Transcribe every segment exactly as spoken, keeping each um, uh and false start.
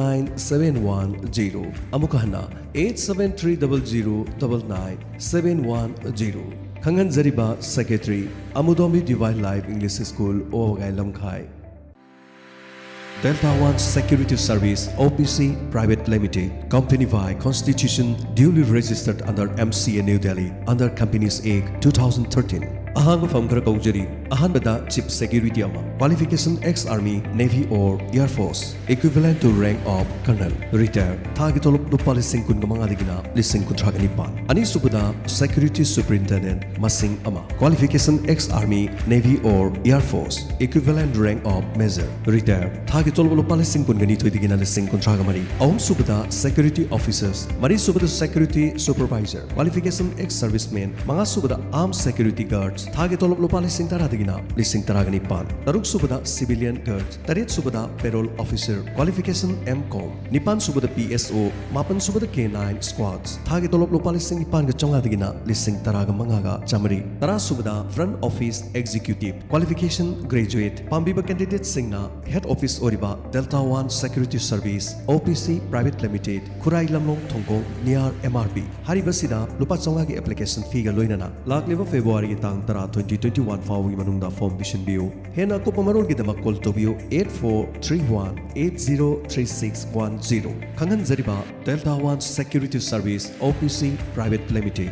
nine seven one zero꯫ ꯑꯃꯨꯛꯀ ꯍꯟꯅ, eight seven three double zero double nine seven one zero꯫ ꯈꯪꯍꯟꯖꯔꯤꯕ Secretary, ꯑꯃꯨꯗꯣꯝꯕꯤ Divine Life English School, ꯑꯣꯋꯥꯒꯥꯏ Lamkhai. Delta One Security Service, O P C Private Limited, company by constitution, duly registered under M C A New Delhi, under Companies Act two thousand thirteen꯫ ꯑꯍꯥꯡꯕ ꯐꯝ ꯈꯔ ꯀꯧꯖꯔꯤ꯫ ꯑꯍꯥꯟꯕꯗ Chief Security ꯑꯃ, qualification ex Army, Navy or Air Force, equivalent to rank of Colonel, retire, ꯊꯥꯒꯤ ꯇꯣꯂꯣꯞ ꯂꯨꯄꯥ ꯂꯤꯁꯤꯡ ꯀꯨꯟꯒ ꯃꯉꯥꯗꯒꯤꯅ ꯂꯤꯁꯤꯡ ꯀꯨꯟꯊ꯭ꯔꯥꯒ ꯅꯤꯄꯥꯟ꯫ ꯑꯅꯤꯁꯨꯕꯗ Security Superintendent, ꯃꯁꯤꯡ ꯑꯃ, qualification ex Army, Navy or Air Force, equivalent rank of Major, retire, ꯊꯥꯒꯤ ꯇꯣꯂꯣꯞ ꯂꯨꯄꯥ ꯂꯤꯁꯤꯡ ꯀꯨꯟꯒ ꯅꯤꯊꯣꯏꯗꯒꯤꯅ ꯂꯤꯁꯤꯡ ꯀꯨꯟꯊ꯭ꯔꯥꯒ ꯃꯔꯤ꯫ ꯑꯍꯨꯝꯁꯨꯕꯗ Security Officers, ꯃꯔꯤꯁꯨꯕꯗ Security Supervisor, qualification ex Serviceman, ꯃꯉꯥꯁꯨꯕꯗ Armed Security Guards, ꯊꯥꯒꯤ ꯇꯣꯂꯣꯞ ꯂꯨꯄꯥ ꯂꯤꯁꯤꯡ ꯇꯔꯥꯗꯒꯤꯅ ꯂꯤꯁꯤꯡ ꯇꯔꯥꯒ ꯅꯤꯄꯥꯟ꯫ ꯇꯔꯨꯛꯁꯨꯕꯗ Civilian Guards, ꯇꯔꯦꯠꯁꯨꯕꯗ Parole Officer, qualification M Com, ꯅꯤꯄꯥꯟꯁꯨꯕꯗ P S O, ꯃꯥꯄꯟꯁꯨꯕꯗ K nine Squads, ꯊꯥꯒꯤ ꯇꯣꯂꯣꯞ ꯂꯨꯄꯥ ꯂꯤꯁꯤꯡ ꯅꯤꯄꯥꯟꯒ ꯆꯥꯝꯃꯉꯥꯗꯒꯤꯅ ꯂꯤꯁꯤꯡ ꯇꯔꯥꯒ ꯃꯉꯥꯒ ꯆꯥꯝꯃꯔꯤ꯫ ꯇꯔꯥꯁꯨꯕꯗ Front Office Executive, qualification Graduate, ꯄꯥꯝꯕꯤꯕ candidateꯁꯤꯡꯅ Head Office ꯑꯣꯏꯔꯤꯕ Delta One Security Service, O P C Private Limited, ꯈꯨꯔꯥꯏ ꯂꯝꯂꯣꯡ ꯊꯣꯡꯈꯣꯡ, near M R B, ꯍꯥꯏꯔꯤꯕꯁꯤꯗ ꯂꯨꯄꯥ ꯆꯥꯝꯃꯉꯥꯒꯤ application feeꯒ ꯂꯣꯏꯅꯅ ꯂꯥꯛꯂꯤꯕ Februaryꯒꯤ ꯇꯥꯡ ꯇꯔꯥ, twenty twenty-one ꯐꯥꯎꯕꯒꯤ ꯃꯅꯨꯡꯗ form ꯄꯤꯁꯤꯟꯕꯤꯌꯨ꯫ ꯍꯦꯟꯅ ꯑꯀꯨꯞꯄ ꯃꯔꯣꯜꯒꯤꯗꯃꯛ call ꯇꯧꯕꯤꯌꯨ eight four three one eight zero three six one zero꯫ ꯈꯪꯍꯟꯖꯔꯤꯕ Delta One Security Service, O P C Private Limited꯫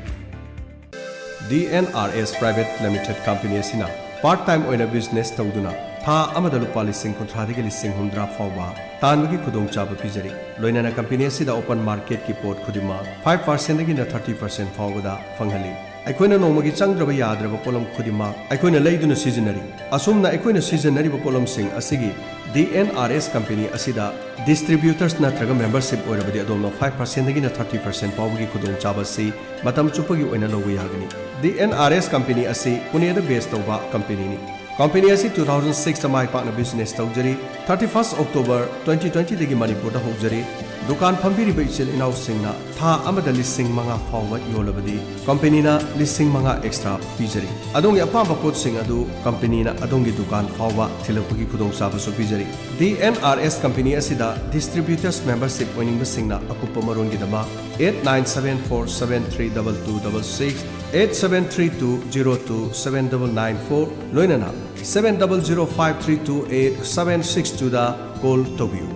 D N R S Private Limited Company ꯑꯁꯤꯅ part time ꯑꯣꯏꯅ business ꯇꯧꯗꯨꯅ ꯊꯥ ꯑꯃꯗ ꯂꯨꯄꯥ ꯂꯤꯁꯤꯡ ꯀꯨꯟꯊ꯭ꯔꯥꯗꯒꯤ ꯂꯤꯁꯤꯡ ꯍꯨꯝꯗ꯭ꯔꯥ ꯐꯥꯎꯕ ꯇꯥꯟꯕꯒꯤ ꯈꯨꯗꯣꯡꯆꯥꯕ ꯄꯤꯖꯔꯤ꯫ ꯂꯣꯏꯅꯅ company ꯑꯁꯤꯗ open marketꯀꯤ ꯄꯣꯠ ꯈꯨꯗꯤꯡꯃꯛ five percentꯗꯒꯤꯅ thirty percent ꯐꯥꯎꯕꯗ ꯐꯪꯍꯜꯂꯤ꯫ ꯑꯩꯈꯣꯏꯅ ꯅꯣꯡꯃꯒꯤ ꯆꯪꯗ꯭ꯔꯕ ꯌꯥꯗ꯭ꯔꯕ ꯄꯣꯠꯂꯝ ꯈꯨꯗꯤꯡꯃꯛ ꯑꯩꯈꯣꯏꯅ ꯂꯩꯗꯨꯅ ꯁꯤꯖꯤꯟꯅꯔꯤ꯫ ꯑꯁꯨꯝꯅ ꯑꯩꯈꯣꯏꯅ ꯁꯤꯖꯤꯟꯅꯔꯤꯕ ꯄꯣꯠꯂꯝꯁꯤꯡ ꯑꯁꯤꯒꯤ D N R S Company ꯑꯁꯤꯗ distributors ꯅꯠꯇ꯭ꯔꯒ membership ꯑꯣꯏꯔꯕꯗꯤ ꯑꯗꯣꯝꯅ five percentꯗꯒꯤꯅ thirty percent ꯐꯥꯎꯕꯒꯤ ꯈꯨꯗꯣꯡꯆꯥꯕ ꯑꯁꯤ ꯃꯇꯝ ꯆꯨꯞꯄꯒꯤ ꯑꯣꯏꯅ ꯂꯧꯕ ꯌꯥꯒꯅꯤ꯫ D N R S Company ꯑꯁꯤ ꯄꯨꯅꯦꯗ base ꯇꯧꯕ companyꯅꯤ꯫ Company ꯑꯁꯤ two thousand sixꯇ ꯃꯥꯏ ꯄꯥꯛꯅ business ꯇꯧꯖꯔꯤ꯫ Thirty first October twenty twentyꯗꯒꯤ ꯃꯅꯤꯄꯨꯔꯗ ꯍꯧꯖꯔꯤ꯫ ꯗꯨꯀꯥꯟ ꯐꯝꯕꯤꯔꯤꯕ ꯏꯆꯤꯜ ꯏꯅꯥꯎꯁꯤꯡꯅ ꯊꯥ ꯑꯃꯗ ꯂꯤꯁꯤꯡ ꯃꯉꯥ ꯐꯥꯎꯕ ꯌꯣꯜꯂꯕꯗꯤ ꯀꯝꯄꯅꯤꯅ ꯂꯤꯁꯤꯡ ꯃꯉꯥ ꯑꯦꯛꯁꯇ꯭ꯔꯥ ꯄꯤꯖꯔꯤ꯫ ꯑꯗꯣꯝꯒꯤ ꯑꯄꯥꯝꯕ ꯄꯣꯠꯁꯤꯡ ꯑꯗꯨ ꯀꯝꯄꯅꯤꯅ ꯑꯗꯣꯝꯒꯤ ꯗꯨꯀꯥꯟ ꯐꯥꯎꯕ ꯊꯤꯜꯂꯛꯄꯒꯤ ꯈꯨꯗꯣꯡꯆꯥꯕꯁꯨ ꯄꯤꯖꯔꯤ꯫ ꯗꯤ ꯑꯦꯟ ꯑꯥꯔ ꯑꯦꯁ ꯀꯝꯄꯅꯤ ꯑꯁꯤꯗ ꯗꯤꯁꯇ꯭ꯔꯤꯕ꯭ꯌꯨꯇꯔꯁ ꯃꯦꯝꯕꯔꯁꯤꯞ ꯑꯣꯏꯅꯤꯡꯕꯁꯤꯡꯅ ꯑꯀꯨꯞꯄ ꯃꯔꯣꯜꯒꯤꯗꯃꯛ eight nine seven four seven three double two double six, eight seven three two zero two seven double nine four, ꯂꯣꯏꯅꯅ seven double zero five three two eight seven six two ꯗ call ꯇꯧꯕꯤꯌꯨ꯫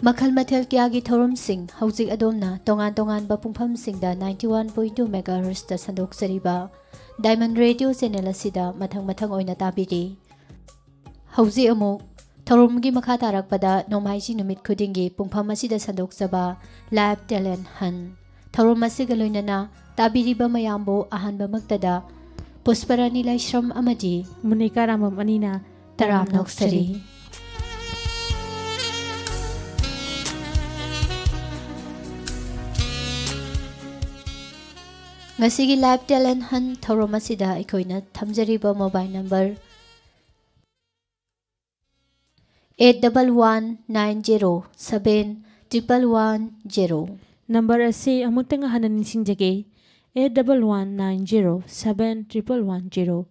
ꯃꯈꯜ ꯃꯊꯦꯜ ꯀꯌꯥꯒꯤ ꯊꯧꯔꯝꯁꯤꯡ ꯍꯧꯖꯤꯛ ꯑꯗꯣꯝꯅ ꯇꯣꯉꯥꯟ ꯇꯣꯉꯥꯟꯕ ꯄꯨꯡꯐꯝꯁꯤꯡꯗ ninety one point two megahertzꯇ ꯁꯟꯗꯣꯛꯆꯔꯤꯕ Diamond Radio channel ꯑꯁꯤꯗ ꯃꯊꯪ ꯃꯊꯪ ꯑꯣꯏꯅ ꯇꯥꯕꯤꯔꯤ꯫ ꯍꯧꯖꯤꯛ ꯑꯃꯨꯛ ꯊꯧꯔꯝꯒꯤ ꯃꯈꯥ ꯇꯥꯔꯛꯄꯗ ꯅꯣꯡꯃꯥꯏꯖꯤꯡ ꯅꯨꯃꯤꯠ ꯈꯨꯗꯤꯡꯒꯤ ꯄꯨꯡꯐꯝ ꯑꯁꯤꯗ ꯁꯟꯗꯣꯛꯆꯕ Live Talent Hunt꯫ ꯊꯧꯔꯝ ꯑꯁꯤꯒ ꯂꯣꯏꯅꯅ ꯇꯥꯕꯤꯔꯤꯕ ꯃꯌꯥꯝꯕꯨ ꯑꯍꯥꯟꯕꯃꯛꯇꯗ ꯄꯨꯁꯄꯔꯥꯅꯤ ꯂꯥꯏꯁ꯭ꯔꯝ ꯑꯃꯗꯤ ꯃꯨꯅꯤꯀꯥ ꯔꯥꯃꯝ ꯑꯅꯤꯅ ꯇꯔꯥꯝꯅ ꯑꯣꯛꯆꯔꯤ꯫ ꯉꯁꯤꯒꯤ Live Talent Hunt ꯊꯧꯔꯝ ꯑꯁꯤꯗ ꯑꯩꯈꯣꯏꯅ ꯊꯝꯖꯔꯤꯕ mobile number eight double one nine zero seven triple one zero꯫ Number ꯑꯁꯤ ꯑꯃꯨꯛꯇꯪ ꯍꯟꯅ ꯅꯤꯡꯁꯤꯡꯖꯒꯦ, eight double one nine zero seven triple one zero꯫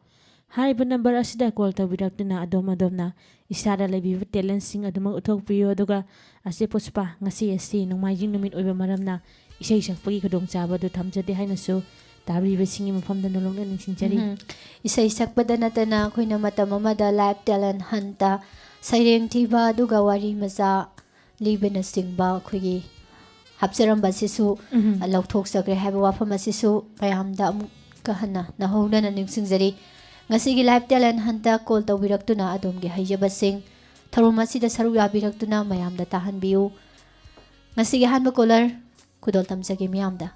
ꯍꯥꯏꯔꯤꯕ ꯅꯝꯕꯔ ꯑꯁꯤꯗ ꯀꯣꯜ ꯇꯧꯕꯤꯔꯛꯇꯨꯅ ꯑꯗꯣꯝ ꯑꯗꯣꯝꯅ ꯏꯁꯥꯗ ꯂꯩꯕꯤꯕ ꯇꯦꯂꯦꯟꯁꯤꯡ ꯑꯗꯨꯃꯛ ꯎꯠꯊꯣꯛꯄꯤꯌꯨ, ꯑꯗꯨꯒ ꯑꯁꯤ ꯄꯨꯁꯄꯥ, ꯉꯁꯤ ꯑꯁꯤ ꯅꯣꯡꯃꯥꯏꯖꯤꯡ ꯅꯨꯃꯤꯠ ꯑꯣꯏꯕ ꯃꯔꯝꯅ ꯏꯁꯩ ꯁꯛꯄꯒꯤ ꯈꯨꯗꯣꯡꯆꯥꯕ ꯑꯗꯨ ꯊꯝꯖꯗꯦ ꯍꯥꯏꯅꯁꯨ ꯇꯥꯕꯤꯔꯤꯕꯁꯤꯡꯒꯤ ꯃꯐꯝꯗ ꯅꯣꯂꯨꯛꯅ ꯅꯤꯡꯁꯤꯡꯖꯔꯤ꯫ ꯎꯝ꯫ ꯏꯁꯩ ꯁꯛꯄꯗ ꯅꯠꯇꯅ ꯑꯩꯈꯣꯏꯅ ꯃꯇꯝ ꯑꯃꯗ Live Talent Huntꯇ ꯁꯩꯔꯦꯡ ꯊꯤꯕ ꯑꯗꯨꯒ ꯋꯥꯔꯤ ꯃꯆꯥ ꯂꯤꯕꯅꯆꯤꯡꯕ ꯑꯩꯈꯣꯏꯒꯤ ꯍꯥꯞꯆꯔꯝꯕ ꯑꯁꯤꯁꯨ, ꯎꯝ꯫ ꯑ, ꯂꯧꯊꯣꯛꯆꯈ꯭ꯔꯦ ꯍꯥꯏꯕ ꯋꯥꯐꯝ ꯑꯁꯤꯁꯨ ꯃꯌꯥꯝꯗ ꯑꯃꯨꯛꯀ ꯍꯟꯅ ꯅꯧꯍꯧꯅꯅ ꯅꯤꯡꯁꯤꯡꯖꯔꯤ꯫ ꯉꯁꯤꯒꯤ Live Talent Hunt-ꯇ call ꯇꯧꯕꯤꯔꯛꯇꯨꯅ ꯑꯗꯣꯝꯒꯤ ꯍꯩꯖꯕꯁꯤꯡ ꯊꯧꯔꯝ ꯑꯁꯤꯗ ꯁꯔꯨꯛ ꯌꯥꯕꯤꯔꯛꯇꯨꯅ ꯃꯌꯥꯝꯗ ꯇꯥꯍꯟꯕꯤꯌꯨ꯫ ꯉꯁꯤꯒꯤ ꯑꯍꯥꯟꯕ caller ꯈꯨꯗꯣꯜ ꯇꯝꯖꯒꯦ ꯃꯤꯌꯥꯝꯗ꯫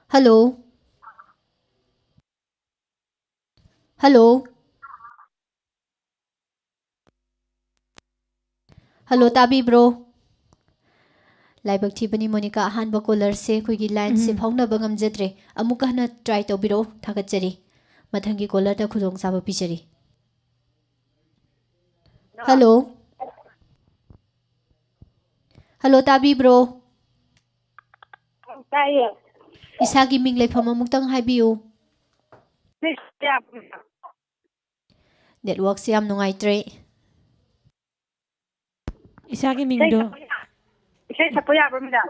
Hello? Hello? Hello, ꯇꯥꯕꯤꯕ꯭ꯔꯣ? ꯂꯥꯏꯕꯛ ꯊꯤꯕꯅꯤ ꯃꯣꯅꯤꯀꯥ, ꯑꯍꯥꯟꯕ caller-ꯁꯦ ꯑꯩꯈꯣꯏꯒꯤ line-ꯁꯦ ꯎꯝ꯫ ꯐꯥꯎꯅꯕ ꯉꯝꯖꯗ꯭ꯔꯦ꯫ ꯑꯃꯨꯛꯀ ꯍꯟꯅ try ꯇꯧꯕꯤꯔꯛꯑꯣ, ꯊꯥꯒꯠꯆꯔꯤ꯫ ꯃꯊꯪꯒꯤ caller-ꯗ ꯈꯨꯗꯣꯡꯆꯥꯕ ꯄꯤꯖꯔꯤ꯫ Hello? Hello, ꯇꯥꯕꯤꯕ꯭ꯔꯣ? ꯇꯥꯏꯌꯦ꯫ ꯏꯁꯥꯒꯤ ꯃꯤꯡ ꯂꯩꯐꯝ ꯑꯃꯨꯛꯇꯪ ꯍꯥꯏꯕꯤꯌꯨ꯫ Network-ꯁꯦ ꯌꯥꯝ ꯅꯨꯡꯉꯥꯏꯇ꯭ꯔꯦ꯫ ꯏꯁꯥꯒꯤ ꯏꯁꯩ ꯃꯤꯡꯗꯣ ꯁꯛꯄ ꯌꯥ-, ꯏꯁꯩ ꯁꯛꯄ ꯌꯥꯕ꯭ꯔꯣ, madam?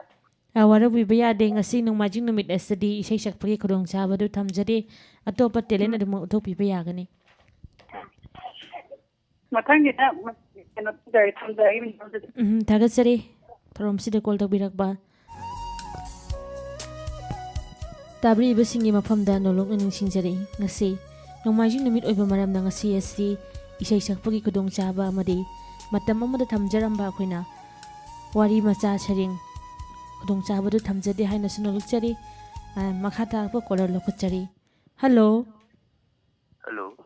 ꯑ, ꯋꯥꯔꯧꯕꯤꯕ ꯌꯥꯗꯦ꯫ ꯉꯁꯤ ꯅꯣꯡꯃꯥꯏꯖꯤꯡ ꯅꯨꯃꯤꯠ ꯑꯁꯤꯗꯤ ꯏꯁꯩ ꯁꯛꯄꯒꯤ ꯈꯨꯗꯣꯡꯆꯥꯕꯗꯨ ꯊꯝꯖꯗꯦ꯫ ꯑꯇꯣꯞꯄ talent ꯎꯝ꯫ ꯑꯗꯨꯝ ꯎꯠꯊꯣꯛꯄꯤꯕ ꯌꯥꯒꯅꯤ꯫ ꯃꯊꯪꯒꯤꯗ ꯀꯩꯅꯣ ꯇꯧꯖꯔꯒꯦ, ꯊꯝꯖꯔꯒꯦ, madam, ꯑꯗꯨꯗꯤ꯫ ꯎꯝ, ꯊꯥꯒꯠꯆꯔꯤ꯫ ꯊꯧꯔꯝꯁꯤꯗ call ꯇꯧꯕꯤꯔꯛꯄ ꯇꯥꯕꯤꯔꯤꯕꯁꯤꯡꯒꯤ ꯃꯐꯝꯗ ꯅꯣꯂꯨꯛꯅ ꯅꯤꯡꯁꯤꯡꯖꯔꯤ꯫ ꯉꯁꯤ ꯅꯣꯡꯃꯥꯏꯖꯤꯡ ꯅꯨꯃꯤꯠ ꯑꯣꯏꯕ ꯃꯔꯝꯅ ꯉꯁꯤ ꯑꯁꯤ ꯏꯁꯩ ꯁꯛꯄꯒꯤ ꯈꯨꯗꯣꯡꯆꯥꯕ ꯑꯃꯗꯤ ꯃꯇꯝ ꯑꯃꯗ ꯊꯝꯖꯔꯝꯕ ꯑꯩꯈꯣꯏꯅ ꯋꯥꯔꯤ ꯃꯆꯥ ꯁꯩꯔꯦꯡ ꯈꯨꯗꯣꯡꯆꯥꯕꯗꯨ ꯊꯝꯖꯗꯦ ꯍꯥꯏꯅꯁꯨ ꯅꯣꯂꯨꯛꯆꯔꯤ꯫ ꯑ, ꯃꯈꯥ ꯇꯥꯔꯛꯄ caller ꯂꯧꯈꯠꯆꯔꯤ꯫ Hello꯫ Hello꯫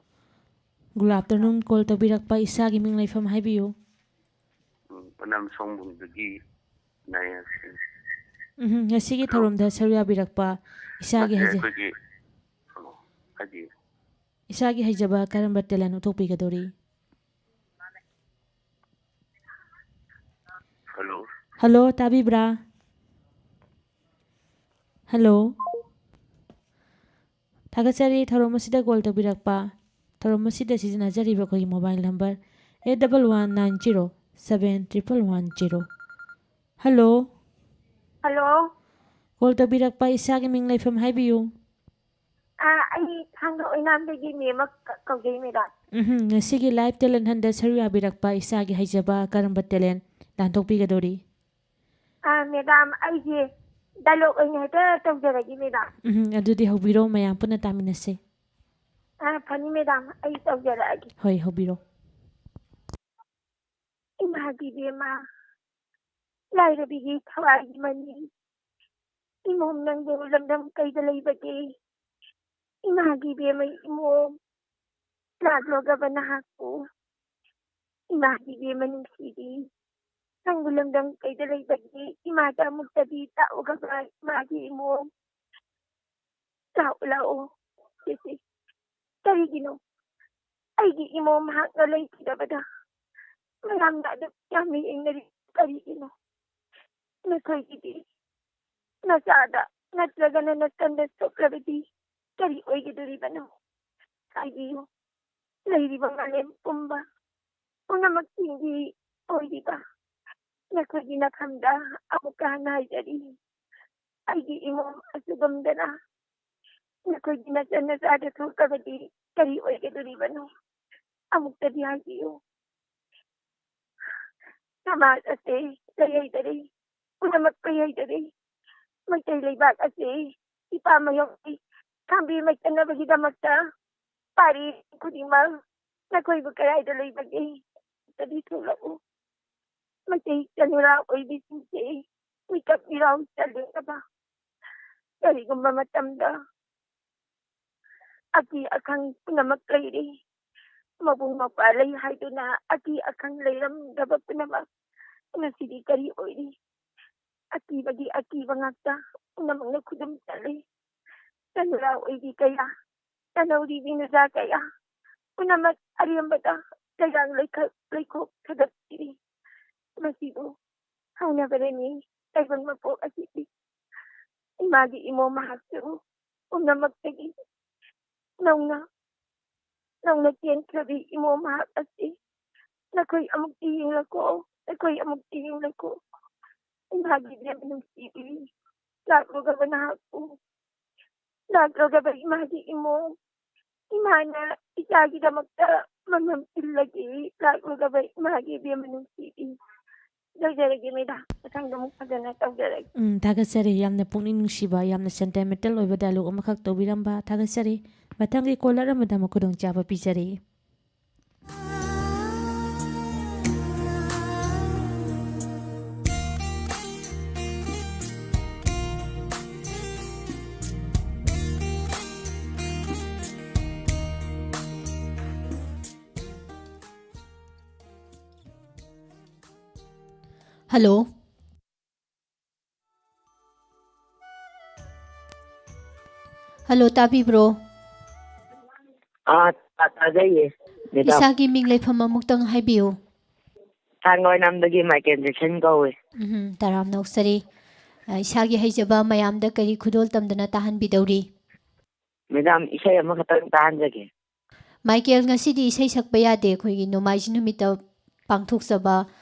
Good afternoon, call ꯇꯧꯕꯤꯔꯛꯄ ꯏꯁꯥꯒꯤ ꯃꯤꯡ ꯂꯩꯐꯝ ꯍꯥꯏꯕꯤꯌꯨ꯫ ꯎꯝ, ꯄꯅꯝ ꯁꯣꯝꯕꯨꯡꯗꯒꯤ ꯅꯥꯌꯥꯁꯤꯡ꯫ ꯎꯝ, ꯉꯁꯤꯒꯤ hello꯫ ꯊꯧꯔꯝꯗ ꯁꯔꯨꯛ ꯌꯥꯕꯤꯔꯛꯄ ꯏꯁꯥꯒꯤ ꯅꯠꯇꯦ, ꯍꯩꯖ-, ꯑꯩꯈꯣꯏꯒꯤ, hello, ꯍꯥꯏꯕꯤꯌꯨ꯫ ꯏꯁꯥꯒꯤ ꯍꯩꯖꯕ ꯀꯔꯝꯕ talent ꯎꯠꯊꯣꯛꯄꯤꯒꯗꯧꯔꯤ? Hello꯫ Hello, ꯇꯥꯕꯤꯕ꯭ꯔꯥ? Hello꯫ ꯊꯥꯒꯠꯆꯔꯤ ꯊꯧꯔꯝ ꯑꯁꯤꯗ call ꯇꯧꯕꯤꯔꯛꯄ꯫ ꯊꯧꯔꯝ ꯑꯁꯤꯗ ꯁꯤꯖꯤꯟꯅꯖꯔꯤꯕ ꯑꯩꯈꯣꯏꯒꯤ mobile number eight double one nine zero seven triple one zero꯫ Hello꯫ Hello꯫ Call ꯇꯧꯕꯤꯔꯛꯄ ꯏꯁꯥꯒꯤ ꯃꯤꯡ ꯂꯩꯐꯝ ꯍꯥꯏꯕꯤꯌꯨ꯫ ꯑꯥ, ꯑꯩ ꯊꯥꯡꯒ ꯑꯣꯏꯅꯥꯝꯗꯒꯤ ꯃꯦꯝ ꯑꯃ ꯀ-, ꯀꯧꯖꯩ, madam꯫ ꯎꯝꯍꯨꯝ, ꯉꯁꯤꯒꯤ Live Talent Hunt ꯗ ꯁꯔꯨꯛ ꯌꯥꯕꯤꯔꯛꯄ ꯏꯁꯥꯒꯤ ꯍꯩꯖꯕ ꯀꯔꯝꯕ talent ꯂꯥꯟꯊꯣꯛꯄꯤꯒꯗꯧꯔꯤ? ꯑꯥ, madam, ꯑꯩꯁꯦ dialogue ꯑꯣꯏꯅ ꯍꯦꯛꯇ ꯇꯧꯖꯔꯒꯦ, madam꯫ ꯎꯝꯍꯨꯝ, ꯑꯗꯨꯗꯤ ꯍꯧꯕꯤꯔꯣ, ꯃꯌꯥꯝ ꯄꯨꯟꯅ ꯇꯥꯃꯤꯟꯅꯁꯦ꯫ ꯑꯥ, ꯐꯅꯤ, madam, ꯑꯩ ꯇꯧꯖꯔꯛꯑꯒꯦ꯫ ꯍꯣꯏ, ꯍꯧꯕꯤꯔꯣ꯫ ꯏꯃꯥꯒꯤ ꯕꯦꯝꯃ, ꯂꯥꯏꯔꯕꯤꯒꯤ ꯊꯋꯥꯏꯒꯤ ꯃꯅꯤ, ꯏꯃꯣꯝ ꯅꯪꯕꯨ ꯂꯝꯗꯝ ꯀꯩꯗ ꯂꯩꯕꯒꯦ? ꯏꯃꯥꯒꯤ ꯕꯦꯝꯃ ꯏꯃꯣꯝ, ꯂꯥꯛꯂꯣꯒꯕ ꯅꯍꯥꯛꯄꯨ꯫ ꯏꯃꯥꯒꯤ ꯕꯦꯝꯃ ꯅꯨꯡꯁꯤꯕꯤ, ꯅꯪꯕꯨ ꯂꯝꯗꯝ ꯀꯩꯗ ꯂꯩꯕꯒꯦ? ꯏꯃꯥꯗ ꯑꯃꯨꯛꯇꯗꯤ ꯇꯥꯛꯎꯒꯕ, ꯏꯃꯥꯒꯤ ꯏꯃꯣꯝ꯫ ꯂꯥꯛꯑꯣ, ꯂꯥꯛꯑꯣ꯫ ꯁꯤꯁꯤ ꯀꯔꯤꯒꯤꯅꯣ? ꯑꯩꯒꯤ ꯏꯃꯣꯝ ꯃꯍꯥꯛꯅ ꯂꯩꯈꯤꯗꯕꯗ ꯃꯌꯥꯝꯅ ꯑꯗꯨꯛ ꯌꯥꯝꯅ ꯌꯦꯡꯅꯔꯤ ꯀꯔꯤꯒꯤꯅꯣ? ꯅꯈꯣꯏꯒꯤꯗꯤ ꯅꯆꯥꯗ ꯅꯠꯇ꯭ꯔꯒꯅ ꯅꯆꯟꯗ ꯁꯣꯛꯂꯕꯗꯤ ꯀꯔꯤ ꯑꯣꯏꯒꯗꯣꯔꯤꯕꯅꯣ? ꯍꯥꯏꯕꯤꯌꯨ꯫ ꯂꯩꯔꯤꯕ ꯃꯥꯂꯦꯝ ꯄꯨꯝꯕ ꯄꯨꯝꯅꯃꯛꯁꯤꯡꯒꯤ ꯑꯣꯏꯔꯤꯕ ꯅꯈꯣꯏꯒꯤ ꯅꯐꯝꯗ ꯑꯃꯨꯛꯀ ꯍꯟꯅ ꯍꯥꯏꯖꯔꯤ꯫ ꯑꯩꯒꯤ ꯏꯃꯣꯝ ꯑꯁꯤꯒꯨꯝꯗꯅ ꯅꯈꯣꯏꯒꯤ ꯅꯆꯟ ꯅꯆꯥꯗ ꯊꯣꯛꯂꯕꯗꯤ ꯀꯔꯤ ꯑꯣꯏꯒꯗꯣꯔꯤꯕꯅꯣ? ꯑꯃꯨꯛꯇꯗꯤ ꯍꯥꯏꯕꯤꯌꯨ꯫ ꯁꯃꯥꯖ ꯑꯁꯤ ꯂꯩꯍꯩꯗꯔꯦ, ꯄꯨꯝꯅꯃꯛ ꯂꯩꯍꯩꯗꯔꯦ꯫ ꯃꯩꯇꯩ ꯂꯩꯕꯥꯛ ꯑꯁꯤ ꯏꯄꯥ ꯃꯌꯣꯝꯒꯤ ꯈꯥꯝꯕꯤ ꯃꯩꯇꯅꯕꯒꯤꯗꯃꯛꯇ ꯄꯥꯔꯤ ꯈꯨꯗꯤꯡꯃꯛ ꯅꯈꯣꯏꯕꯨ ꯀꯗꯥꯏꯗ ꯂꯩꯕꯒꯦ? ꯑꯃꯨꯛꯇꯗꯤ ꯊꯣꯛꯂꯛꯎ꯫ ꯃꯩꯇꯩ ꯆꯅꯨꯔꯥ ꯑꯣꯏꯕꯤꯁꯤꯡꯁꯦ ꯃꯤꯀꯞ ꯃꯤꯔꯥꯎ ꯆꯠꯂꯦꯕ꯫ ꯀꯔꯤꯒꯨꯝꯕ ꯃꯇꯝꯗ ꯑꯀꯤ ꯑꯈꯪ ꯄꯨꯝꯅꯃꯛ ꯂꯩꯔꯤ꯫ ꯃꯕꯨꯡ ꯃꯧꯄ꯭ꯋꯥ ꯂꯩ ꯍꯥꯏꯗꯨꯅ ꯑꯀꯤ ꯑꯈꯪ ꯂꯩꯔꯝꯗꯕ ꯄꯨꯝꯅꯃꯛ ꯉꯁꯤꯗꯤ ꯀꯔꯤ ꯑꯣꯏꯔꯤ? ꯑꯀꯤꯕꯒꯤ ꯑꯀꯤꯕ ꯉꯥꯛꯇ ꯄꯨꯝꯅꯃꯛꯅ ꯈꯨꯗꯨꯝ ꯆꯜꯂꯤ꯫ ꯆꯅꯨꯔꯥ ꯑꯣꯏꯕꯤ ꯀꯌꯥ, ꯆꯅꯧꯔꯤꯕꯤ ꯅꯨꯖꯥ ꯀꯌꯥ ꯄꯨꯝꯅꯃꯛ ꯑꯔꯦꯝꯕꯗ ꯂꯩꯔꯥꯡ ꯂꯩꯈꯛ ꯂꯩꯈꯣꯛ ꯊꯥꯗꯠꯄꯤꯔꯤ꯫ ꯃꯁꯤꯕꯨ ꯍꯧꯅꯕꯔꯅꯤ ꯇꯥꯏꯕꯪ ꯃꯄꯣꯛ ꯑꯁꯤꯗꯤ꯫ ꯏꯃꯥꯒꯤ ꯏꯃꯣꯝ ꯃꯍꯥꯛꯁꯨ ꯄꯨꯝꯅꯃꯛꯇꯒꯤ ꯅꯧꯅ, ꯅꯧꯅ ꯆꯦꯟꯈ꯭ꯔꯕꯤ ꯏꯃꯣꯝ ꯃꯍꯥꯛ ꯑꯁꯤ ꯅꯈꯣꯏ ꯑꯃꯨꯛꯇꯤ ꯌꯦꯡꯂꯛꯀꯣ, ꯅꯈꯣꯏ ꯑꯃꯨꯛꯇꯤ ꯌꯦꯡꯂꯛꯀꯣ꯫ ꯏꯃꯥꯒꯤ ꯏꯕꯦꯝ ꯅꯨꯡꯁꯤꯕꯤ, ꯂꯥꯛꯂꯨꯒꯕ ꯅꯍꯥꯛꯄꯨ, ꯂꯥꯛꯂꯨꯒꯕ ꯏꯃꯥꯒꯤ ꯏꯃꯣꯝ꯫ ꯏꯃꯥꯅ ꯏꯆꯥꯒꯤꯗꯃꯛꯇ ꯃꯃꯝ ꯏꯜꯂꯒꯦ ꯂꯥꯛꯂꯨꯔꯕ ꯏꯃꯥꯒꯤ ꯏꯕꯦꯝꯃ ꯅꯨꯡꯁꯤꯕꯤ꯫ ꯂꯣꯏꯖꯔꯒꯦ ꯃꯦꯗꯥꯝ, ꯃꯊꯪꯗ ꯑꯃꯨꯛ ꯐꯖꯅ ꯇꯧꯖꯔꯒꯦ꯫ ꯎꯝ, ꯊꯥꯒꯠꯆꯔꯤ꯫ ꯌꯥꯝꯅ ꯄꯨꯛꯅꯤꯡ ꯅꯨꯡꯁꯤꯕ, ꯌꯥꯝꯅ sentimental ꯑꯣꯏꯕ dialogue ꯑꯃꯈꯛ ꯇꯧꯕꯤꯔꯝꯕ꯫ ꯊꯥꯒꯠꯆꯔꯤ꯫ ꯃꯊꯪꯒꯤ caller ꯑꯃꯗ ꯑꯃꯨꯛ ꯈꯨꯗꯣꯡꯆꯥꯕ ꯄꯤꯖꯔꯤ꯫ Hello꯫ Hello, ꯇꯥꯕꯤꯕ꯭ꯔꯣ? ꯑꯥ, ꯇꯥ-, ꯇꯥꯖꯩꯌꯦ, ꯃꯦꯗꯥꯝ꯫ ꯏꯁꯥꯒꯤ ꯃꯤꯡ ꯂꯩꯐꯝ ꯑꯃꯨꯛꯇꯪ ꯍꯥꯏꯕꯤꯌꯨ꯫ ꯊꯥꯡꯒ ꯑꯣꯏꯅꯥꯝꯗꯒꯤ ꯃꯥꯏꯀꯦꯜ ꯖꯦꯛꯁꯟ ꯀꯧꯏ꯫ ꯎꯝ, ꯇꯔꯥꯝꯅ ꯑꯣꯛꯆꯔꯤ꯫ ꯑ, ꯏꯁꯥꯒꯤ ꯍꯩꯖꯕ ꯃꯌꯥꯝꯗ ꯀꯔꯤ ꯈꯨꯗꯣꯜ ꯇꯝꯗꯨꯅ ꯇꯥꯍꯟꯕꯤꯗꯧꯔꯤ? ꯃꯦꯗꯥꯝ, ꯏꯁꯩ ꯑꯃꯈꯛꯇꯪ ꯇꯥꯍꯟꯖꯒꯦ꯫ ꯃꯥꯏꯀꯦꯜ, ꯉꯁꯤꯗꯤ ꯏꯁꯩ ꯁꯛꯄ ꯌꯥꯗꯦ꯫ ꯑꯩꯈꯣꯏꯒꯤ ꯅꯣꯡꯃꯥꯏꯖꯤꯡ ꯅꯨꯃꯤꯠꯇ ꯄꯥꯡꯊꯣꯛꯆꯕ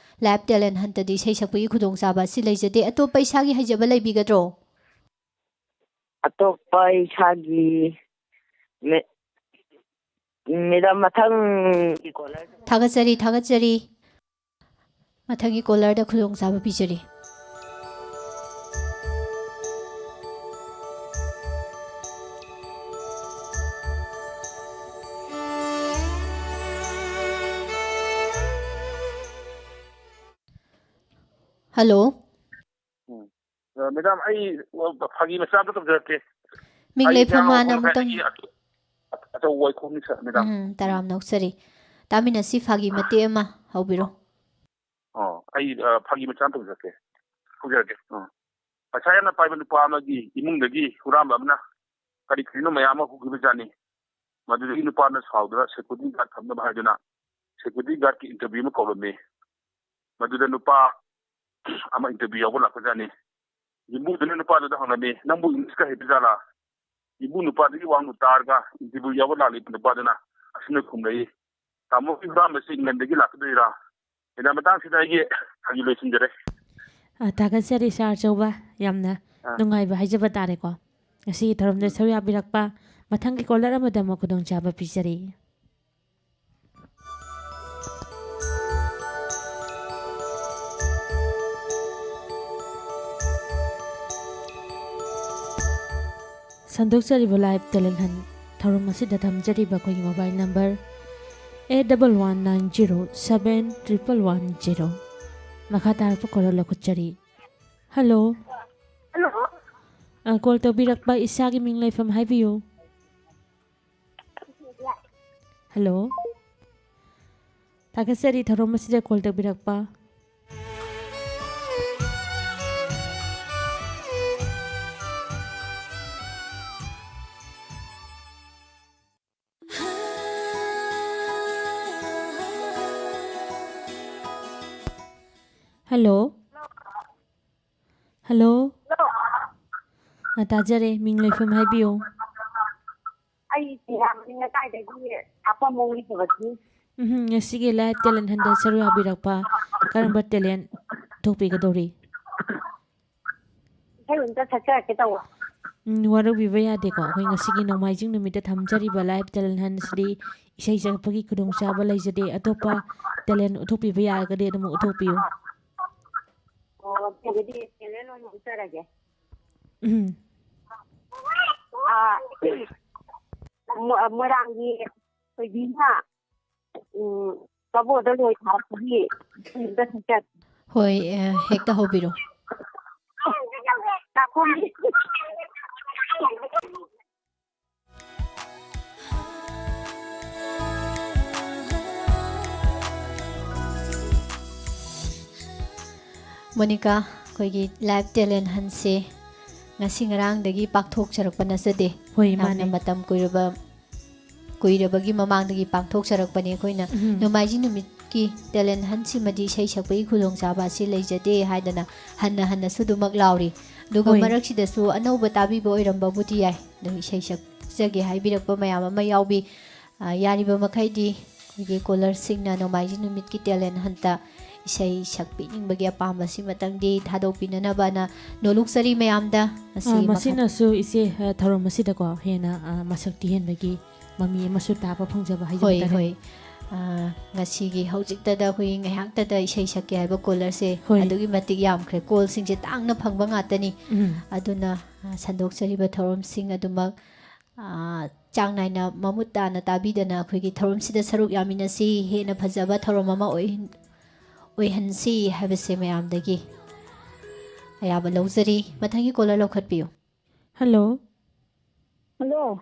live talent hunt ꯇꯗꯤ ꯏꯁꯩ ꯁꯛꯄꯒꯤ ꯈꯨꯗꯣꯡꯆꯥꯕ ꯑꯁꯤ ꯂꯩꯖꯗꯦ꯫ ꯑꯇꯣꯞꯄ ꯏꯁꯥꯒꯤ ꯍꯩꯖꯕ ꯂꯩꯕꯤꯒꯗ꯭ꯔꯣ? ꯑꯇꯣꯞꯄ ꯏꯁꯥꯒꯤ ꯃꯦ-, ꯃꯦꯗꯥꯝ, ꯃꯊꯪꯒꯤ caller꯫ ꯊꯥꯒꯠꯆꯔꯤ, ꯊꯥꯒꯠꯆꯔꯤ꯫ ꯃꯊꯪꯒꯤ caller ꯗ ꯈꯨꯗꯣꯡꯆꯥꯕ ꯄꯤꯖꯔꯤ꯫ Hello꯫ ꯎꯝ꯫ ꯑ, ꯃꯦꯗꯥꯝ, ꯑꯩ, ꯑ, ꯐꯥꯒꯤ ꯃꯆꯥ ꯑꯝꯇ ꯇꯧꯖꯔꯛꯀꯦ꯫ ꯃꯤꯡ ꯑꯩ ꯂꯩꯐꯝ ꯏꯆꯥ ꯍꯥꯟꯅ ꯍꯧꯕ ꯑꯃꯨꯛꯇꯪ꯫ ꯉꯁꯥꯏꯗꯒꯤ ꯑꯆ-, ꯑꯆꯧꯕ ꯋꯥꯏꯈꯣꯡꯅꯤ, ꯁꯥꯔ, ꯃꯦꯗꯥꯝ꯫ ꯎꯝ, ꯇꯔꯥꯝꯅ ꯑꯣꯛꯆꯔꯤ꯫ ꯇꯥꯃꯤꯟꯅꯁꯤ, ꯐꯥꯒꯤ ꯃꯇꯦꯛ ꯑꯃ ꯍꯧꯕꯤꯔꯣ꯫ ꯑꯣ, ꯑꯩ, ꯑ, ꯐꯥꯒꯤ ꯃꯆꯥ ꯑꯃ ꯇꯧꯖꯔꯛꯀꯦ꯫ ꯍꯧꯖꯔꯛꯀꯦ꯫ ꯑ꯫ ꯄꯩꯁꯥ ꯌꯥꯝꯅ ꯄꯥꯏꯕ ꯅꯨꯄꯥ ꯑꯃꯒꯤ ꯏꯃꯨꯡꯗꯒꯤ ꯍꯨꯔꯥꯟꯕ ꯑꯃꯅ ꯀꯔꯤ ꯀꯔꯤꯅꯣ ꯃꯌꯥꯝ ꯑꯃ ꯍꯨꯈꯤꯕꯖꯥꯠꯅꯤ꯫ ꯃꯗꯨꯗꯒꯤ ꯅꯨꯄꯥꯅ ꯁꯥꯎꯗꯨꯅ security guard ꯊꯝꯅꯕ ꯍꯥꯏꯗꯨꯅ security guard ꯀꯤ interview ꯑꯃ ꯀꯧꯔꯝꯃꯤ꯫ ꯃꯗꯨꯗ ꯅꯨꯄꯥ ꯑꯃ interview ꯌꯥꯎꯕ ꯂꯥꯛꯄꯖꯥꯠꯅꯤ꯫ ꯌꯨꯝꯕꯨꯗꯨꯅ ꯅꯨꯄꯥꯗꯨꯗ ꯍꯪꯂꯝꯃꯤ, "ꯅꯪꯕꯨ English ꯀ ꯍꯩꯕ ꯖꯥꯠꯂꯥ?" ꯌꯨꯝꯕꯨ ꯅꯨꯄꯥꯗꯨꯒꯤ ꯋꯥꯍꯪꯗꯨ ꯇꯥꯔꯒ interview ꯌꯥꯎꯕ ꯂꯥꯛꯂꯤꯕ ꯅꯨꯄꯥꯗꯨꯅ ꯑꯁꯨꯝꯅ ꯈꯨꯝꯂꯛꯏ, "ꯇꯥꯃꯣꯒꯤ ꯍꯨꯔꯥꯟꯕꯁꯤ England ꯗꯒꯤ ꯂꯥꯛꯀꯗꯣꯏꯔꯥ?" ꯃꯦꯗꯥꯝ, ꯃꯇꯥꯡꯁꯤꯗ ꯑꯩꯒꯤ ꯐꯥꯒꯤ ꯂꯣꯏꯁꯤꯟꯖꯔꯦ꯫ ꯑ, ꯊꯥꯒꯠꯆꯔꯤ, ꯁꯥꯔ ꯑꯆꯧꯕ꯫ ꯌꯥꯝꯅ ꯑ꯫ ꯅꯨꯡꯉꯥꯏꯕ ꯍꯥꯏꯖꯕ ꯇꯥꯔꯦꯀꯣ꯫ ꯉꯁꯤꯒꯤ ꯊꯧꯔꯝꯗ ꯁꯔꯨꯛ ꯌꯥꯕꯤꯔꯛꯄ ꯃꯊꯪꯒꯤ ꯀꯣꯂꯔ ꯑꯃꯗ ꯑꯃꯨꯛ ꯈꯨꯗꯣꯡꯆꯥꯕ ꯄꯤꯖꯔꯤ꯫ ꯁꯟꯗꯣꯛꯆꯔꯤꯕ ꯂꯥꯏꯐ ꯇꯦꯂꯦꯟ ꯍꯟ ꯊꯧꯔꯝ ꯑꯁꯤꯗ ꯊꯝꯖꯔꯤꯕ ꯑꯩꯈꯣꯏꯒꯤ mobile number eight double one nine zero seven triple one zero꯫ ꯃꯈꯥ ꯇꯥꯔꯛꯄ ꯀꯣꯂꯔ ꯂꯧꯈꯠꯆꯔꯤ꯫ ꯍꯜꯂꯣ꯫ ꯍꯜꯂꯣ꯫ ꯑ, ꯀꯣꯜ ꯇꯧꯕꯤꯔꯛꯄ ꯏꯁꯥꯒꯤ ꯃꯤꯡ ꯂꯩꯐꯝ ꯍꯥꯏꯕꯤꯌꯨ꯫ ꯍꯜꯂꯣ꯫ ꯊꯥꯒꯠꯆꯔꯤ ꯊꯧꯔꯝ ꯑꯁꯤꯗ ꯀꯣꯜ ꯇꯧꯕꯤꯔꯛꯄ꯫ ꯍꯜꯂꯣ꯫ ꯍꯜꯂꯣ꯫ ꯍꯜꯂꯣ꯫ ꯑ, ꯇꯥꯖꯔꯦ꯫ ꯃꯤꯡ ꯂꯩꯐꯝ ꯍꯥꯏꯕꯤꯌꯨ꯫ ꯑꯩ ꯇꯦꯔꯥꯃꯅꯤ ꯂꯩꯀꯥꯏꯗꯒꯤ ꯁꯥꯄꯝ ꯃꯣꯡꯂꯤ ꯊꯕꯛꯅꯤ꯫ ꯎꯝ, ꯉꯁꯤꯒꯤ ꯂꯥꯏꯐ ꯇꯦꯂꯦꯟ ꯍꯟꯗ ꯁꯔꯨꯛ ꯌꯥꯕꯤꯔꯛꯄ ꯀꯔꯝꯕ ꯇꯦꯂꯦꯟ ꯎꯠꯊꯣꯛꯄꯤꯒꯗꯧꯔꯤ? ꯏꯁꯩ ꯑꯝꯇ ꯁꯛꯆꯔꯛꯀꯦ ꯇꯧꯕ꯫ ꯎꯝ, ꯋꯥꯔꯧꯕꯤꯕ ꯌꯥꯗꯦꯀꯣ꯫ ꯑꯩꯈꯣꯏ ꯉꯁꯤꯒꯤ ꯅꯣꯡꯃꯥꯏꯖꯤꯡ ꯅꯨꯃꯤꯠꯇ ꯊꯝꯖꯔꯤꯕ ꯂꯥꯏꯐ ꯇꯦꯂꯦꯟ ꯍꯟꯁꯤꯗꯤ ꯏꯁꯩ ꯁꯛꯄꯒꯤ ꯈꯨꯗꯣꯡꯆꯥꯕ ꯂꯩꯖꯗꯦ꯫ ꯑꯇꯣꯞꯄ ꯇꯦꯂꯦꯟ ꯎꯠꯊꯣꯛꯄꯤꯕ ꯌꯥꯔꯒꯗꯤ ꯑꯗꯨꯝ ꯎꯠꯊꯣꯛꯄꯤꯌꯨ꯫ ꯑꯣ, ꯑꯗꯨꯗꯤ ꯇꯦꯂꯦꯟ ꯑꯣꯏꯅ ꯎꯠꯆꯔꯒꯦ꯫ ꯎꯝ꯫ ꯑꯥ, ꯃꯣ-, ꯃꯣꯏꯔꯥꯡꯒꯤ ꯊꯣꯏꯕꯤꯅ, ꯎꯝ, ꯀꯕꯣꯗ ꯂꯣꯏ ꯊꯥꯔꯛꯄꯒꯤ ꯏꯁꯩ ꯑꯝꯇ ꯁꯛꯆꯔꯛꯀꯦ꯫ ꯍꯣꯏ, ꯑ, ꯍꯦꯛꯇ ꯍꯧꯕꯤꯔꯣ꯫ ꯉꯥꯏꯈꯣ꯫ ꯃꯣꯅꯤꯀꯥ, ꯑꯩꯈꯣꯏꯒꯤ ꯂꯥꯏꯐ ꯇꯦꯂꯦꯟ ꯍꯟꯁꯦ ꯉꯁꯤ ꯉꯔꯥꯡꯗꯒꯤ ꯄꯥꯡꯊꯣꯛꯆꯔꯛꯄ ꯅꯠꯆꯗꯦ꯫ ꯍꯣꯏ, ꯌꯥꯝꯅ ꯃꯥꯅꯦ꯫ ꯃꯇꯝ ꯀꯨꯏꯔꯕ, ꯀꯨꯏꯔꯕꯒꯤ ꯃꯃꯥꯡꯗꯒꯤ ꯄꯥꯡꯊꯣꯛꯆꯔꯛꯄꯅꯦ꯫ ꯑꯩꯈꯣꯏꯅ ꯎꯝ꯫ ꯅꯣꯡꯃꯥꯏꯖꯤꯡ ꯅꯨꯃꯤꯠꯀꯤ ꯇꯦꯂꯦꯟ ꯍꯟꯁꯤꯃꯗꯤ ꯏꯁꯩ ꯁꯛꯄꯒꯤ ꯈꯨꯗꯣꯡꯆꯥꯕ ꯑꯁꯤ ꯂꯩꯖꯗꯦ ꯍꯥꯏꯗꯅ ꯍꯟꯅ ꯍꯟꯅꯁꯨ ꯑꯗꯨꯃꯛ ꯂꯥꯎꯔꯤ꯫ ꯑꯗꯨꯒ ꯍꯣꯏ꯫ ꯃꯔꯛꯁꯤꯗꯁꯨ ꯑꯅꯧꯕ ꯇꯥꯕꯤꯕ ꯑꯣꯏꯔꯝꯕꯕꯨꯗꯤ ꯌꯥꯏ, ꯑꯗꯨ ꯏꯁꯩ ꯁꯛꯆꯒꯦ ꯍꯥꯏꯕꯤꯔꯛꯄ ꯃꯌꯥꯝ ꯑꯃ ꯌꯥꯎꯕꯤ꯫ ꯑ, ꯌꯥꯔꯤꯕ ꯃꯈꯩꯗꯤ ꯑꯩꯈꯣꯏꯒꯤ ꯀꯣꯂꯔꯁꯤꯡꯅ ꯅꯣꯡꯃꯥꯏꯖꯤꯡ ꯅꯨꯃꯤꯠꯀꯤ ꯇꯦꯂꯦꯟ ꯍꯟꯇ ꯏꯁꯩ ꯁꯛꯄꯤꯅꯤꯡꯕꯒꯤ ꯑꯄꯥꯝꯕꯁꯤꯃꯇꯪꯗꯤ ꯊꯥꯗꯣꯛꯄꯤꯅꯅꯕꯅ ꯅꯣꯂꯨꯛꯆꯔꯤ ꯃꯌꯥꯝꯗ꯫ ꯉꯁꯤ ꯑ, ꯃꯈꯥ- ꯃꯁꯤꯅꯁꯨ ꯏꯆꯦ, ꯑ, ꯊꯧꯔꯝ ꯑꯁꯤꯗꯀꯣ ꯍꯦꯟꯅ, ꯑ, ꯃꯁꯛ ꯇꯤꯍꯦꯟꯕꯒꯤ ꯃꯃꯤ ꯑꯃꯁꯨ ꯇꯥꯕ ꯐꯪꯖꯕ ꯍꯥꯏꯖꯕ ꯍꯣꯏ, ꯇꯥꯔꯦ꯫ ꯍꯣꯏ꯫ ꯑ, ꯉꯁꯤꯒꯤ ꯍꯧꯖꯤꯛꯇꯗ ꯑꯩꯈꯣꯏ ꯉꯥꯏꯍꯥꯛꯇꯗ ꯏꯁꯩ ꯁꯛꯀꯦ ꯍꯥꯏꯕ ꯀꯣꯂꯔꯁꯦ ꯍꯣꯏ꯫ ꯑꯗꯨꯛꯀꯤ ꯃꯇꯤꯛ ꯌꯥꯝꯈ꯭ꯔꯦ꯫ ꯀꯣꯜꯁꯤꯡꯁꯦ ꯇꯥꯡꯅ ꯐꯪꯕ ꯉꯥꯛꯇꯅꯤ꯫ ꯎꯝ꯫ ꯑꯗꯨꯅ, ꯑ, ꯁꯟꯗꯣꯛꯆꯔꯤꯕ ꯊꯧꯔꯝꯁꯤꯡ ꯑꯗꯨꯃꯛ, ꯑ, ꯆꯥꯡ ꯅꯥꯏꯅ ꯃꯃꯨꯠ ꯇꯥꯅ ꯇꯥꯕꯤꯗꯅ ꯑꯩꯈꯣꯏꯒꯤ ꯊꯧꯔꯝꯁꯤꯗ ꯁꯔꯨꯛ ꯌꯥꯃꯤꯟꯅꯁꯤ꯫ ꯍꯦꯟꯅ ꯐꯖꯕ ꯊꯧꯔꯝ ꯑꯃ ꯑꯣꯏꯍꯟ-, ꯑꯣꯏꯍꯟꯁꯤ ꯍꯥꯏꯕꯁꯦ ꯃꯌꯥꯝꯗꯒꯤ ꯑꯌꯥꯕ ꯂꯧꯖꯔꯤ꯫ ꯃꯊꯪꯒꯤ ꯀꯣꯂꯔ ꯂꯧꯈꯠꯄꯤꯌꯨ꯫ ꯍꯜꯂꯣ꯫ ꯍꯜꯂꯣ꯫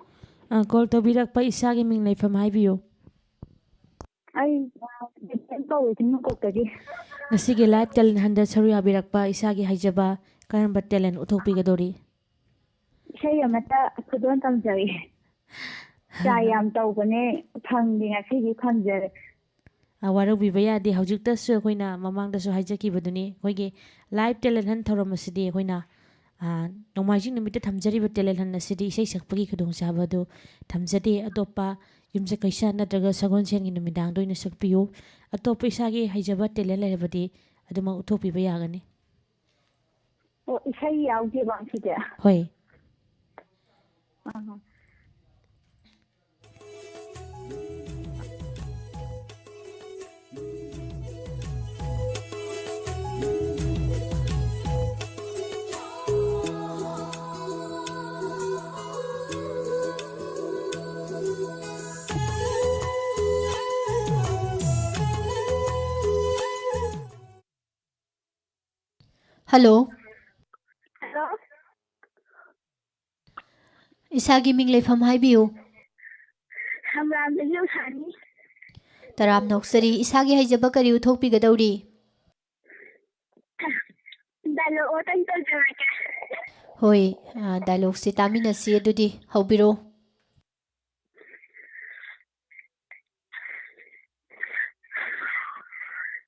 ꯑ, ꯀꯣꯜ ꯇꯧꯕꯤꯔꯛꯄ ꯏꯁꯥꯒꯤ ꯃꯤꯡ ꯂꯩꯐꯝ ꯍꯥꯏꯕꯤꯌꯨ꯫ ꯑꯩ, ꯑ, ꯕꯦꯕꯦꯟ ꯀꯧꯏ, ꯆꯤꯡꯃꯀꯣꯛꯇꯒꯤ꯫ ꯉꯁꯤꯒꯤ ꯂꯥꯏꯚ ꯇꯦꯂꯦꯟ ꯍꯟꯗ ꯁꯔꯨꯛ ꯌꯥꯕꯤꯔꯛꯄ ꯏꯁꯥꯒꯤ ꯍꯩꯖꯕ ꯀꯔꯝꯕ ꯇꯦꯂꯦꯟ ꯎꯠꯊꯣꯛꯄꯤꯒꯗꯧꯔꯤ? ꯏꯁꯩ ꯑꯃꯠꯇ ꯈꯨꯗꯣꯜ ꯇꯝꯖꯒꯦ꯫ Try ꯌꯥꯝ ꯇꯧꯕꯅꯦ, ꯐꯪꯗꯦ, ꯉꯁꯤꯗꯤ ꯐꯪꯖꯔꯦ꯫ ꯑ, ꯋꯥꯔꯧꯕꯤꯕ ꯌꯥꯗꯦ꯫ ꯍꯧꯖꯤꯛꯇꯁꯨ ꯑꯩꯈꯣꯏꯅ ꯃꯃꯥꯡꯗꯁꯨ ꯍꯥꯏꯖꯈꯤꯕꯗꯨꯅꯤ, ꯑꯩꯈꯣꯏꯒꯤ ꯂꯥꯏꯚ ꯇꯦꯂꯦꯟ ꯍꯟ ꯊꯧꯔꯝ ꯑꯁꯤꯗꯤ ꯑꯩꯈꯣꯏꯅ, ꯑ, ꯅꯣꯡꯃꯥꯏꯖꯤꯡ ꯅꯨꯃꯤꯠꯇ ꯊꯝꯖꯔꯤꯕ ꯇꯦꯂꯦꯟ ꯍꯟ ꯑꯁꯤꯗꯤ ꯏꯁꯩ ꯁꯛꯄꯒꯤ ꯈꯨꯗꯣꯡꯆꯥꯕ ꯑꯗꯨ ꯊꯝꯖꯗꯦ꯫ ꯑꯇꯣꯞꯄ ꯌꯨꯝꯁꯀꯩꯁ ꯅꯠꯇ꯭ꯔꯒ ꯁꯒꯣꯜꯁꯦꯟꯒꯤ ꯅꯨꯃꯤꯗꯥꯡꯗ ꯑꯣꯏꯅ ꯁꯛꯄꯤꯌꯨ꯫ ꯑꯇꯣꯞꯄ ꯏꯁꯥꯒꯤ ꯍꯩꯖꯕ ꯇꯦꯂꯦꯟ ꯂꯩꯔꯕꯗꯤ ꯑꯗꯨꯃꯛ ꯎꯠꯊꯣꯛꯄꯤꯕ ꯌꯥꯒꯅꯤ꯫ ꯑꯣ, ꯏꯁꯩ ꯌꯥꯎꯗꯦꯕ ꯁꯤꯗꯤ? ꯍꯣꯏ꯫ ꯑꯍ꯫ ꯍꯜꯂꯣ꯫ ꯍꯜꯂꯣ꯫ ꯏꯁꯥꯒꯤ ꯃꯤꯡ ꯂꯩꯐꯝ ꯍꯥꯏꯕꯤꯌꯨ꯫ ꯁꯝꯔꯥꯝꯗꯒꯤ ꯎꯁꯥꯅꯤ꯫ ꯇꯔꯥꯝꯅ ꯑꯣꯛꯆꯔꯤ꯫ ꯏꯁꯥꯒꯤ ꯍꯩꯖꯕ ꯀꯔꯤ ꯎꯠꯊꯣꯛꯄꯤꯒꯗꯧꯔꯤ? ꯗꯥꯏꯂꯣꯛ ꯑꯃꯇꯪ ꯇꯧꯖꯔꯛꯀꯦ꯫ ꯍꯣꯏ, ꯑ, ꯗꯥꯏꯂꯣꯛꯁꯤ ꯇꯥꯃꯤꯟꯅꯁꯤ꯫ ꯑꯗꯨꯗꯤ ꯍꯧꯕꯤꯔꯣ꯫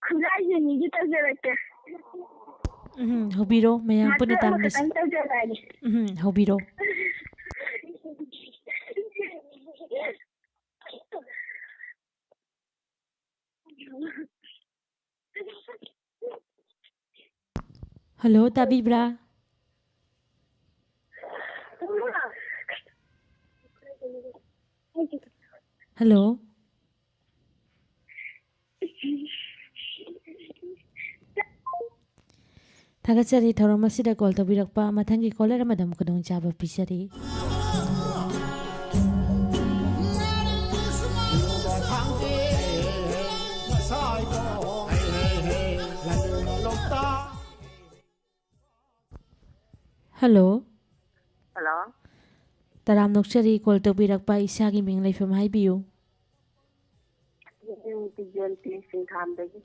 ꯈꯨꯠꯂꯥꯏ ꯖꯦꯅꯤꯒꯤ ꯇꯧꯖꯔꯛꯀꯦ꯫ ꯎꯝ, ꯍꯧꯕꯤꯔꯣ, ꯃꯌꯥꯝ ꯄꯨꯟꯅ ꯃꯇꯦꯛ ꯇꯥꯃꯤꯟꯅꯁꯤ꯫ ꯑꯃꯈꯛꯇꯪ ꯇꯧꯖꯔꯛꯑꯒꯦ꯫ ꯎꯝ, ꯍꯧꯕꯤꯔꯣ꯫ ꯍꯜꯂꯣ, ꯇꯥꯕꯤꯕ꯭ꯔꯥ? ꯍꯜꯂꯣ꯫ ꯊꯥꯒꯠꯆꯔꯤ, ꯊꯧꯔꯝ ꯑꯁꯤꯗ ꯀꯣꯜ ꯇꯧꯕꯤꯔꯛꯄ ꯃꯊꯪꯒꯤ ꯀꯣꯂꯔ ꯑꯃꯗ ꯑꯃꯨꯛ ꯈꯨꯗꯣꯡꯆꯥꯕ ꯄꯤꯖꯔꯤ꯫ ꯍꯜꯂꯣ꯫ ꯍꯜꯂꯣ꯫ ꯇꯔꯥꯝꯅ ꯑꯣꯛꯆꯔꯤ, ꯀꯣꯜ ꯇꯧꯕꯤꯔꯛꯄ꯫ ꯏꯁꯥꯒꯤ ꯃꯤꯡ, ꯂꯩꯐꯝ ꯍꯥꯏꯕꯤꯌꯨ꯫ ꯎꯝ, ꯕꯤꯖꯦꯟꯇꯤ ꯁꯤꯡꯊꯥꯝꯗꯒꯤ꯫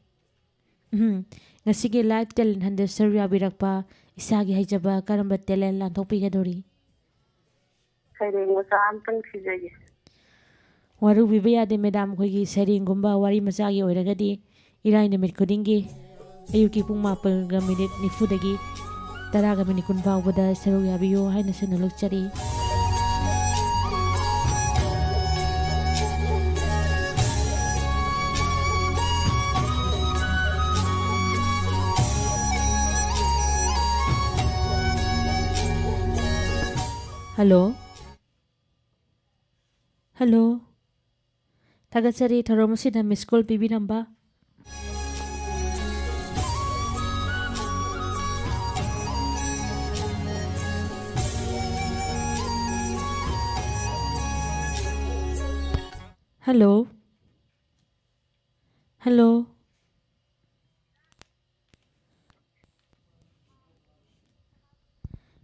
ꯎꯝ, ꯉꯁꯤꯒꯤ Live Talent Hunt ꯗ ꯁꯔꯨꯛ ꯌꯥꯕꯤꯔꯛꯄ, ꯏꯁꯥꯒꯤ ꯍꯩꯖꯕ ꯀꯔꯝꯕ talent ꯂꯥꯟꯊꯣꯛꯄꯤꯒꯗꯧꯔꯤ? ꯁꯩꯔꯦꯡ ꯃꯆꯥ ꯑꯝꯇꯪ ꯊꯤꯖꯒꯦ꯫ ꯋꯥꯔꯧꯕꯤꯕ ꯌꯥꯗꯦ, ꯃꯦꯗꯥꯝ꯫ ꯑꯩꯈꯣꯏꯒꯤ ꯁꯩꯔꯦꯡꯒꯨꯝꯕ ꯋꯥꯔꯤ ꯃꯆꯥꯒꯤ ꯑꯣꯏꯔꯒꯗꯤ ꯏꯔꯥꯏ ꯅꯨꯃꯤꯠ ꯈꯨꯗꯤꯡꯒꯤ ꯑꯌꯨꯛꯀꯤ ꯄꯨꯡ ꯃꯥꯄꯜꯒ ꯃꯤꯅꯤꯠ ꯅꯤꯐꯨꯗꯒꯤ ꯇꯔꯥꯒ ꯃꯤꯅꯤꯠ ꯀꯨꯟ ꯐꯥꯎꯕꯗ ꯁꯔꯨꯛ ꯌꯥꯕꯤꯌꯨ ꯍꯥꯏꯅꯁꯨ ꯅꯣꯂꯨꯛꯆꯔꯤ꯫ ꯍꯜꯂꯣ꯫ ꯍꯜꯂꯣ꯫ ꯊꯥꯒꯠꯆꯔꯤ, ꯊꯧꯔꯝ ꯑꯁꯤꯗ miss call ꯄꯤꯕꯤꯔꯝꯕ꯫ ꯍꯜꯂꯣ꯫ ꯍꯜꯂꯣ꯫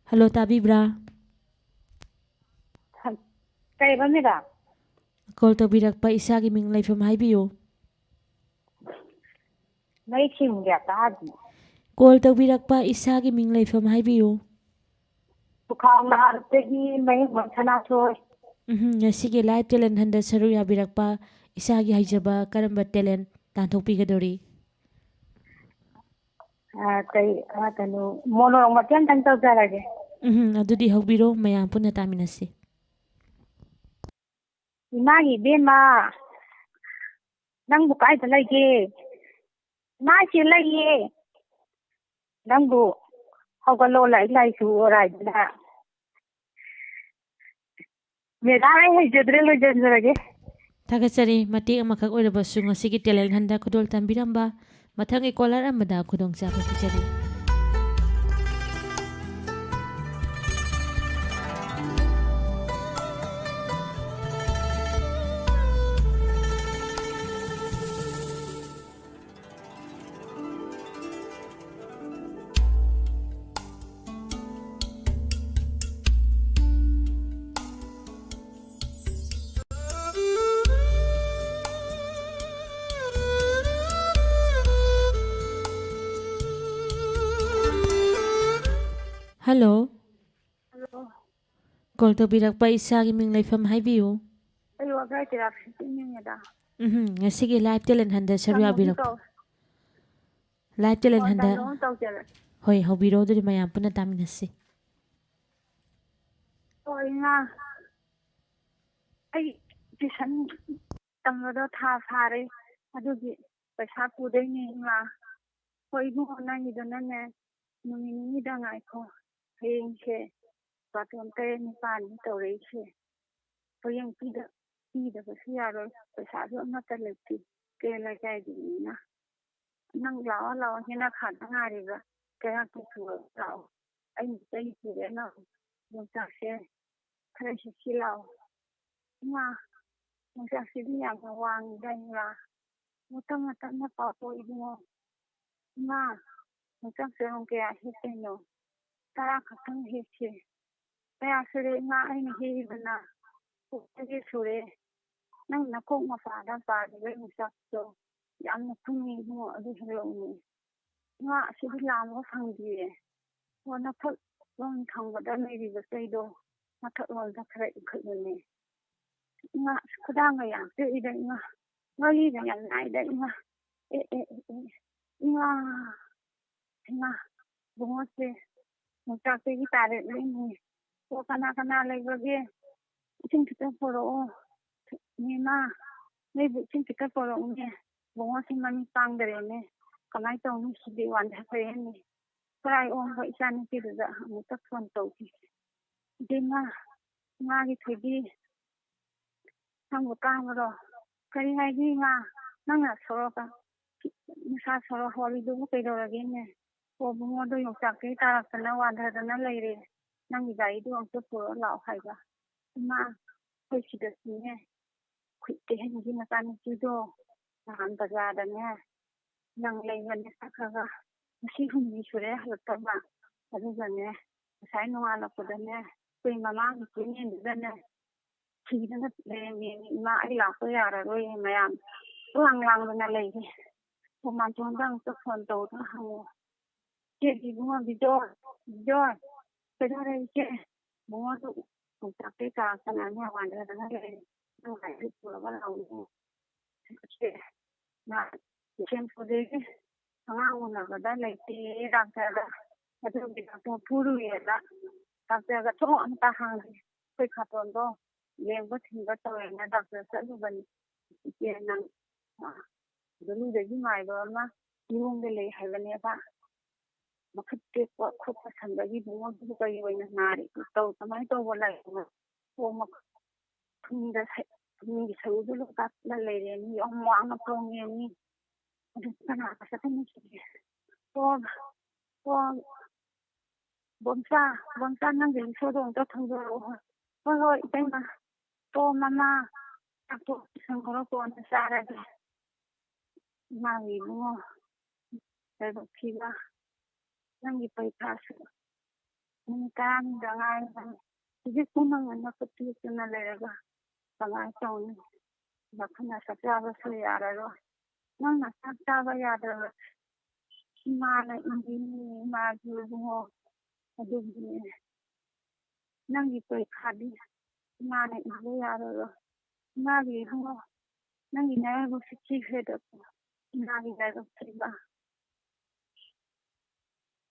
ꯍꯜꯂꯣ, ꯇꯥꯕꯤꯕ꯭ꯔꯥ? ꯀꯩꯕ, ꯃꯦꯗꯥꯝ? ꯀꯣꯜ ꯇꯧꯕꯤꯔꯛꯄ, ꯏꯁꯥꯒꯤ ꯃꯤꯡ, ꯂꯩꯐꯝ ꯍꯥꯏꯕꯤꯌꯨ꯫ ꯃꯌꯦꯛ ꯁꯦꯡꯗꯦ, ꯇꯥꯗꯦ꯫ ꯀꯣꯜ ꯇꯧꯕꯤꯔꯛꯄ, ꯏꯁꯥꯒꯤ ꯃꯤꯡ, ꯂꯩꯐꯝ ꯍꯥꯏꯕꯤꯌꯨ꯫ ꯄꯨꯈꯥꯝ ꯅꯍꯥꯔꯣꯜꯗꯒꯤ ꯃꯌꯦꯛꯃ ꯁꯅꯥꯊꯣꯏ꯫ ꯎꯝꯍꯨꯝ, ꯉꯁꯤꯒꯤ Live Talent Hunt ꯗ ꯁꯔꯨꯛ ꯌꯥꯕꯤꯔꯛꯄ, ꯏꯁꯥꯒꯤ ꯍꯩꯖꯕ ꯀꯔꯝꯕ talent ꯇꯥꯟꯊꯣꯛꯄꯤꯒꯗꯧꯔꯤ? ꯑ, ꯀꯩ, ꯑ, ꯀꯩꯅꯣ, monologue ꯃꯇꯦꯛ ꯑꯝꯇꯪ ꯇꯧꯖꯔꯒꯦ꯫ ꯎꯝꯍꯨꯝ, ꯑꯗꯨꯗꯤ ꯍꯧꯕꯤꯔꯣ, ꯃꯌꯥꯝ ꯄꯨꯟꯅ ꯇꯥꯃꯤꯟꯅꯁꯤ꯫ ꯏꯃꯥꯒꯤ ꯏꯕꯦꯝꯃ, ꯅꯪꯕꯨ ꯀꯥꯏꯗ ꯂꯩꯒꯦ? ꯏꯃꯥ, ꯑꯩ ꯁꯤ ꯂꯩꯌꯦ꯫ ꯅꯪꯕꯨ ꯍꯧꯒꯠꯂꯣ, ꯂꯥꯏꯔꯤꯛ ꯂꯥꯏꯁꯨ ꯑꯣꯔꯥꯏꯗꯅ꯫ ꯃꯦꯗꯥꯝ, ꯑꯩ ꯍꯩꯖꯗ꯭ꯔꯦ, ꯂꯣꯏꯁꯤꯟꯖꯔꯒꯦ꯫ ꯊꯥꯒꯠꯆꯔꯤ꯫ ꯃꯇꯦꯛ ꯑꯃꯈꯛ ꯑꯣꯏꯔꯕꯁꯨ ꯉꯁꯤꯒꯤ talent huntꯗ ꯈꯨꯗꯣꯜ ꯇꯝꯕꯤꯔꯝꯕ꯫ ꯃꯊꯪꯒꯤ caller ꯑꯃꯗ ꯈꯨꯗꯣꯡꯆꯥꯕ ꯄꯤꯖꯔꯤ꯫ Hello꯫ Hello꯫ Call ꯇꯧꯕꯤꯔꯛꯄ, ꯏꯁꯥꯒꯤ ꯃꯤꯡ ꯂꯩꯐꯝ ꯍꯥꯏꯕꯤꯌꯨ꯫ ꯑꯩ ꯋꯥꯕ꯭ꯔꯥꯏ ꯇꯦꯔꯥ ꯐꯤꯐꯇꯤꯟꯅꯤꯅꯦꯗ꯫ ꯎꯝꯍꯨꯝ, ꯉꯁꯤꯒꯤ live talent huntꯗ ꯁꯔꯨꯛ ꯀꯩꯅꯣꯗꯤ ꯌꯥꯕꯤꯔꯛꯄ꯫ ꯀꯧ-, Live talent ꯍꯣꯏ, huntꯗ꯫ ꯀꯩꯅꯣꯝ ꯇꯧꯖꯔꯛꯀꯦ꯫ ꯍꯣꯏ, ꯍꯧꯕꯤꯔꯣ, ꯑꯗꯨꯗꯤ ꯃꯌꯥꯝ ꯄꯨꯟꯅ ꯇꯥꯃꯤꯟꯅꯁꯤ꯫ ꯍꯣꯏ, ꯏꯃꯥ꯫ ꯑꯩ tuition ꯇꯝꯕꯗꯣ ꯊꯥ ꯐꯥꯔꯦ, ꯑꯗꯨꯒꯤ ꯄꯩꯁꯥ ꯄꯨꯗꯣꯏꯅꯦ, ꯏꯃꯥ꯫ ꯍꯣꯏ, ꯏꯕꯨꯡꯉꯣ, ꯅꯪꯒꯤꯗꯨꯅꯅꯦ, ꯅꯨꯃꯤꯠ ꯅꯤꯅꯤꯗ ꯉꯥꯏꯈꯣ꯫ ꯍꯌꯦꯡꯁꯦ ꯕꯥꯇꯣꯟ ꯇꯔꯦꯠ ꯅꯤꯄꯥꯜꯅꯤ ꯇꯧꯔꯛꯏꯁꯦ꯫ ꯍꯌꯦꯡ ꯄꯤꯗ-, ꯄꯤꯗꯕꯁꯨ ꯌꯥꯔꯣꯏ, ꯄꯩꯁꯥꯁꯨ ꯑꯃꯠꯇ ꯂꯩꯇꯦ, ꯀꯩꯔꯣꯜ ꯂꯩꯀꯥꯏꯒꯤꯅꯤꯅ꯫ ꯅꯪ ꯂꯥꯛꯑꯣ, ꯂꯥꯛꯑꯣ, ꯍꯦꯟꯅ ꯈꯥꯗ ꯉꯥꯏꯔꯤꯕ ꯀꯩꯔꯥꯛꯇ ꯄꯨꯔꯒ ꯂꯥꯛꯑꯣ꯫ ꯑꯩꯅ ꯆꯩ ꯄꯨꯔꯦ, ꯂꯥꯛꯑꯣ꯫ ꯌꯣꯡꯆꯥꯛꯁꯦ ꯈꯔ ꯍꯦꯛꯁꯤ ꯂꯥꯛꯑꯣ꯫ ꯏꯃꯥ, ꯌꯣꯡꯆꯥꯛꯁꯤꯗꯤ ꯌꯥꯝꯅ ꯋꯥꯡꯉꯤꯗ, ꯏꯃꯥ꯫ ꯃꯇꯝ ꯃꯇꯝꯅ ꯄꯥꯛꯄ ꯏꯕꯨꯡꯉꯣ꯫ ꯏꯃꯥ, ꯌꯣꯡꯆꯥꯛ ꯆꯔꯣꯡ ꯀꯌꯥ ꯍꯦꯛꯇꯣꯏꯅꯣ? ꯇꯔꯥ ꯈꯛꯇꯪ ꯍꯦꯛꯁꯦ꯫ ꯀꯌꯥ ꯁꯨꯔꯦ ꯏꯃꯥ ꯑꯩꯅ ꯍꯦꯛꯏꯕꯅ? ꯀꯨꯟ ꯇꯔꯦꯠ ꯁꯨꯔꯦ꯫ ꯅꯪ ꯅꯀꯣꯛ ꯃꯄꯥꯗ ꯄꯥꯜꯂꯤꯕ ꯌꯣꯡꯆꯥꯛꯇꯣ ꯌꯥꯝꯅ ꯊꯨꯝꯃꯤ ꯏꯕꯨꯡꯉꯣ, ꯑꯗꯨ ꯍꯦꯛꯂꯛꯎꯅꯦ꯫ ꯏꯃꯥ, ꯑꯁꯤꯗꯤ ꯂꯥꯝꯕ ꯐꯪꯗꯤꯌꯦ꯫ ꯑꯣ, ꯅꯐꯛꯂꯣꯝ ꯊꯪꯕꯗ ꯂꯩꯔꯤꯕ ꯆꯩꯗꯣ ꯃꯊꯛꯂꯣꯝꯗ ꯈꯔ ꯏꯟꯈꯠꯂꯨꯅꯦ꯫ ꯏꯃꯥ, ꯑꯁ, ꯈꯨꯗꯥꯡꯒ ꯌꯥꯝ ꯆꯤꯛꯏꯗ ꯏꯃꯥ꯫ ꯃꯔꯤꯒ ꯌꯥꯝ ꯅꯥꯏꯗ ꯏꯃꯥ꯫ ꯑꯦ, ꯑꯦ, ꯑꯦ, ꯑꯦ꯫ ꯏꯃꯥ, ꯏꯃꯥ, ꯏꯕꯨꯡꯉꯣꯁꯦ ꯌꯣꯡꯆꯥꯛꯇꯒꯤ ꯇꯥꯔꯛꯂꯤꯅꯦ꯫ ꯑꯣ, ꯀꯅꯥ ꯀꯅꯥ ꯂꯩꯕꯒꯦ? ꯏꯁꯤꯡ ꯈꯤꯇ ꯄꯨꯔꯛꯑꯣ꯫ ꯃꯦꯃꯥ, ꯅꯣꯏꯕꯨ ꯏꯁꯤꯡ ꯈꯤꯇ ꯄꯨꯔꯛꯎꯅꯦ꯫ ꯏꯕꯨꯡꯉꯣꯁꯤ ꯃꯃꯤꯠ ꯄꯥꯡꯗꯔꯦꯅꯦ꯫ ꯀꯃꯥꯏ ꯇꯧꯅꯤ ꯁꯤꯗꯤ? ꯋꯥꯟꯊꯈ꯭ꯔꯦꯅꯦ꯫ ꯀꯔꯥꯏ ꯑꯣꯟꯕ ꯏꯆꯥꯅꯨꯄꯤꯗꯨꯗ ꯑꯃꯨꯛꯇ ꯐꯣꯟ ꯇꯧꯈꯤ꯫ ꯏꯕꯦꯝꯃ, ꯏꯃꯥꯒꯤ ꯊꯣꯏꯕꯤ, ꯅꯪꯕꯨ ꯇꯥꯕ꯭ꯔꯣ? ꯀꯔꯤ ꯍꯥꯏꯒꯦ ꯏꯃꯥ? ꯅꯪꯅ ꯁꯣꯔꯣꯛꯇ ꯅꯁꯥ ꯁꯣꯔꯣꯛ ꯍꯣꯜꯂꯤꯗꯨꯕꯨ ꯀꯩꯗꯧꯔꯒꯦꯅꯦ? ꯑꯣ ꯏꯕꯨꯡꯉꯣꯗꯣ ꯌꯣꯡꯆꯥꯛꯇꯒꯤ ꯇꯥꯔꯛꯇꯅ ꯋꯥꯟꯊꯗꯅ ꯂꯩꯔꯦ꯫ ꯅꯪꯒꯤ ꯒꯥꯔꯤꯗꯨ ꯑꯝꯇ ꯄꯨꯔꯛꯑꯣ ꯂꯥꯛꯑꯣ ꯍꯥꯏꯕ꯫ ꯏꯃꯥ, ꯑꯩꯈꯣꯏ ꯁꯤꯗꯁꯨꯅꯦ, ꯑꯩꯈꯣꯏ ꯏꯇꯩꯍꯟꯒꯤ ꯃꯆꯥꯅꯨꯄꯤꯗꯣ ꯅꯍꯥꯟ ꯕꯖꯥꯔꯗꯅꯦ ꯂꯪ ꯂꯩꯕꯅꯦ ꯆꯠꯈ꯭ꯔꯒ ꯉꯁꯤ ꯍꯨꯝꯅꯤ ꯁꯨꯔꯦ ꯍꯜꯂꯛꯇꯕ꯫ ꯑꯗꯨꯒꯅꯦ ꯉꯁꯥꯏ ꯅꯣꯡꯉꯥꯜꯂꯛꯄꯗꯅꯦ ꯑꯩꯈꯣꯏ ꯃꯃꯥꯡꯒꯤ ꯆꯤꯡꯌꯦꯟꯗꯨꯗꯅꯦ ꯊꯤꯗꯅ ꯂꯩꯔꯝꯃꯦ꯫ ꯏꯃꯥ, ꯑꯩ ꯂꯥꯛꯄ ꯌꯥꯔꯔꯣꯏ ꯃꯌꯥꯝ꯫ ꯂꯥꯡ ꯂꯥꯡꯗꯅ ꯂꯩꯔꯦ꯫ ꯑꯣ, ꯃꯥꯝꯇꯣꯟꯗ ꯑꯃꯨꯛꯇ ꯐꯣꯟ ꯇꯧꯗꯅ ꯍꯪꯉꯣ꯫ ꯏꯆꯦ, ꯏꯕꯨꯡꯉꯣ ꯕꯤꯖꯣꯏ, ꯕꯤꯖꯣꯏ, ꯀꯩꯗꯧꯔꯦ ꯏꯆꯦ? ꯏꯕꯨꯡꯉꯣꯗꯨ ꯌꯣꯡꯆꯥꯛꯇꯩ ꯆꯥꯔꯛꯇꯅꯅꯦ ꯋꯥꯟꯊꯗꯅ ꯂꯩꯔꯦ꯫ ꯅꯪ ꯂꯥꯏꯔꯤꯛ ꯄꯨꯔꯒ ꯂꯥꯛꯑꯣ꯫ ꯏꯆꯦ, ꯃꯥ ꯕꯤꯁꯦꯝꯄꯨꯔꯗꯒꯤ ꯑꯉꯥꯡ ꯎꯅꯕꯗ ꯂꯩꯇꯦꯌꯦ ꯗꯥꯛꯇꯔꯗ꯫ ꯑꯗꯨꯒꯤ ꯗꯥꯛꯇꯔ ꯄꯨꯔꯨꯏꯌꯦꯅ ꯗꯥꯛꯇꯔꯒ ꯊꯣꯡ ꯑꯝꯇ ꯍꯥꯡꯗꯦ꯫ ꯑꯩꯈꯣꯏ ꯈꯥꯇꯣꯟꯗꯣ ꯌꯦꯡꯕ ꯊꯤꯟꯕ ꯇꯧꯋꯦꯅ ꯗꯥꯛꯇꯔ ꯆꯠꯂꯨꯕꯅꯤ꯫ ꯏꯆꯦ, ꯅꯪ, ꯑ, ꯒꯨꯂꯤꯗꯒꯤ ꯃꯥꯏꯕ ꯑꯃ ꯀꯤꯍꯣꯝꯗ ꯂꯩ ꯍꯥꯏꯕꯅꯦꯕ꯫ ꯃꯈꯨꯠ ꯇꯦꯛꯄ ꯈꯨꯠ ꯄꯁꯟꯕꯒꯤ ꯏꯕꯨꯡꯉꯣꯗꯨꯕꯨ ꯀꯔꯤ ꯑꯣꯏꯅ ꯅꯥꯔꯤ? ꯇꯧ-, ꯀꯃꯥꯏꯅ ꯇꯧꯕ ꯂꯥꯏꯅꯥꯅꯣ? ꯑꯣ, ꯃꯈꯨꯠ ꯊꯨꯟꯗ ꯁ-, ꯊꯨꯟꯒꯤ ꯁꯔꯨꯗꯨ ꯂꯣꯏ ꯀꯥꯞꯂ ꯂꯩꯔꯦ꯫ ꯃꯤ ꯌꯥꯝ ꯋꯥꯡꯅ ꯇꯣꯡꯉꯦ ꯃꯤ꯫ ꯑꯗꯨ ꯀꯅꯥꯒ ꯆꯠꯀꯅꯤ ꯁꯤꯗꯤ? ꯑꯣ, ꯑꯣ, ꯕꯣꯝꯆꯥ, ꯕꯣꯝꯆꯥ, ꯅꯪꯒꯤ ꯔꯤꯛꯁꯣꯗꯣ ꯑꯝꯇ ꯊꯧꯖꯔꯛꯑꯣ꯫ ꯍꯣꯏ, ꯍꯣꯏ, ꯏꯇꯩꯃ꯫ ꯑꯣ, ꯃꯃꯥ, ꯆꯥꯛꯇꯣ ꯁꯪꯈ꯭ꯔꯣ, ꯀꯣꯟꯅ ꯆꯥꯔꯒꯦ꯫ ꯏꯃꯥꯒꯤ ꯏꯕꯨꯡꯉꯣ, ꯂꯥꯏꯕꯛ ꯊꯤꯕ, ꯅꯪꯒꯤ ꯄꯔꯤꯈꯥꯁꯨ ꯅꯨꯃꯤꯠ ꯇꯔꯥꯅꯤꯗ ꯉꯥꯏꯔꯕꯅꯤ꯫ ꯍꯧꯖꯤꯛꯄꯨ ꯅꯪꯅ ꯅꯈꯨꯠ ꯇꯦꯛꯇꯨꯅ ꯂꯩꯔꯒ ꯀꯃꯥꯏꯅ ꯇꯧꯅꯤ? ꯅꯈꯨꯠꯅ ꯆꯥꯛ ꯆꯥꯕꯁꯨ ꯌꯥꯔꯔꯣꯏ꯫ ꯅꯪꯅ ꯆꯥꯛ ꯆꯥꯕ ꯌꯥꯗ꯭ꯔꯕ ꯏꯃꯥꯅ ꯏꯟꯗꯣꯏꯅꯤ, ꯏꯃꯥꯒꯤ ꯏꯕꯨꯡꯉꯣ꯫ ꯑꯗꯨꯒꯤꯅꯦ꯫ ꯅꯪꯒꯤ ꯄꯔꯤꯈꯥꯗꯤ ꯏꯃꯥꯅ ꯏꯕ ꯌꯥꯔꯔꯣꯏ꯫ ꯏꯃꯥꯒꯤ ꯏꯕꯨꯡꯉꯣ, ꯅꯪꯒꯤ ꯅꯔꯥꯏꯕꯛꯁꯤ ꯊꯤꯈ꯭ꯔꯦꯗꯀꯣ꯫ ꯏꯃꯥꯒꯤ ꯂꯥꯏꯕꯛ ꯊꯤꯕ꯫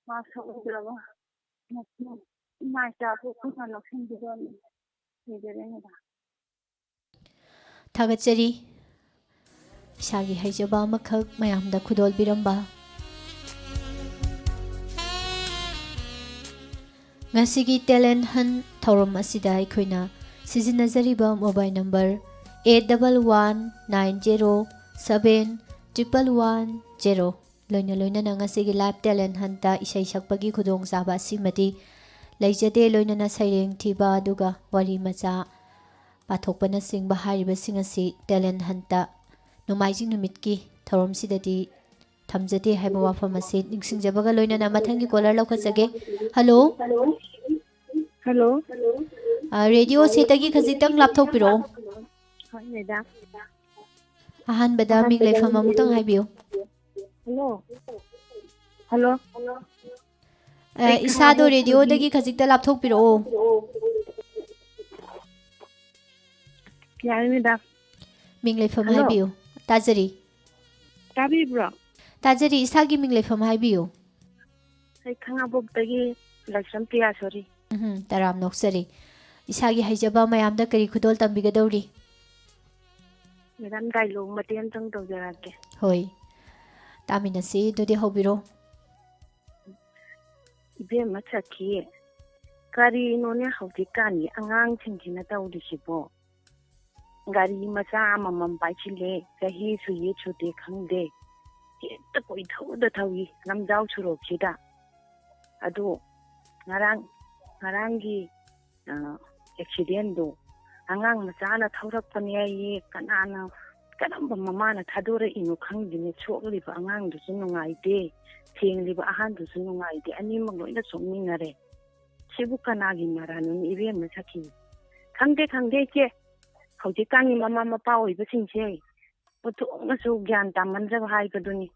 ꯃꯥ ꯁꯛꯎꯗ꯭ꯔꯕ ꯃꯇꯨꯡ ꯏꯃꯥ ꯏꯆꯥꯕꯨ ꯄꯨꯟꯅ ꯂꯧꯁꯤꯟꯕꯤꯔꯝꯃꯤ꯫ ꯂꯩꯖꯔꯦ ꯃꯦꯗꯥꯝ꯫ ꯊꯥꯒꯠꯆꯔꯤ꯫ ꯏꯁꯥꯒꯤ ꯍꯩꯖꯕ ꯑꯃꯈꯛ ꯃꯌꯥꯝꯗ ꯈꯨꯗꯣꯜꯕꯤꯔꯝꯕ꯫ ꯉꯁꯤꯒꯤ Talent Hunt ꯊꯧꯔꯝ ꯑꯁꯤꯗ ꯑꯩꯈꯣꯏꯅ ꯁꯤꯖꯤꯟꯅꯖꯔꯤꯕ mobile number eight double one nine zero seven triple one zero꯫ ꯂꯣꯏꯅ ꯂꯣꯏꯅꯅ ꯉꯁꯤꯒꯤ Live Talent Huntꯇ ꯏꯁꯩ ꯁꯛꯄꯒꯤ ꯈꯨꯗꯣꯡꯆꯥꯕ ꯑꯁꯤꯃꯗꯤ ꯂꯩꯖꯗꯦ꯫ ꯂꯣꯏꯅꯅ ꯁꯩꯔꯦꯡ ꯊꯤꯕ ꯑꯗꯨꯒ ꯋꯥꯔꯤ ꯃꯆꯥ ꯄꯥꯊꯣꯛꯄꯅꯆꯤꯡꯕ ꯍꯥꯏꯔꯤꯕꯁꯤꯡ ꯑꯁꯤ Talent Huntꯇ ꯅꯣꯡꯃꯥꯏꯖꯤꯡ ꯅꯨꯃꯤꯠꯀꯤ ꯊꯧꯔꯝꯁꯤꯗꯗꯤ ꯊꯝꯖꯗꯦ ꯍꯥꯏꯕ ꯋꯥꯐꯝ ꯑꯁꯤ ꯅꯤꯡꯁꯤꯡꯖꯕꯒ ꯂꯣꯏꯅꯅ ꯃꯊꯪꯒꯤ caller ꯂꯧꯈꯠꯆꯒꯦ꯫ Hello꯫ Hello꯫ ꯑ, radio setꯇꯒꯤ ꯈꯖꯤꯛꯇꯪ ꯂꯥꯞꯊꯣꯛꯄꯤꯔꯛꯑꯣ꯫ ꯍꯣꯏ, madam꯫ ꯑꯍꯥꯟꯕꯗ ꯃꯤꯡ, ꯂꯩꯐꯝ ꯑꯃꯨꯛꯇꯪ ꯍꯥꯏꯕꯤꯌꯨ꯫ Hello꯫ Hello꯫ ꯑ, ꯏꯁꯥꯗꯣ radioꯗꯒꯤ ꯈꯖꯤꯛꯇ ꯂꯥꯞꯊꯣꯛꯄꯤꯔꯛꯑꯣ꯫ ꯌꯥꯔꯦ, madam꯫ ꯃꯤꯡ, ꯂꯩꯐꯝ Hello꯫ ꯍꯥꯏꯕꯤꯌꯨ꯫ ꯇꯥꯖꯔꯤ꯫ ꯇꯥꯕꯤꯕ꯭ꯔꯣ? ꯇꯥꯖꯔꯤ, ꯏꯁꯥꯒꯤ ꯃꯤꯡ, ꯂꯩꯐꯝ ꯍꯥꯏꯕꯤꯌꯨ꯫ ꯑꯩ ꯈꯥꯉꯕꯣꯛꯇꯒꯤ ꯂꯥꯏꯁ꯭ꯔꯝ ꯄꯤꯌꯥꯁꯣꯔꯤ꯫ ꯎꯝ, ꯇꯔꯥꯝ ꯅꯣꯛꯆꯔꯤ꯫ ꯏꯁꯥꯒꯤ ꯍꯩꯖꯕ ꯃꯌꯥꯝꯗ ꯀꯔꯤ ꯈꯨꯗꯣꯜ ꯇꯝꯕꯤꯒꯗꯧꯔꯤ? Madam, dialogue ꯃꯇꯦꯛ ꯑꯃꯇꯪ ꯇꯧꯖꯔꯛꯀꯦ꯫ ꯍꯣꯏ, ꯇꯥꯃꯤꯟꯅꯁꯤ꯫ ꯑꯗꯨꯗꯤ ꯍꯧꯕꯤꯔꯣ꯫ ꯏꯕꯦꯝꯃ ꯁꯈꯤ, ꯀꯔꯤꯅꯣꯅꯦ ꯍꯧꯖꯤꯛꯀꯥꯟꯒꯤ ꯑꯉꯥꯡꯁꯤꯡꯁꯤꯅ ꯇꯧꯔꯤꯁꯤꯕꯣ? ꯒꯥꯔꯤ ꯃꯆꯥ ꯑꯃꯃꯝ ꯄꯥꯏꯁꯤꯜꯂꯦ, ꯆꯍꯤ ꯁꯨꯏꯌꯦ ꯁꯨꯗꯦ ꯈꯪꯗꯦ, ꯍꯦꯛꯇ ꯀꯣꯏꯊꯧꯗ ꯊꯧꯏ ꯂꯝꯖꯥꯎ ꯁꯣꯔꯣꯛꯁꯤꯗ꯫ ꯑꯗꯨ ꯉꯔꯥꯡ, ꯉꯔꯥꯡꯒꯤ ꯑ, accidentꯗꯣ ꯑꯉꯥꯡ ꯃꯆꯥꯅ ꯊꯧꯔꯛꯄꯅꯦ ꯍꯥꯏꯌꯦ꯫ ꯀꯅꯥꯅ, ꯀꯔꯝꯕ ꯃꯃꯥꯅ ꯊꯥꯗꯣꯔꯛꯏꯅꯣ ꯈꯪꯗꯦꯅꯦ꯫ ꯁꯣꯛꯂꯤꯕ ꯑꯉꯥꯡꯗꯨꯁꯨ ꯅꯨꯡꯉꯥꯏꯇꯦ, ꯊꯦꯡꯂꯤꯕ ꯑꯍꯟꯗꯨꯁꯨ ꯅꯨꯡꯉꯥꯏꯇꯦ, ꯑꯅꯤꯃꯛ ꯂꯣꯏꯅ ꯁꯣꯛꯃꯤꯟꯅꯔꯦ꯫ ꯁꯤꯕꯨ ꯀꯅꯥꯒꯤ ꯃꯔꯥꯜꯅꯣꯅꯦ ꯏꯕꯦꯝꯃ ꯁꯈꯤ? ꯈꯪꯗꯦ, ꯈꯪꯗꯦ ꯏꯆꯦ, ꯍꯧꯖꯤꯛꯀꯥꯟꯒꯤ ꯃꯃꯥ ꯃꯄꯥ ꯑꯣꯏꯕꯁꯤꯡꯁꯦ ꯑꯣꯟꯊꯣꯛꯅꯁꯨ ꯒ꯭ꯌꯥꯟ ꯇꯥꯃꯟꯗ꯭ꯔꯕ ꯍꯥꯏꯕꯗꯨꯅꯤ꯫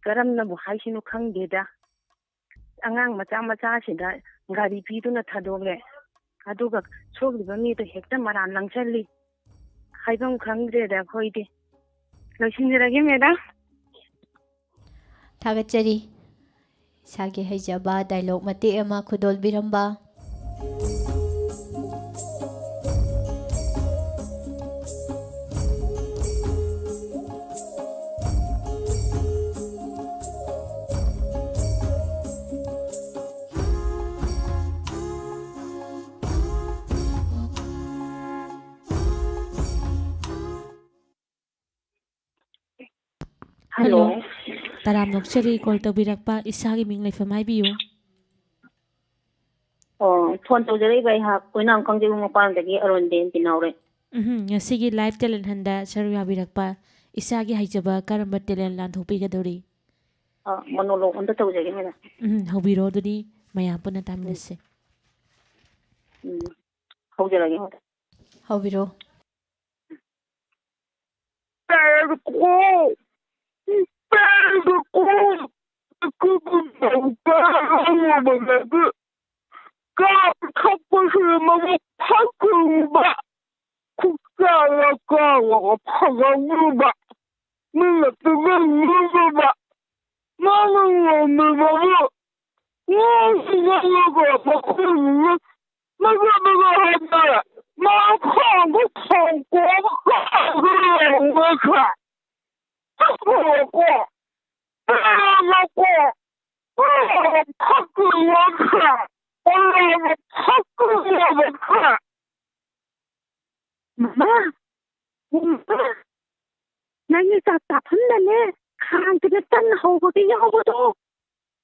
ꯀꯔꯝꯅꯕꯨ ꯍꯥꯏꯁꯤꯅꯣ ꯈꯪꯗꯦꯗ꯫ ꯑꯉꯥꯡ ꯃꯆꯥ ꯃꯆꯥꯁꯤꯗ ꯒꯥꯔꯤ ꯄꯤꯗꯨꯅ ꯊꯥꯗꯣꯛꯂꯦ, ꯑꯗꯨꯒ ꯁꯣꯛꯂꯤꯕ ꯃꯤꯗꯣ ꯍꯦꯛꯇ ꯃꯔꯥꯟ ꯂꯪꯁꯜꯂꯤ꯫ ꯍꯥꯏꯐꯝ ꯈꯪꯗ꯭ꯔꯦꯗ ꯑꯩꯈꯣꯏꯗꯤ꯫ ꯂꯣꯏꯁꯤꯟꯖꯔꯒꯦ, madam꯫ ꯊꯥꯒꯠꯆꯔꯤ꯫ ꯏꯁꯥꯒꯤ ꯍꯩꯖꯕ dialogue ꯃꯇꯦꯛ ꯑꯃ ꯈꯨꯗꯣꯜꯕꯤꯔꯝꯕ꯫ ꯍꯜꯂꯣ꯫ ꯇꯔꯥꯝꯅ ꯑꯣꯛꯆꯔꯤ ꯀꯣꯜ ꯇꯧꯕꯤꯔꯛꯄ꯫ ꯏꯁꯥꯒꯤ ꯃꯤꯡ ꯂꯩꯐꯝ ꯍꯥꯏꯕꯤꯌꯨ꯫ ꯑꯣ, ꯐꯣꯟ ꯇꯧꯖꯔꯛꯏꯕ ꯑꯩꯍꯥꯛ ꯀꯣꯏꯅꯥꯝ ꯀꯥꯡꯖꯩꯕꯨꯡ ꯃꯄꯥꯟꯗꯒꯤ ꯑꯔꯣꯟꯗꯦꯟ ꯇꯤꯅꯥꯎꯔꯦ꯫ ꯎꯝ, ꯉꯁꯤꯒꯤ ꯂꯥꯏꯐ ꯇꯦꯂꯦꯟ ꯍꯟꯗ ꯁꯔꯨꯛ ꯌꯥꯕꯤꯔꯛꯄ ꯏꯁꯥꯒꯤ ꯍꯩꯖꯕ ꯀꯔꯝꯕ ꯇꯦꯂꯦꯟ ꯂꯥꯟꯊꯣꯛꯄꯤꯒꯗꯧꯔꯤ? ꯑ, ꯃꯣꯅꯣꯂꯣꯛ ꯑꯝꯇ ꯇꯧꯖꯒꯦ, ꯃꯦꯗꯥꯝ꯫ ꯎꯝ, ꯍꯧꯕꯤꯔꯣ, ꯑꯗꯨꯗꯤ ꯃꯌꯥꯝ ꯄꯨꯟꯅ ꯇꯥꯃꯤꯟꯅꯁꯦ꯫ ꯎꯝ, ꯍꯧꯖꯔꯒꯦ, ꯃꯦꯗꯥꯝ꯫ ꯍꯧꯕꯤꯔꯣ꯫ ꯇꯥꯔꯒꯀꯣ, ꯇꯥꯔꯒꯀꯣ, ꯑꯩꯈꯣꯏꯕꯨ ꯅꯧꯕ ꯍꯧꯔꯕꯗꯒꯤ ꯀꯥꯞ ꯊꯛꯄꯁꯨ ꯃꯕꯨꯛ ꯐꯠꯇ꯭ꯔꯤꯕ, ꯈꯨꯠ ꯆꯥꯔ ꯆꯥꯔꯒ ꯐꯒꯠꯂꯤꯕ, ꯃꯤꯅ ꯄꯤꯖꯅꯤꯡꯗꯕ, ꯃꯥꯅ ꯉꯝꯃꯤꯕꯕꯨ ꯉꯥꯡꯁꯤ ꯉꯥꯡꯂꯒ ꯃꯈꯣꯏꯅ ꯃꯗꯨ ꯃꯗꯨ ꯍꯥꯏꯕ ꯃꯥ ꯈꯣꯡꯗ ꯊꯣꯡ ꯀꯣꯝ ꯀꯥꯎꯗ ꯂꯩꯔꯝꯒꯗ꯭ꯔꯥ? ꯆꯠꯈ꯭ꯔꯣꯀꯣ, ꯄꯦꯜꯂꯕꯀꯣ, ꯄꯦꯜꯂꯕ ꯐꯠꯇ꯭ꯔꯤꯕ ꯈ꯭ꯔ, ꯄꯦꯜꯂꯕ ꯐꯠꯇ꯭ꯔꯤꯕ ꯈ꯭ꯔ꯫ ꯃꯃꯥ, ꯃꯃꯥ, ꯅꯪꯒꯤ ꯆꯥꯛ ꯆꯥꯐꯝꯗꯅꯦ ꯈꯥꯡꯗꯨꯅ ꯇꯟ ꯍꯧꯕꯒꯤ ꯌꯥꯎꯕꯗꯣ,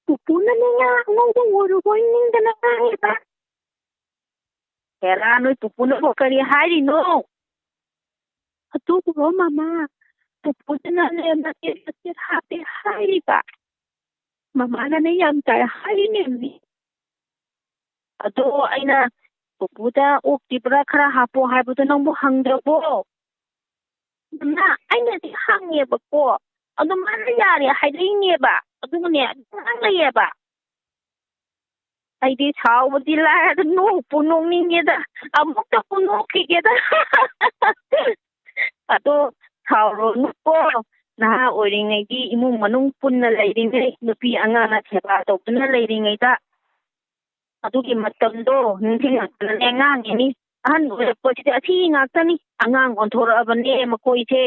ꯄꯨꯄꯨꯅꯅꯦ ꯉꯥ ꯑꯉꯧꯕ ꯑꯣꯏꯔꯨꯕꯣꯏ ꯅꯤꯡꯗꯅ ꯉꯥꯡꯉꯤꯕ꯫ ꯍꯦꯔꯥ, ꯅꯣꯏ ꯄꯨꯄꯨꯅꯕꯨ ꯀꯔꯤ ꯍꯥꯏꯔꯤꯅꯣ? ꯑꯗꯨꯕꯨꯔꯣ ꯃꯃꯥ, ꯄꯨꯄꯨꯁꯤꯅꯅꯦ ꯃꯆꯦꯠ ꯃꯆꯦꯠ ꯍꯥꯞꯄꯦ ꯍꯥꯏꯔꯤꯕ꯫ ꯃꯃꯥꯅꯅꯦ ꯌꯥꯝ ꯆꯥꯏ ꯍꯥꯏꯔꯤꯅꯦꯃꯤ꯫ ꯑꯗꯣ ꯑꯩꯅ ꯄꯨꯄꯨꯗ ꯑꯣꯛꯇꯤ ꯄꯨꯔꯥ ꯈꯔ ꯍꯥꯞꯄꯣ ꯍꯥꯏꯕꯗꯣ ꯅꯪꯕꯨ ꯍꯪꯗ꯭ꯔꯕꯣ? ꯃꯃꯥ, ꯑꯩꯅꯗꯤ ꯍꯪꯉꯦꯕꯀꯣ, ꯑꯗꯣ ꯃꯥꯅ ꯌꯥꯔꯦ ꯍꯥꯏꯔꯛꯏꯅꯦꯕ, ꯑꯗꯨꯒꯅꯦ ꯑꯗꯨꯝ ꯉꯥꯡ ꯂꯩꯌꯦꯕ꯫ ꯑꯩꯗꯤ ꯁꯥꯎꯕꯗꯤ ꯂꯥꯏꯔꯗ ꯅꯣꯛꯄꯨ ꯅꯣꯛꯅꯤꯡꯉꯦꯗ, ꯑꯃꯨꯛꯇꯕꯨ ꯅꯣꯛꯈꯤꯒꯦꯗ꯫ ꯑꯗꯣ ꯁꯥꯎꯔꯨꯅꯨꯀꯣ, ꯅꯍꯥ ꯑꯣꯏꯔꯤꯉꯩꯒꯤ ꯏꯃꯨꯡ ꯃꯅꯨꯡ ꯄꯨꯟꯅ ꯂꯩꯔꯤꯉꯩ, ꯅꯨꯄꯤ ꯑꯉꯥꯡꯅ ꯁꯦꯕꯥ ꯇꯧꯗꯨꯅ ꯂꯩꯔꯤꯉꯩꯗ ꯑꯗꯨꯒꯤ ꯃꯇꯝꯗꯣ ꯅꯤꯡꯁꯤꯡꯉꯛꯇꯅꯅꯦ ꯉꯥꯡꯉꯤꯅꯤ꯫ ꯑꯍꯟ ꯑꯣꯏꯔꯛꯄꯁꯤꯗꯤ ꯑꯊꯤ ꯉꯥꯛꯇꯅꯤ꯫ ꯑꯉꯥꯡ ꯑꯣꯟꯊꯣꯔꯛꯑꯕꯅꯦ ꯃꯈꯣꯏꯁꯦ꯫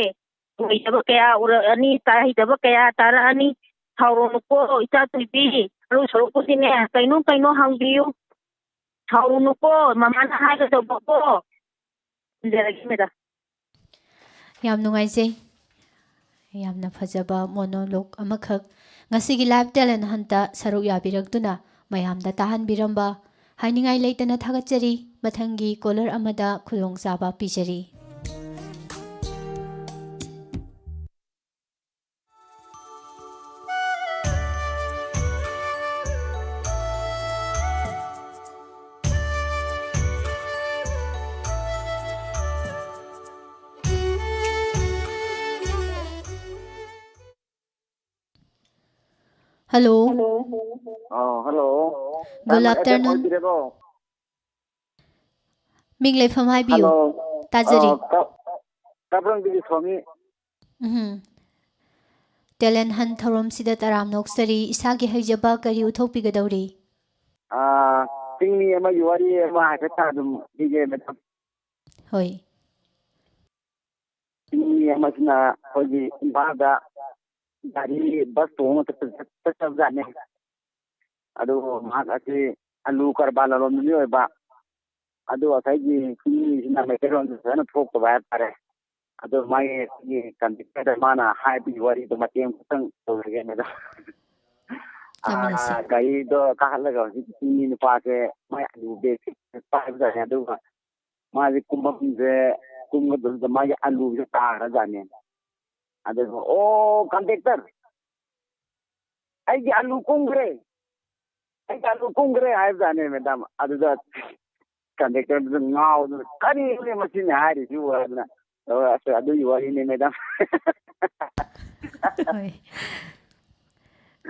ꯑꯣꯏꯗꯕ ꯀꯌꯥ ꯎꯔꯛꯑꯅꯤ, ꯇꯥꯍꯩꯗꯕ ꯀꯌꯥ ꯇꯥꯔꯛꯑꯅꯤ꯫ ꯁꯥꯎꯔꯨꯅꯨꯀꯣ ꯏꯆꯥ ꯊꯣꯏꯕꯤ, ꯑꯗꯨ ꯁꯔꯨꯛꯄꯨꯗꯤꯅꯦ ꯀꯩꯅꯣ ꯀꯩꯅꯣ ꯍꯪꯕꯤꯌꯨ꯫ ꯁꯥꯎꯔꯨꯅꯨꯀꯣ, ꯃꯃꯥꯅ ꯍꯥꯏꯒꯗꯧꯕꯀꯣ꯫ ꯊꯝꯖꯔꯒꯦ ꯃꯦꯗꯥꯝ꯫ ꯌꯥꯝ ꯅꯨꯡꯉꯥꯏꯖꯩ꯫ ꯌꯥꯝꯅ ꯐꯖꯕ monologue ꯑꯃꯈꯛ ꯉꯁꯤꯒꯤ Live Talent Huntꯇ ꯁꯔꯨꯛ ꯌꯥꯕꯤꯔꯛꯇꯨꯅ ꯃꯌꯥꯝꯗ ꯇꯥꯍꯟꯕꯤꯔꯝꯕ ꯍꯥꯏꯅꯤꯡꯉꯥꯏ ꯂꯩꯇꯅ ꯊꯥꯒꯠꯆꯔꯤ꯫ ꯃꯊꯪꯒꯤ caller ꯑꯃꯗ ꯈꯨꯗꯣꯡꯆꯥꯕ ꯄꯤꯖꯔꯤ꯫ Hello. ꯑꯥ, hello. Good afternoon. ꯑꯣꯏꯕꯤꯔꯕꯣ? ꯃꯤꯡ ꯂꯩꯐꯝ ꯍꯥꯏꯕꯤꯌꯨ꯫ Hello. ꯇꯥꯖꯔꯤ꯫ ꯑꯥ, ꯀ-, ꯀꯥꯕ꯭ꯔꯪꯕꯤꯒꯤ ꯁ꯭ꯋꯥꯃꯤ꯫ ꯎꯝ꯫ Talent Hunt ꯊꯧꯔꯝꯁꯤꯗ ꯇꯔꯥꯝꯅ ꯑꯣꯛꯆꯔꯤ꯫ ꯏꯁꯥꯒꯤ ꯍꯩꯖꯕ ꯀꯔꯤ ꯎꯠꯊꯣꯛꯄꯤꯒꯗꯧꯔꯤ? ꯑꯥ, ꯆꯤꯡꯃꯤ ꯑꯃꯒꯤ ꯋꯥꯔꯤ ꯑꯃ ꯍꯥꯏꯐꯦꯠ ꯑꯗꯨꯝ ꯂꯤꯒꯦ, madam꯫ ꯍꯣꯏ꯫ ꯆꯤꯡꯃꯤ ꯑꯃꯁꯤꯅ ꯑꯩꯈꯣꯏꯒꯤ ꯏꯝꯐꯥꯜꯗ ꯒꯥꯔꯤ, bus ꯇꯣꯡꯉ ꯆꯠꯄ, ꯆꯠ-, ꯆꯠꯆꯕꯖꯥꯠꯅꯤ꯫ ꯑꯗꯨ ꯃꯍꯥꯛ ꯑꯁꯤ ꯑꯂꯨ ꯀꯔꯕꯥꯔ ꯂꯂꯣꯟꯕ ꯃꯤ ꯑꯣꯏꯕ꯫ ꯑꯗꯨ ꯉꯁꯥꯏꯒꯤ ꯆꯤꯡꯃꯤꯁꯤꯅ ꯃꯩꯇꯩꯂꯣꯟꯁꯦ ꯐꯖꯅ ꯊꯣꯛꯇꯕ ꯍꯥꯏꯇꯥꯔꯦ꯫ ꯑꯗꯨ ꯃꯥꯒꯤ ꯑꯩꯈꯣꯏꯒꯤ conductorꯗ ꯃꯥꯅ ꯍꯥꯏꯕꯒꯤ ꯋꯥꯔꯤꯗꯣ ꯃꯇꯦꯛ ꯑꯃꯈꯛꯇꯪ ꯇꯧꯖꯒꯦ, madam꯫ ꯇꯥꯃꯤꯟꯅꯁꯤ꯫ ꯑꯥ, ꯒꯥꯔꯤꯗꯣ ꯀꯥꯈꯠꯂꯒ ꯍꯧꯖꯤꯛ ꯆꯤꯡꯃꯤ ꯅꯨꯄꯥꯁꯦ ꯃꯥꯏ ꯑꯂꯨ bag ꯄꯥꯏꯕꯖꯥꯠꯅꯤ꯫ ꯑꯗꯨꯒ ꯃꯥꯁꯦ ꯀꯨꯝꯐꯝꯁꯦ, ꯀꯨꯝꯒꯗꯧꯗꯨꯗ ꯃꯥꯒꯤ ꯑꯂꯨꯁꯦ ꯇꯥꯈ꯭ꯔꯖꯥꯠꯅꯤ꯫ ꯑꯗꯨꯒ, "ꯑꯣ, conductor, ꯑꯩꯒꯤ ꯑꯂꯨ ꯀꯨꯝꯈ꯭ꯔꯦ, ꯑꯩꯒꯤ ꯑꯂꯨ ꯀꯨꯝꯈ꯭ꯔꯦ" ꯍꯥꯏꯕꯖꯥꯠꯅꯦ, madam꯫ ꯑꯗꯨꯗ conductorꯗꯨꯅ ꯉꯥꯎꯗꯅ, "ꯀꯔꯤꯅꯣꯅꯦ ꯃꯁꯤꯅ ꯍꯥꯏꯔꯤꯁꯤꯕꯨ?" ꯍꯥꯏꯗꯅ, ꯑꯗꯨꯒ, "ꯑꯁ, ꯑꯗꯨꯒꯤ ꯋꯥꯔꯤꯅꯦ, madam"꯫ ꯍꯣꯏ꯫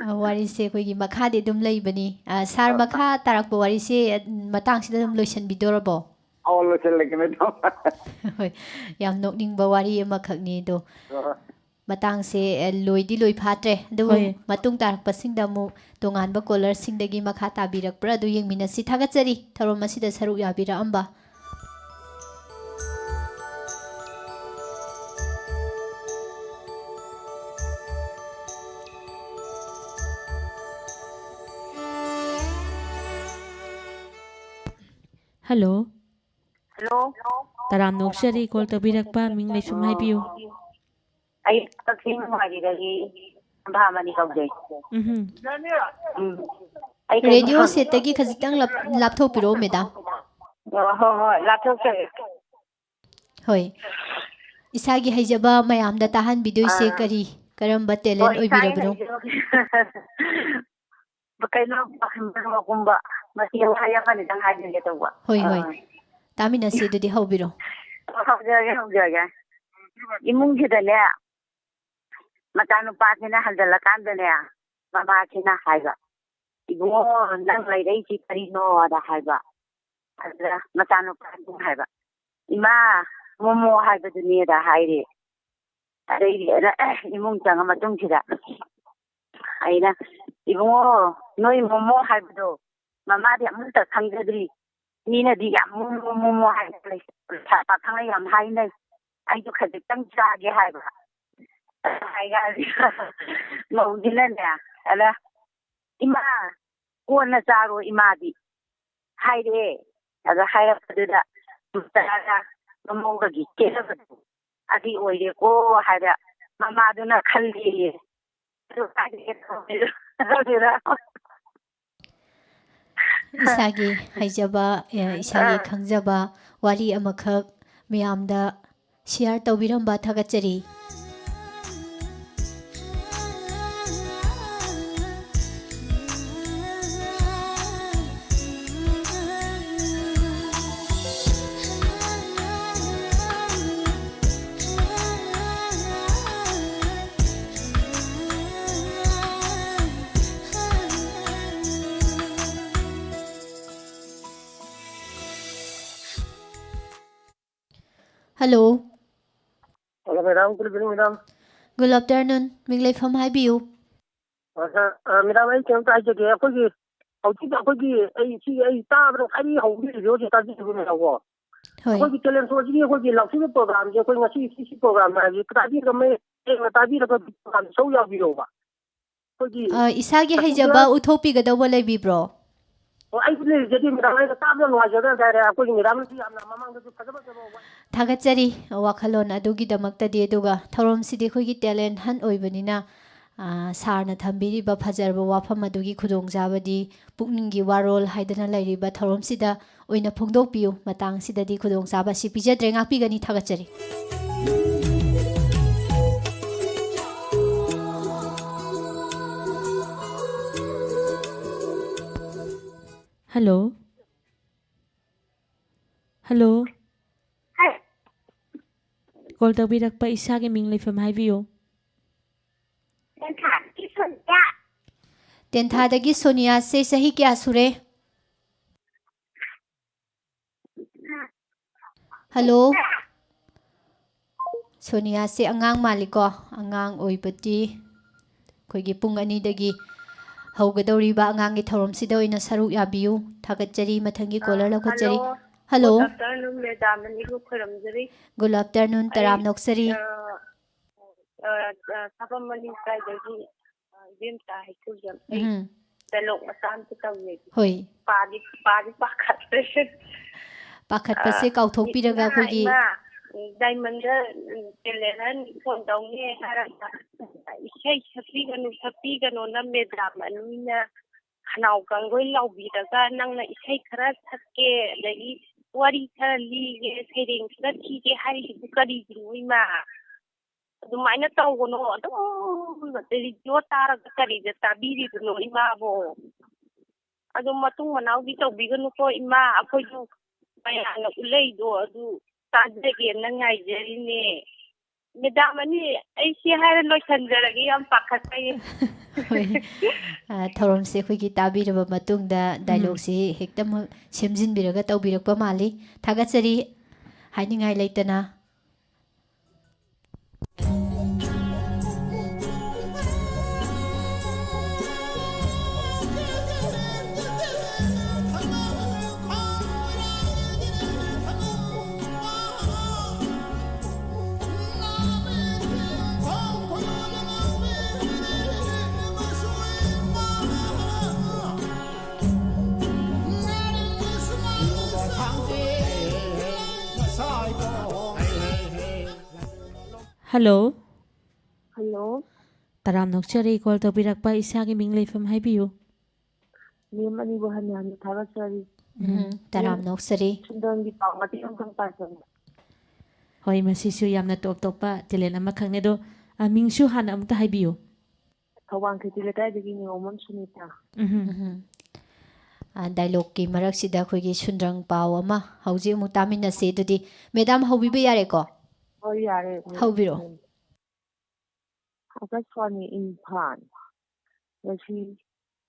ꯑ, ꯋꯥꯔꯤꯁꯦ ꯑꯩꯈꯣꯏꯒꯤ ꯃꯈꯥꯗꯤ ꯑꯗꯨꯝ ꯂꯩꯕꯅꯤ꯫ ꯑ, sir, ꯑ, ꯃꯈꯥ ꯇꯥꯔꯛꯄ ꯋꯥꯔꯤꯁꯦ, ꯑ, ꯃꯇꯥꯡꯁꯤꯗ ꯑꯗꯨꯝ ꯂꯣꯏꯁꯤꯟꯕꯤꯗꯣꯔꯕꯣ? ꯑꯧ, ꯂꯣꯏꯁꯤꯜꯂꯒꯦ, madam꯫ ꯍꯣꯏ, ꯌꯥꯝ ꯅꯣꯛꯅꯤꯡꯕ ꯋꯥꯔꯤ ꯑꯃꯈꯛꯅꯤ ꯑꯗꯣ꯫ ꯑ꯫ ꯃꯇꯥꯡꯁꯦ, ꯑ, ꯂꯣꯏꯗꯤ ꯂꯣꯏꯐꯥꯠꯇ꯭ꯔꯦ꯫ ꯑꯗꯨꯕꯨ ꯍꯣꯏ꯫ ꯃꯇꯨꯡ ꯇꯥꯔꯛꯄꯁꯤꯡꯗ ꯑꯃꯨꯛ ꯇꯣꯉꯥꯟꯕ callerꯁꯤꯡꯗꯒꯤ ꯃꯈꯥ ꯇꯥꯕꯤꯔꯛꯄ꯭ꯔꯥ ꯑꯗꯨ ꯌꯦꯡꯃꯤꯟꯅꯁꯤ꯫ ꯊꯥꯒꯠꯆꯔꯤ ꯊꯧꯔꯝ ꯑꯁꯤꯗ ꯁꯔꯨꯛ ꯌꯥꯕꯤꯔꯛꯑꯝꯕ꯫ Hello꯫ Hello꯫ ꯇꯔꯥꯝꯅ ꯑꯣꯛꯆꯔꯤ call ꯇꯧꯕꯤꯔꯛꯄ, ꯃꯤꯡ ꯂꯩꯁꯨꯝ ꯍꯥꯏꯕꯤꯌꯨ꯫ ꯑꯩ ꯀꯛꯆꯤꯡ ꯋꯥꯏꯔꯤꯗꯒꯤ ꯁꯝꯐꯥꯃꯅꯤ ꯀꯧꯖꯩ꯫ ꯎꯝꯍꯨꯝ꯫ ꯎꯝ꯫ ꯑꯩ ꯀꯩꯅꯣ ꯔꯦꯗꯤꯑꯣ ꯁꯦꯠꯇꯒꯤ ꯈꯖꯤꯛꯇꯪ ꯂꯥꯞ- ꯂꯥꯞꯊꯣꯛꯄꯤꯔꯛꯑꯣ, ꯃꯦꯗꯥꯝ꯫ ꯑꯣ, ꯍꯣꯏ, ꯍꯣꯏ, ꯂꯥꯞꯊꯣꯛꯆꯔꯦ꯫ ꯍꯣꯏ꯫ ꯏꯁꯥꯒꯤ ꯍꯩꯖꯕ ꯃꯌꯥꯝꯗ ꯇꯥꯍꯟꯕꯤꯗꯣꯏꯁꯦ ꯑꯥ꯫ ꯀꯔꯤ, ꯀꯔꯝꯕ ꯇꯦꯂꯦꯟ ꯍꯣꯏ, ꯏꯁꯥꯒꯤ ꯑꯣꯏꯕꯤꯔꯕꯅꯣ? ꯍꯩꯖꯕ꯫ ꯀꯩꯅꯣ, ꯃꯔꯣꯛꯀꯨꯝꯕ, ꯃꯇꯦꯛ ꯋꯥꯍꯩ ꯑꯃꯅꯤꯗꯪ ꯍꯥꯏꯖꯒꯦ ꯇꯧꯕ꯫ ꯍꯣꯏ, ꯍꯣꯏ꯫ ꯑꯥ꯫ ꯇꯥꯃꯤꯟꯅꯁꯤ ꯑꯗꯨꯗꯤ, ꯍꯧꯕꯤꯔꯣ꯫ ꯍꯧꯖꯔꯒꯦ, ꯍꯧꯖꯔꯒꯦ꯫ ꯏꯃꯨꯡꯁꯤꯗꯅꯦ, ꯃꯆꯥꯅꯨꯄꯥꯁꯤꯅ ꯍꯟꯖꯜꯂꯀꯥꯟꯗꯅꯦ, ꯃꯃꯥꯁꯤꯅ ꯍꯥꯏꯕ, "ꯏꯕꯨꯡꯉꯣ, ꯅꯪ ꯂꯩꯔꯛꯏꯁꯤ ꯀꯔꯤꯅꯣꯗ?" ꯍꯥꯏꯕ꯫ ꯑꯗꯨꯗ ꯃꯆꯥꯅꯨꯄꯥꯁꯤꯅ ꯍꯥꯏꯕ, "ꯏꯃꯥ, ꯃꯣꯃꯣ ꯍꯥꯏꯕꯗꯨꯅꯦꯗ" ꯍꯥꯏꯔꯦ꯫ ꯑꯗꯩꯗꯤ ꯑꯩꯅ ꯏꯃꯨꯡ ꯆꯪꯉ ꯃꯇꯨꯡꯁꯤꯗ ꯑꯩꯅ, "ꯏꯕꯨꯡꯉꯣ, ꯅꯣꯏ ꯃꯣꯃꯣ ꯍꯥꯏꯕꯗꯣ ꯃꯃꯥꯗꯤ ꯑꯃꯠꯇ ꯈꯪꯖꯗ꯭ꯔꯤ꯫ ꯃꯤꯅꯗꯤ ꯌꯥꯝ ꯃꯣꯃꯣ ꯃꯣꯃꯣ ꯍꯥꯏꯅ ꯂꯩ, ꯂꯩꯁꯥ ꯄꯥꯈꯪꯅ ꯌꯥꯝ ꯍꯥꯏꯅꯩ꯫ ꯑꯩꯁꯨ ꯈꯖꯤꯛꯇꯪ ꯆꯥꯒꯦ" ꯍꯥꯏꯕ꯫ ꯍꯥꯏꯀꯥꯟꯁꯤꯗ ꯃꯧꯁꯤꯅꯅꯦ, ꯑꯗ, "ꯏꯃꯥ, ꯀꯣꯟꯅ ꯆꯥꯔꯣ ꯏꯃꯥꯗꯤ" ꯍꯥꯏꯔꯛꯑꯦ꯫ ꯑꯗ ꯍꯥꯏꯔꯛꯄꯗꯨꯗ ꯃꯆꯥꯒ ꯃꯃꯧꯒꯒꯤ ꯈꯦꯠꯅꯕꯗꯣ ꯑꯗꯨ ꯑꯣꯏꯔꯦꯀꯣ ꯍꯥꯏꯗ ꯃꯃꯥꯗꯨꯅ ꯈꯜꯂꯦꯌꯦ꯫ ꯑꯗꯨ ꯍꯥꯏꯔꯛꯑꯦ ꯇꯧꯕꯤꯔꯣ꯫ ꯏꯁꯥꯒꯤ ꯍꯩꯖꯕ, ꯑ, ꯏꯁꯥꯒꯤ ꯑꯥ꯫ ꯈꯪꯖꯕ ꯋꯥꯔꯤ ꯑꯃꯈꯛ ꯃꯌꯥꯝꯗ ꯁꯤꯌꯥꯔ ꯇꯧꯕꯤꯔꯝꯕ ꯊꯥꯒꯠꯆꯔꯤ꯫ Hello. Hello, madam. Good evening, madam. Good afternoon. ꯃꯤꯡ ꯂꯩꯐꯝ ꯍꯥꯏꯕꯤꯌꯨ꯫ ꯑ, ꯁꯥꯔ, ꯑ, ꯃꯦꯗꯥꯝ, ꯑꯩ ꯀꯩꯅꯣꯝꯇ ꯍꯥꯏꯖꯒꯦ꯫ ꯑꯩꯈꯣꯏꯒꯤ ꯍꯧꯖꯤꯛ ꯑꯩꯈꯣꯏꯒꯤ ꯑꯩ ꯁꯤ ꯑꯩ ꯇꯥꯕꯗ ꯈ꯭ꯋꯥꯏꯗꯒꯤ ꯍꯧꯕ ꯔꯦꯗꯤꯑꯣꯁꯦ ꯇꯥꯖꯩꯕ, ꯃꯦꯗꯥꯝ, ꯀꯣ꯫ ꯍꯣꯏ꯫ ꯑꯩꯈꯣꯏꯒꯤ ꯇꯦꯂꯦꯟ ꯁꯣꯁꯤꯒꯤ ꯑꯩꯈꯣꯏꯒꯤ ꯂꯥꯎꯊꯤꯕ ꯄ꯭ꯔꯣꯒ꯭ꯔꯥꯝꯁꯦ ꯑꯩꯈꯣꯏ ꯉꯁꯤ ꯁꯤ ꯁꯤ ꯄ꯭ꯔꯣꯒ꯭ꯔꯥꯝ ꯍꯥꯏꯕꯁꯤ ꯇꯥꯕꯤꯔꯒ ꯃꯌꯦꯛ ꯁꯦꯡꯅ ꯇꯥꯕꯤꯔꯒ ꯄ꯭ꯔꯣꯒ꯭ꯔꯥꯝ ꯁꯔꯨꯛ ꯌꯥꯕꯤꯔꯣꯕ꯫ ꯑꯩꯈꯣꯏꯒꯤ ꯑ, ꯏꯁꯥꯒꯤ ꯑꯗꯨꯒ ꯍꯩꯖꯕ ꯎꯠꯊꯣꯛꯄꯤꯒꯗꯧꯕ ꯂꯩꯕꯤꯕ꯭ꯔꯣ? ꯑꯣ, ꯑꯩ ꯂꯩꯔꯤꯁꯤꯗꯤ ꯃꯦꯗꯥꯝ ꯑꯩꯅ ꯇꯥꯕꯗ ꯅꯨꯡꯉꯥꯏꯖꯗꯅ ꯂꯩꯔꯦ꯫ ꯑꯩꯈꯣꯏꯒꯤ ꯃꯦꯗꯥꯝꯅꯁꯨ ꯌꯥꯝꯅ ꯃꯃꯥꯡꯗꯁꯨ ꯐꯖ ꯐꯖꯕ ꯋꯥꯔꯤ ꯊꯥꯒꯠꯆꯔꯤ ꯋꯥꯈꯜꯂꯣꯟ ꯑꯗꯨꯒꯤꯗꯃꯛꯇꯗꯤ꯫ ꯑꯗꯨꯒ ꯊꯧꯔꯝꯁꯤꯗꯤ ꯑꯩꯈꯣꯏꯒꯤ talent hunt ꯑꯣꯏꯕꯅꯤꯅ, ꯑ, ꯁꯥꯔꯅ ꯊꯝꯕꯤꯔꯤꯕ ꯐꯖꯔꯕ ꯋꯥꯐꯝ ꯑꯗꯨꯒꯤ ꯈꯨꯗꯣꯡꯆꯥꯕꯗꯤ ꯄꯨꯛꯅꯤꯡꯒꯤ ꯋꯥꯔꯣꯜ ꯍꯥꯏꯗꯅ ꯂꯩꯔꯤꯕ ꯊꯧꯔꯝꯁꯤꯗ ꯑꯣꯏꯅ ꯐꯣꯡꯗꯣꯛꯄꯤꯌꯨ꯫ ꯃꯇꯥꯡꯁꯤꯗꯗꯤ ꯈꯨꯗꯣꯡꯆꯥꯕ ꯑꯁꯤ ꯄꯤꯖꯗ꯭ꯔꯦ꯫ ꯉꯥꯛꯄꯤꯒꯅꯤ꯫ ꯊꯥꯒꯠꯆꯔꯤ꯫ Hello꯫ Hello꯫ Hi꯫ Call ꯇꯧꯕꯤꯔꯛꯄ, ꯏꯁꯥꯒꯤ ꯃꯤꯡ ꯂꯩꯐꯝ ꯍꯥꯏꯕꯤꯌꯨ꯫ ꯇꯦꯟꯊꯥꯗꯒꯤ ꯁꯣꯅꯤꯌꯥ꯫ ꯇꯦꯟꯊꯥꯗꯒꯤ ꯁꯣꯅꯤꯌꯥꯁꯦ ꯆꯍꯤ ꯀꯌꯥ ꯁꯨꯔꯦ? Hello꯫ ꯁꯣꯅꯤꯌꯥꯁꯦ ꯑꯉꯥꯡ ꯃꯥꯜꯂꯤꯀꯣ꯫ ꯑꯉꯥꯡ ꯑꯣꯏꯕꯗꯤ ꯑꯩꯈꯣꯏꯒꯤ ꯄꯨꯡ ꯑꯅꯤꯗꯒꯤ ꯍꯧꯒꯗꯧꯔꯤꯕ ꯑꯉꯥꯡꯒꯤ ꯊꯧꯔꯝꯁꯤꯗ ꯑꯣꯏꯅ ꯁꯔꯨꯛ ꯌꯥꯕꯤꯌꯨ꯫ ꯊꯥꯒꯠꯆꯔꯤ꯫ ꯃꯊꯪꯒꯤ caller ꯑ, ꯂꯧꯈꯠꯆꯔꯤ꯫ Hello꯫ Hello꯫ Good afternoon, madam ꯑꯅꯤꯕꯨ ꯈꯨꯔꯨꯝꯖꯔꯤ꯫ Good afternoon, ꯑꯩ, ꯇꯔꯥꯝꯅ ꯑꯣꯛꯆꯔꯤ꯫ ꯑ, ꯑ, ꯑ, ꯁꯥꯄꯝ ꯃꯅꯤ ꯂꯩꯀꯥꯏꯗꯒꯤ, ꯑ, ꯏꯕꯦꯝꯆꯥ ꯍꯩꯀꯨꯖꯝ꯫ ꯑꯩ ꯎꯝ꯫ Dialogue ꯃꯆꯥ ꯑꯝꯇ ꯇꯧꯖꯒꯦ꯫ ꯍꯣꯏ꯫ ꯄꯥꯗꯤ, ꯄꯥꯗꯤ ꯄꯥꯈꯠꯂꯦ꯫ ꯄꯥꯈꯠꯄꯁꯦ ꯑ, ꯀꯥꯎꯊꯣꯛꯄꯤꯔꯒ ꯏꯃꯥ, ꯑꯩꯈꯣꯏꯒꯤ ꯏꯃꯥ, ꯗꯥꯏꯃꯟꯗ, ꯎꯝ, ꯇꯦꯂꯦꯟ ꯐꯣꯟ ꯇꯧꯅꯤ ꯍꯥꯏꯔꯒ, ꯏꯁꯩ ꯁꯛꯄꯤꯒꯅꯨ, ꯁꯛꯄꯤꯒꯅꯣꯅ ꯃꯦꯗꯥꯝ ꯑꯅꯤꯅ ꯈꯅꯥꯎ ꯀꯪꯒꯣꯏ ꯂꯥꯎꯕꯤꯔꯒ, "ꯅꯪꯅ ꯏꯁꯩ ꯈꯔ ꯁꯛꯀꯦ, ꯑꯗꯒꯤ ꯋꯥꯔꯤ ꯈꯔ ꯂꯤꯒꯦ, ꯁꯩꯔꯦꯡ ꯈꯔ ꯊꯤꯒꯦ" ꯍꯥꯏꯔꯤꯁꯤꯕꯨ ꯀꯔꯤꯒꯤꯅꯣ, ꯏꯃꯥ? ꯑꯗꯨꯃꯥꯏꯅ ꯇꯧꯒꯅꯣ꯫ ꯑꯗꯨꯝ ꯔꯦꯗꯤꯑꯣ ꯇꯥꯔꯒ ꯀꯔꯤꯗ ꯇꯥꯕꯤꯔꯤꯕꯅꯣ, ꯏꯃꯥꯕꯣ? ꯑꯗꯨ ꯃꯇꯨꯡ ꯃꯅꯥꯎꯗꯤ ꯇꯧꯕꯤꯒꯅꯨꯀꯣ, ꯏꯃꯥ꯫ ꯑꯩꯈꯣꯏꯁꯨ ꯃꯌꯥꯝꯅ ꯎꯠꯂꯛꯏꯗꯣ ꯑꯗꯨ ꯇꯥꯖꯒꯦꯅ ꯉꯥꯏꯖꯔꯤꯅꯦ꯫ ꯃꯦꯗꯥꯝ ꯑꯅꯤ, ꯑꯩ ꯁꯤ ꯍꯥꯏꯔ ꯂꯣꯏꯁꯟꯖꯔꯒꯦ, ꯌꯥꯝ ꯄꯥꯈꯠꯆꯩꯌꯦ꯫ ꯍꯣꯏ꯫ ꯑ, ꯊꯧꯔꯝꯁꯦ ꯑꯩꯈꯣꯏꯒꯤ ꯇꯥꯕꯤꯔꯕ ꯃꯇꯨꯡꯗ ꯎꯝ꯫ Dialogueꯁꯤ ꯍꯦꯛꯇꯃꯛ ꯁꯦꯝꯖꯤꯟꯕꯤꯔꯒ ꯇꯧꯕꯤꯔꯛꯄ ꯃꯥꯜꯂꯤ꯫ ꯊꯥꯒꯠꯆꯔꯤ꯫ ꯍꯥꯏꯅꯤꯡꯉꯥꯏ ꯂꯩꯇꯅ꯫ ꯍꯜꯂꯣ꯫ ꯍꯜꯂꯣ꯫ ꯇꯔꯥꯝꯅ ꯑꯣꯛꯆꯔꯤ ꯀꯣꯜ ꯇꯧꯕꯤꯔꯛꯄ꯫ ꯏꯁꯥꯒꯤ ꯃꯤꯡ, ꯂꯩꯐꯝ ꯍꯥꯏꯕꯤꯌꯨ꯫ ꯃꯦꯝ, ꯑꯅꯤꯕꯨ ꯍꯟꯅ ꯍꯟꯅ ꯊꯥꯒꯠꯆꯔꯤ꯫ ꯎꯝ, ꯇꯔꯥꯝꯅ ꯑꯣꯛꯆꯔꯤ꯫ ꯁꯨꯟꯗ꯭ꯔꯪꯒꯤ ꯄꯥꯎ ꯃꯇꯦꯛ ꯑꯃꯇꯪ ꯄꯥꯖꯒꯦ꯫ ꯍꯣꯏ, ꯃꯁꯤꯁꯨ ꯌꯥꯝꯅ ꯇꯣꯞ ꯇꯣꯞꯄ ꯇꯦꯂꯦꯟ ꯑꯃꯈꯛꯅꯦ꯫ ꯑꯗꯣ, ꯑ, ꯃꯤꯡꯁꯨ ꯍꯥꯟꯅ ꯑꯃꯨꯛꯇ ꯍꯥꯏꯕꯤꯌꯨ꯫ ꯊꯧꯕꯥꯜ ꯈꯦꯇ꯭ꯔꯤ ꯂꯩꯀꯥꯏꯗꯒꯤ ꯅꯤꯉꯣꯝꯕꯝ ꯁꯨꯅꯤꯇꯥ꯫ ꯎꯝꯍꯨꯝ꯫ ꯎꯝ꯫ ꯑ, ꯗꯥꯏꯂꯣꯛꯀꯤ ꯃꯔꯛꯁꯤꯗ ꯑꯩꯈꯣꯏꯒꯤ ꯁꯨꯟꯗ꯭ꯔꯪ ꯄꯥꯎ ꯑꯃ ꯍꯧꯖꯤꯛ ꯑꯃꯨꯛ ꯇꯥꯃꯤꯟꯅꯁꯦ꯫ ꯑꯗꯨꯗꯤ ꯃꯦꯗꯥꯝ, ꯍꯧꯕꯤꯕ ꯌꯥꯔꯦꯀꯣ? ꯍꯣꯏ, ꯌꯥꯔꯦ, ꯃꯦꯝ꯫ ꯍꯧꯕꯤꯔꯣ꯫ ꯎꯝ꯫ ꯑꯀꯥꯁꯕꯥꯅꯤ ꯏꯝꯐꯥꯜ꯫ ꯉꯁꯤ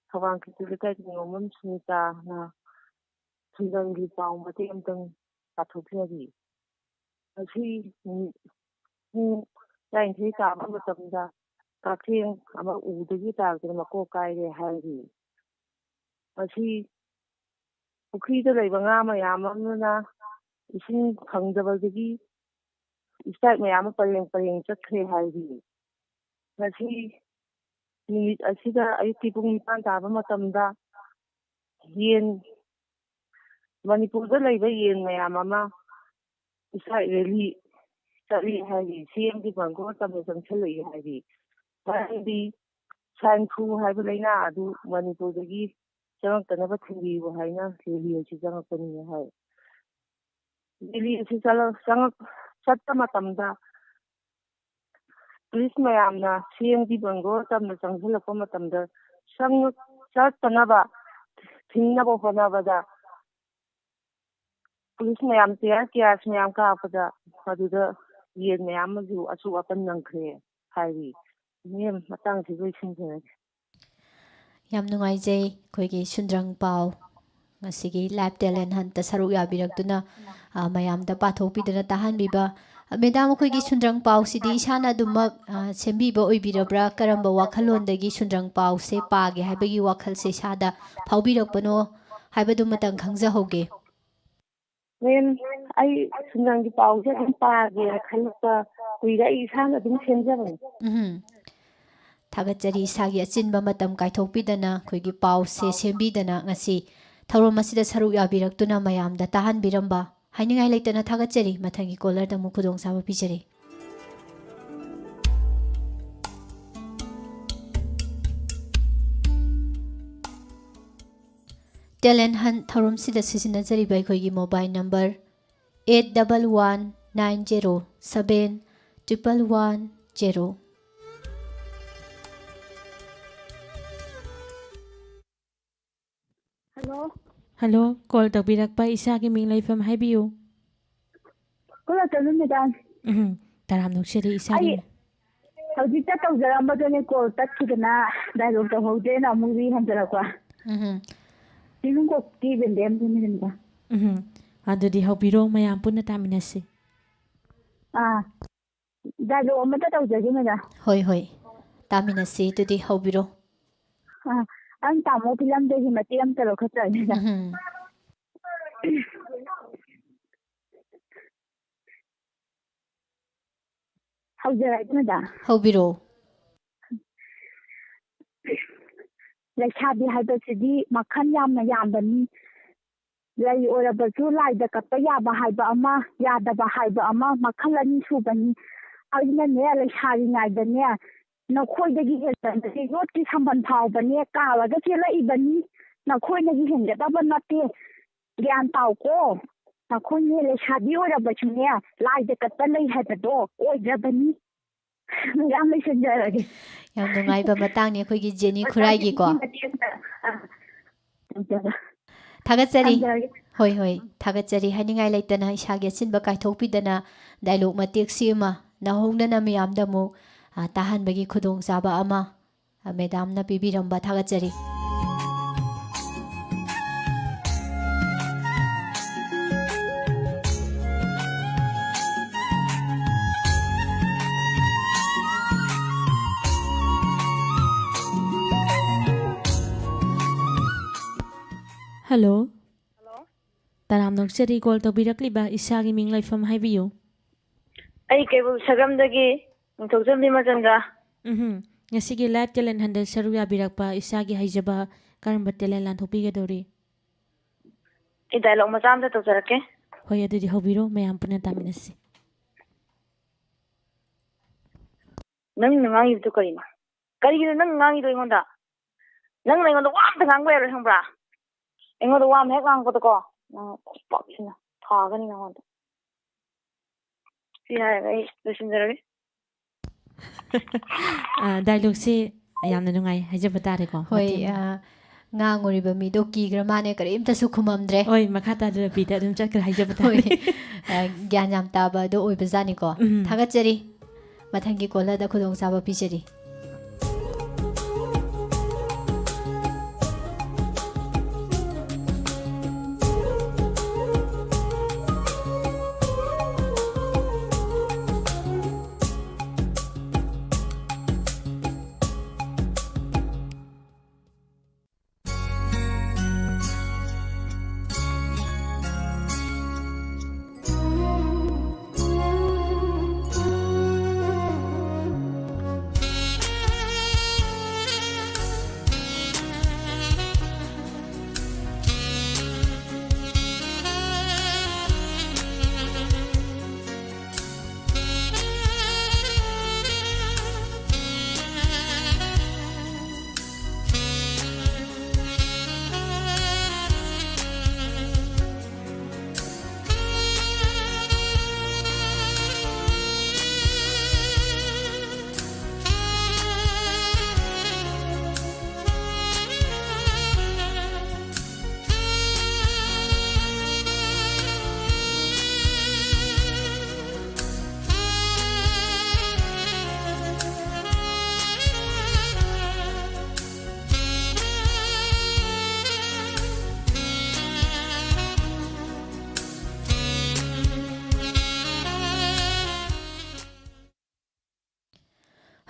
ꯊꯧꯕꯥꯜ ꯈꯦꯇ꯭ꯔꯤ ꯂꯩꯀꯥꯏꯒꯤ ꯅꯤꯉꯣꯝꯕꯝ ꯁꯨꯅꯤꯇꯥꯅ ꯁꯨꯟꯗ꯭ꯔꯪꯒꯤ ꯄꯥꯎ ꯃꯇꯦꯛ ꯑꯃꯇꯪ ꯄꯥꯊꯣꯛꯆꯔꯤ꯫ ꯉꯁꯤ ꯅꯨꯃꯤꯠ ꯄꯨꯡ ꯇꯔꯥꯅꯤꯊꯣꯏ ꯇꯥꯕ ꯃꯇꯝꯗ ꯀꯛꯆꯦꯡ ꯑꯃ ꯎꯗꯒꯤ ꯇꯥꯔꯛꯇꯨꯅ ꯃꯀꯣꯛ ꯀꯥꯏꯔꯦ ꯍꯥꯏꯔꯤ꯫ ꯃꯁꯤ ꯄꯨꯈ꯭ꯔꯤꯗ ꯂꯩꯕ ꯉꯥ ꯃꯌꯥꯝ ꯑꯃꯅ ꯏꯁꯤꯡ ꯐꯪꯗꯕꯗꯒꯤ strike ꯃꯌꯥꯝ ꯑꯃ ꯄꯔꯦꯡ ꯄꯔꯦꯡ ꯆꯠꯈ꯭ꯔꯦ ꯍꯥꯏꯔꯤ꯫ ꯉꯁꯤ ꯅꯨꯃꯤꯠ ꯑꯁꯤꯗ ꯑꯌꯨꯛꯀꯤ ꯄꯨꯡ ꯅꯤꯄꯥꯟ ꯇꯥꯕ ꯃꯇꯝꯗ ꯌꯦꯟ, ꯃꯅꯤꯄꯨꯔꯗ ꯂꯩꯕ ꯌꯦꯟ ꯃꯌꯥꯝ ꯑꯃ strike rally ꯆꯠꯂꯤ ꯍꯥꯏꯔꯤ꯫ CMꯒꯤ bungalow ꯇꯝꯅ ꯆꯪꯁꯤꯜꯂꯛꯏ ꯍꯥꯏꯔꯤ꯫ ꯃꯔꯝꯗꯤ swine flu ꯍꯥꯏꯕ ꯂꯩꯅꯥ ꯑꯗꯨ ꯃꯅꯤꯄꯨꯔꯗꯒꯤ ꯆꯪꯉꯛꯇꯅꯕ ꯊꯤꯡꯕꯤꯌꯨ ꯍꯥꯏꯅ rally ꯑꯁꯤ ꯆꯪꯉꯛꯄꯅꯤ ꯍꯥꯏ꯫ Rally ꯑꯁꯤ ꯆꯠꯂ-, ꯆꯪꯉꯛ-, ꯆꯠꯄ ꯃꯇꯝꯗ police ꯃꯌꯥꯝꯅ CMꯒꯤ bungalow ꯇꯝꯅ ꯆꯪꯁꯤꯜꯂꯛꯄ ꯃꯇꯝꯗ ꯆꯪꯉꯛ-, ꯆꯠꯇꯅꯕ ꯊꯤꯡꯅꯕ ꯍꯣꯠꯅꯕꯗ police ꯃꯌꯥꯝ tear gas ꯃꯌꯥꯝ ꯀꯥꯞꯄꯗ ꯃꯗꯨꯗ ꯌꯦꯟ ꯃꯌꯥꯝ ꯑꯃꯁꯨ ꯑꯁꯣꯛ ꯑꯄꯟ ꯅꯪꯈ꯭ꯔꯦ ꯍꯥꯏꯔꯤ꯫ ꯃꯦꯝ, ꯃꯇꯥꯡꯁꯤ ꯂꯣꯏꯁꯤꯟꯖꯔꯒꯦ꯫ ꯌꯥꯝ ꯅꯨꯡꯉꯥꯏꯖꯩ ꯑꯩꯈꯣꯏꯒꯤ ꯁꯨꯟꯗ꯭ꯔꯪ ꯄꯥꯎ ꯉꯁꯤꯒꯤ live talent huntꯇ ꯁꯔꯨꯛ ꯌꯥꯕꯤꯔꯛꯇꯨꯅ, ꯑ, ꯃꯌꯥꯝꯗ ꯄꯥꯊꯣꯛꯄꯤꯗꯨꯅ ꯇꯥꯍꯟꯕꯤꯕ꯫ ꯑ, ꯃꯦꯗꯥꯝ, ꯑꯩꯈꯣꯏꯒꯤ ꯁꯨꯟꯗ꯭ꯔꯪ ꯄꯥꯎꯁꯤꯗꯤ ꯏꯁꯥꯅ ꯑꯗꯨꯃꯛ, ꯑ, ꯁꯦꯝꯕꯤꯕ ꯑꯣꯏꯕꯤꯔꯕ꯭ꯔꯥ? ꯀꯔꯝꯕ ꯋꯥꯈꯜꯂꯣꯟꯗꯒꯤ ꯁꯨꯟꯗ꯭ꯔꯪ ꯄꯥꯎꯁꯦ ꯄꯥꯒꯦ ꯍꯥꯏꯕꯒꯤ ꯋꯥꯈꯜꯁꯦ ꯏꯁꯥꯗ ꯐꯥꯎꯕꯤꯔꯛꯄꯅꯣ ꯍꯥꯏꯕꯗꯨꯃꯇꯪ ꯈꯪꯖꯍꯧꯒꯦ꯫ ꯃꯦꯝ, ꯑꯩ ꯁꯨꯟꯗ꯭ꯔꯪꯒꯤ ꯄꯥꯎꯁꯦ ꯑꯗꯨꯝ ꯄꯥꯒꯦꯅ ꯈꯜꯂꯛꯄ ꯀꯨꯏꯔꯦ, ꯑꯩ ꯏꯁꯥꯅ ꯑꯗꯨꯝ ꯁꯦꯝꯖꯕꯅꯦ꯫ ꯎꯝ꯫ ꯊꯥꯒꯠꯆꯔꯤ, ꯏꯁꯥꯒꯤ ꯑꯆꯤꯟꯕ ꯃꯇꯝ ꯀꯥꯏꯊꯣꯛꯄꯤꯗꯅ ꯑꯩꯈꯣꯏꯒꯤ ꯄꯥꯎꯁꯦ ꯁꯦꯝꯕꯤꯗꯅ ꯉꯁꯤ ꯊꯧꯔꯝ ꯑꯁꯤꯗ ꯁꯔꯨꯛ ꯌꯥꯕꯤꯔꯛꯇꯨꯅ ꯃꯌꯥꯝꯗ ꯇꯥꯍꯟꯕꯤꯔꯝꯕ ꯍꯥꯏꯅꯤꯡꯉꯥꯏ ꯂꯩꯇꯅ ꯊꯥꯒꯠꯆꯔꯤ꯫ ꯃꯊꯪꯒꯤ caller ꯗ ꯑꯃꯨꯛ ꯈꯨꯗꯣꯡꯆꯥꯕ ꯄꯤꯖꯔꯤ꯫ Talent Hunt ꯊꯧꯔꯝꯁꯤꯗ ꯁꯤꯖꯤꯟꯅꯖꯔꯤꯕ ꯑꯩꯈꯣꯏꯒꯤ mobile number eight double one nine zero seven triple one zero꯫ Hello꯫ Hello, call ꯇꯧꯕꯤꯔꯛꯄ ꯏꯁꯥꯒꯤ ꯃꯤꯡ ꯂꯩꯐꯝ ꯍꯥꯏꯕꯤꯌꯨ꯫ Good afternoon, madam꯫ ꯎꯝ, ꯇꯔꯥꯝ ꯅꯣꯛꯆꯔꯤ ꯏꯁꯥꯒꯤ ꯑꯩ ꯃꯤꯡ꯫ ꯍꯧꯖꯤꯛꯇ ꯇꯧꯖꯔꯝꯕꯗꯨꯅꯦ, call ꯇꯠꯈꯤꯗꯅ dialogue ꯇꯧꯍꯧꯗ꯭ꯔꯦꯅ ꯑꯃꯨꯛ re ꯍꯟꯖꯔꯛꯄ꯫ ꯎꯝ꯫ ꯆꯤꯡꯅꯨꯡꯈꯣꯛꯀꯤ ꯕꯦꯟꯗꯦꯝꯗꯨꯅꯤ, madam꯫ ꯎꯝ, ꯑꯗꯨꯗꯤ ꯍꯧꯕꯤꯔꯣ, ꯃꯌꯥꯝ ꯄꯨꯟꯅ ꯇꯥꯃꯤꯟꯅꯁꯤ꯫ ꯑꯥ, dialogue ꯑꯃꯇ ꯇꯧꯖꯒꯦ, madam꯫ ꯍꯣꯏ, ꯍꯣꯏ, ꯇꯥꯃꯤꯟꯅꯁꯤ꯫ ꯑꯗꯨꯗꯤ ꯍꯧꯕꯤꯔꯣ꯫ ꯑꯥ, ꯑꯪ ꯇꯥꯃꯣ ꯐꯤꯂꯝꯗꯒꯤ ꯃꯇꯦꯛ ꯑꯃꯇ ꯂꯧꯈꯠꯆꯒꯦ, madam꯫ ꯎꯝ꯫ ꯍꯧꯖꯔꯒꯦ, madam꯫ ꯍꯧꯕꯤꯔꯣ꯫ ꯂꯩꯁꯥꯕꯤ ꯍꯥꯏꯕꯁꯤꯗꯤ ꯃꯈꯜ ꯌꯥꯝꯅ ꯌꯥꯝꯕꯅꯤ꯫ ꯂꯩ ꯑꯣꯏꯔꯕꯁꯨ ꯂꯥꯏꯗ ꯀꯠꯄ ꯌꯥꯕ ꯍꯥꯏꯕ ꯑꯃ, ꯌꯥꯗꯕ ꯍꯥꯏꯕ ꯑꯃ, ꯃꯈꯜ ꯑꯅꯤ ꯁꯨꯕꯅꯤ꯫ ꯑꯩꯅꯅꯦ, ꯂꯩꯁꯥꯔꯤꯉꯩꯗꯅꯦ, ꯅꯈꯣꯏꯗꯒꯤ ꯍꯦꯟꯖꯟꯅꯗꯤ ꯌꯣꯠꯀꯤ ꯁꯝꯕꯜ ꯐꯥꯎꯕꯅꯦ ꯀꯥꯜꯂꯒ ꯆꯦꯜꯂꯛꯏꯕꯅꯤ꯫ ꯅꯈꯣꯏꯅꯗꯤ ꯍꯦꯟꯒꯗꯕ ꯅꯠꯇꯦ꯫ ꯒ꯭ꯌꯥꯟ ꯇꯥꯎꯀꯣ꯫ ꯅꯈꯣꯏꯅꯦ, ꯂꯩꯁꯥꯕꯤ ꯑꯣꯏꯔꯕꯁꯨꯅꯦ, ꯂꯥꯏꯗ ꯀꯠꯄ ꯂꯩ ꯍꯥꯏꯕꯗꯣ ꯑꯣꯏꯗ꯭ꯔꯕꯅꯤ꯫ ꯌꯥꯝ ꯂꯣꯏꯁꯤꯟꯖꯔꯒꯦ꯫ ꯌꯥꯝ ꯅꯨꯡꯉꯥꯏꯕ ꯃꯇꯥꯡꯅꯤ ꯑꯩꯈꯣꯏꯒꯤ ꯖꯦꯅꯤ ꯈꯨꯔꯥꯏꯒꯤꯀꯣ꯫ ꯃꯇꯥꯡꯁꯤꯒꯤ ꯃꯇꯦꯡꯗ, ꯑ, ꯊꯝꯖꯔꯦ꯫ ꯊꯥꯒꯠꯆꯔꯤ꯫ ꯊꯝꯖꯔꯒꯦ꯫ ꯍꯣꯏ, ꯍꯣꯏ, ꯊꯥꯒꯠꯆꯔꯤ꯫ ꯍꯥꯏꯅꯤꯡꯉꯥꯏ ꯂꯩꯇꯅ ꯏꯁꯥꯒꯤ ꯑꯆꯤꯟꯕ ꯀꯥꯏꯊꯣꯛꯄꯤꯗꯅ dialogue ꯃꯇꯦꯛꯁꯤ ꯑꯃ ꯅꯧꯍꯧꯅꯅ ꯃꯤꯌꯥꯝꯗ ꯑꯃꯨꯛ, ꯑ, ꯇꯥꯍꯟꯕꯒꯤ ꯈꯨꯗꯣꯡꯆꯥꯕ ꯑꯃ, ꯑ, madamꯅ ꯄꯤꯕꯤꯔꯝꯕ ꯊꯥꯒꯠꯆꯔꯤ꯫ Hello꯫ Hello꯫ ꯇꯔꯥꯝ ꯅꯣꯛꯆꯔꯤ, call ꯇꯧꯕꯤꯔꯛꯂꯤꯕ ꯏꯁꯥꯒꯤ ꯃꯤꯡ ꯂꯩꯐꯝ ꯍꯥꯏꯕꯤꯌꯨ꯫ ꯑꯩ ꯀꯩꯕꯨꯜ ꯁꯒ꯭ꯔꯝꯗꯒꯤ ꯅꯤꯡꯊꯧꯖꯝ ꯕꯤꯃꯆꯟꯗ꯭ꯔ꯫ ꯎꯝꯍꯨꯝ꯫ ꯉꯁꯤꯒꯤ Live Talent Huntꯗ ꯁꯔꯨꯛ ꯌꯥꯕꯤꯔꯛꯄ ꯏꯁꯥꯒꯤ ꯍꯩꯖꯕ ꯀꯔꯝꯕ talent ꯂꯥꯟꯊꯣꯛꯄꯤꯒꯗꯧꯔꯤ? ꯑꯩ dialogue ꯃꯆꯥ ꯑꯝꯇ ꯇꯧꯖꯔꯛꯀꯦ꯫ ꯍꯣꯏ, ꯑꯗꯨꯗꯤ ꯍꯧꯕꯤꯔꯣ, ꯃꯌꯥꯝ ꯄꯨꯟꯅ ꯇꯥꯃꯤꯟꯅꯁꯤ꯫ ꯅꯪꯅ ꯉꯥꯡꯉꯤꯕꯗꯨ ꯀꯔꯤꯅꯣ? ꯀꯔꯤꯒꯤꯅꯣ ꯅꯪ ꯉꯥꯡꯉꯤꯗꯣ ꯑꯩꯉꯣꯟꯗ? ꯅꯪꯅ ꯑꯩꯉꯣꯟꯗ ꯋꯥ ꯑꯝꯇ ꯉꯥꯡꯕ ꯌꯥꯔꯣꯏ, ꯈꯪꯕ꯭ꯔꯥ? ꯑꯩꯉꯣꯟꯗ ꯋꯥ ꯑꯃ ꯍꯦꯛ ꯉꯥꯡꯉꯛꯄꯗꯀꯣ, ꯅꯪ ꯈꯨꯄꯥꯛꯁꯤꯅ ꯊꯥꯒꯅꯤ ꯅꯉꯣꯟꯗ꯫ ꯁꯤ ꯍꯥꯏꯔꯒ ꯑꯩ ꯂꯣꯏꯁꯤꯟꯖꯔꯒꯦ꯫ ꯑ, dialogue ꯁꯤ ꯌꯥꯝꯅ ꯅꯨꯡꯉꯥꯏ ꯍꯥꯏꯖꯕ ꯇꯥꯔꯦꯀꯣ, ꯍꯣꯏ, ꯃꯇꯦꯡ ꯑꯃ꯫ ꯑ, ꯉꯥꯡꯉꯨꯔꯤꯕ ꯃꯤꯗꯣ ꯀꯤꯈ꯭ꯔ ꯃꯥꯅꯦ, ꯀꯔꯤꯝꯇꯁꯨ ꯈꯨꯝꯃꯝꯗ꯭ꯔꯦ꯫ ꯍꯣꯏ, ꯃꯈꯥ ꯇꯥꯗꯅ ꯄꯤꯗ ꯑꯗꯨꯝ ꯆꯠꯈ꯭ꯔꯦ ꯍꯥꯏꯖꯕ ꯇꯥꯔꯦ꯫ ꯍꯣꯏ, ꯑ, ꯒ꯭ꯌꯥꯟ ꯌꯥꯝ ꯇꯥꯕ ꯑꯗꯣ ꯑꯣꯏꯕꯖꯥꯠꯅꯤꯀꯣ꯫ ꯎꯝ꯫ ꯊꯥꯒꯠꯆꯔꯤ꯫ ꯃꯊꯪꯒꯤ caller ꯗ ꯈꯨꯗꯣꯡꯆꯥꯕ ꯄꯤꯖꯔꯤ꯫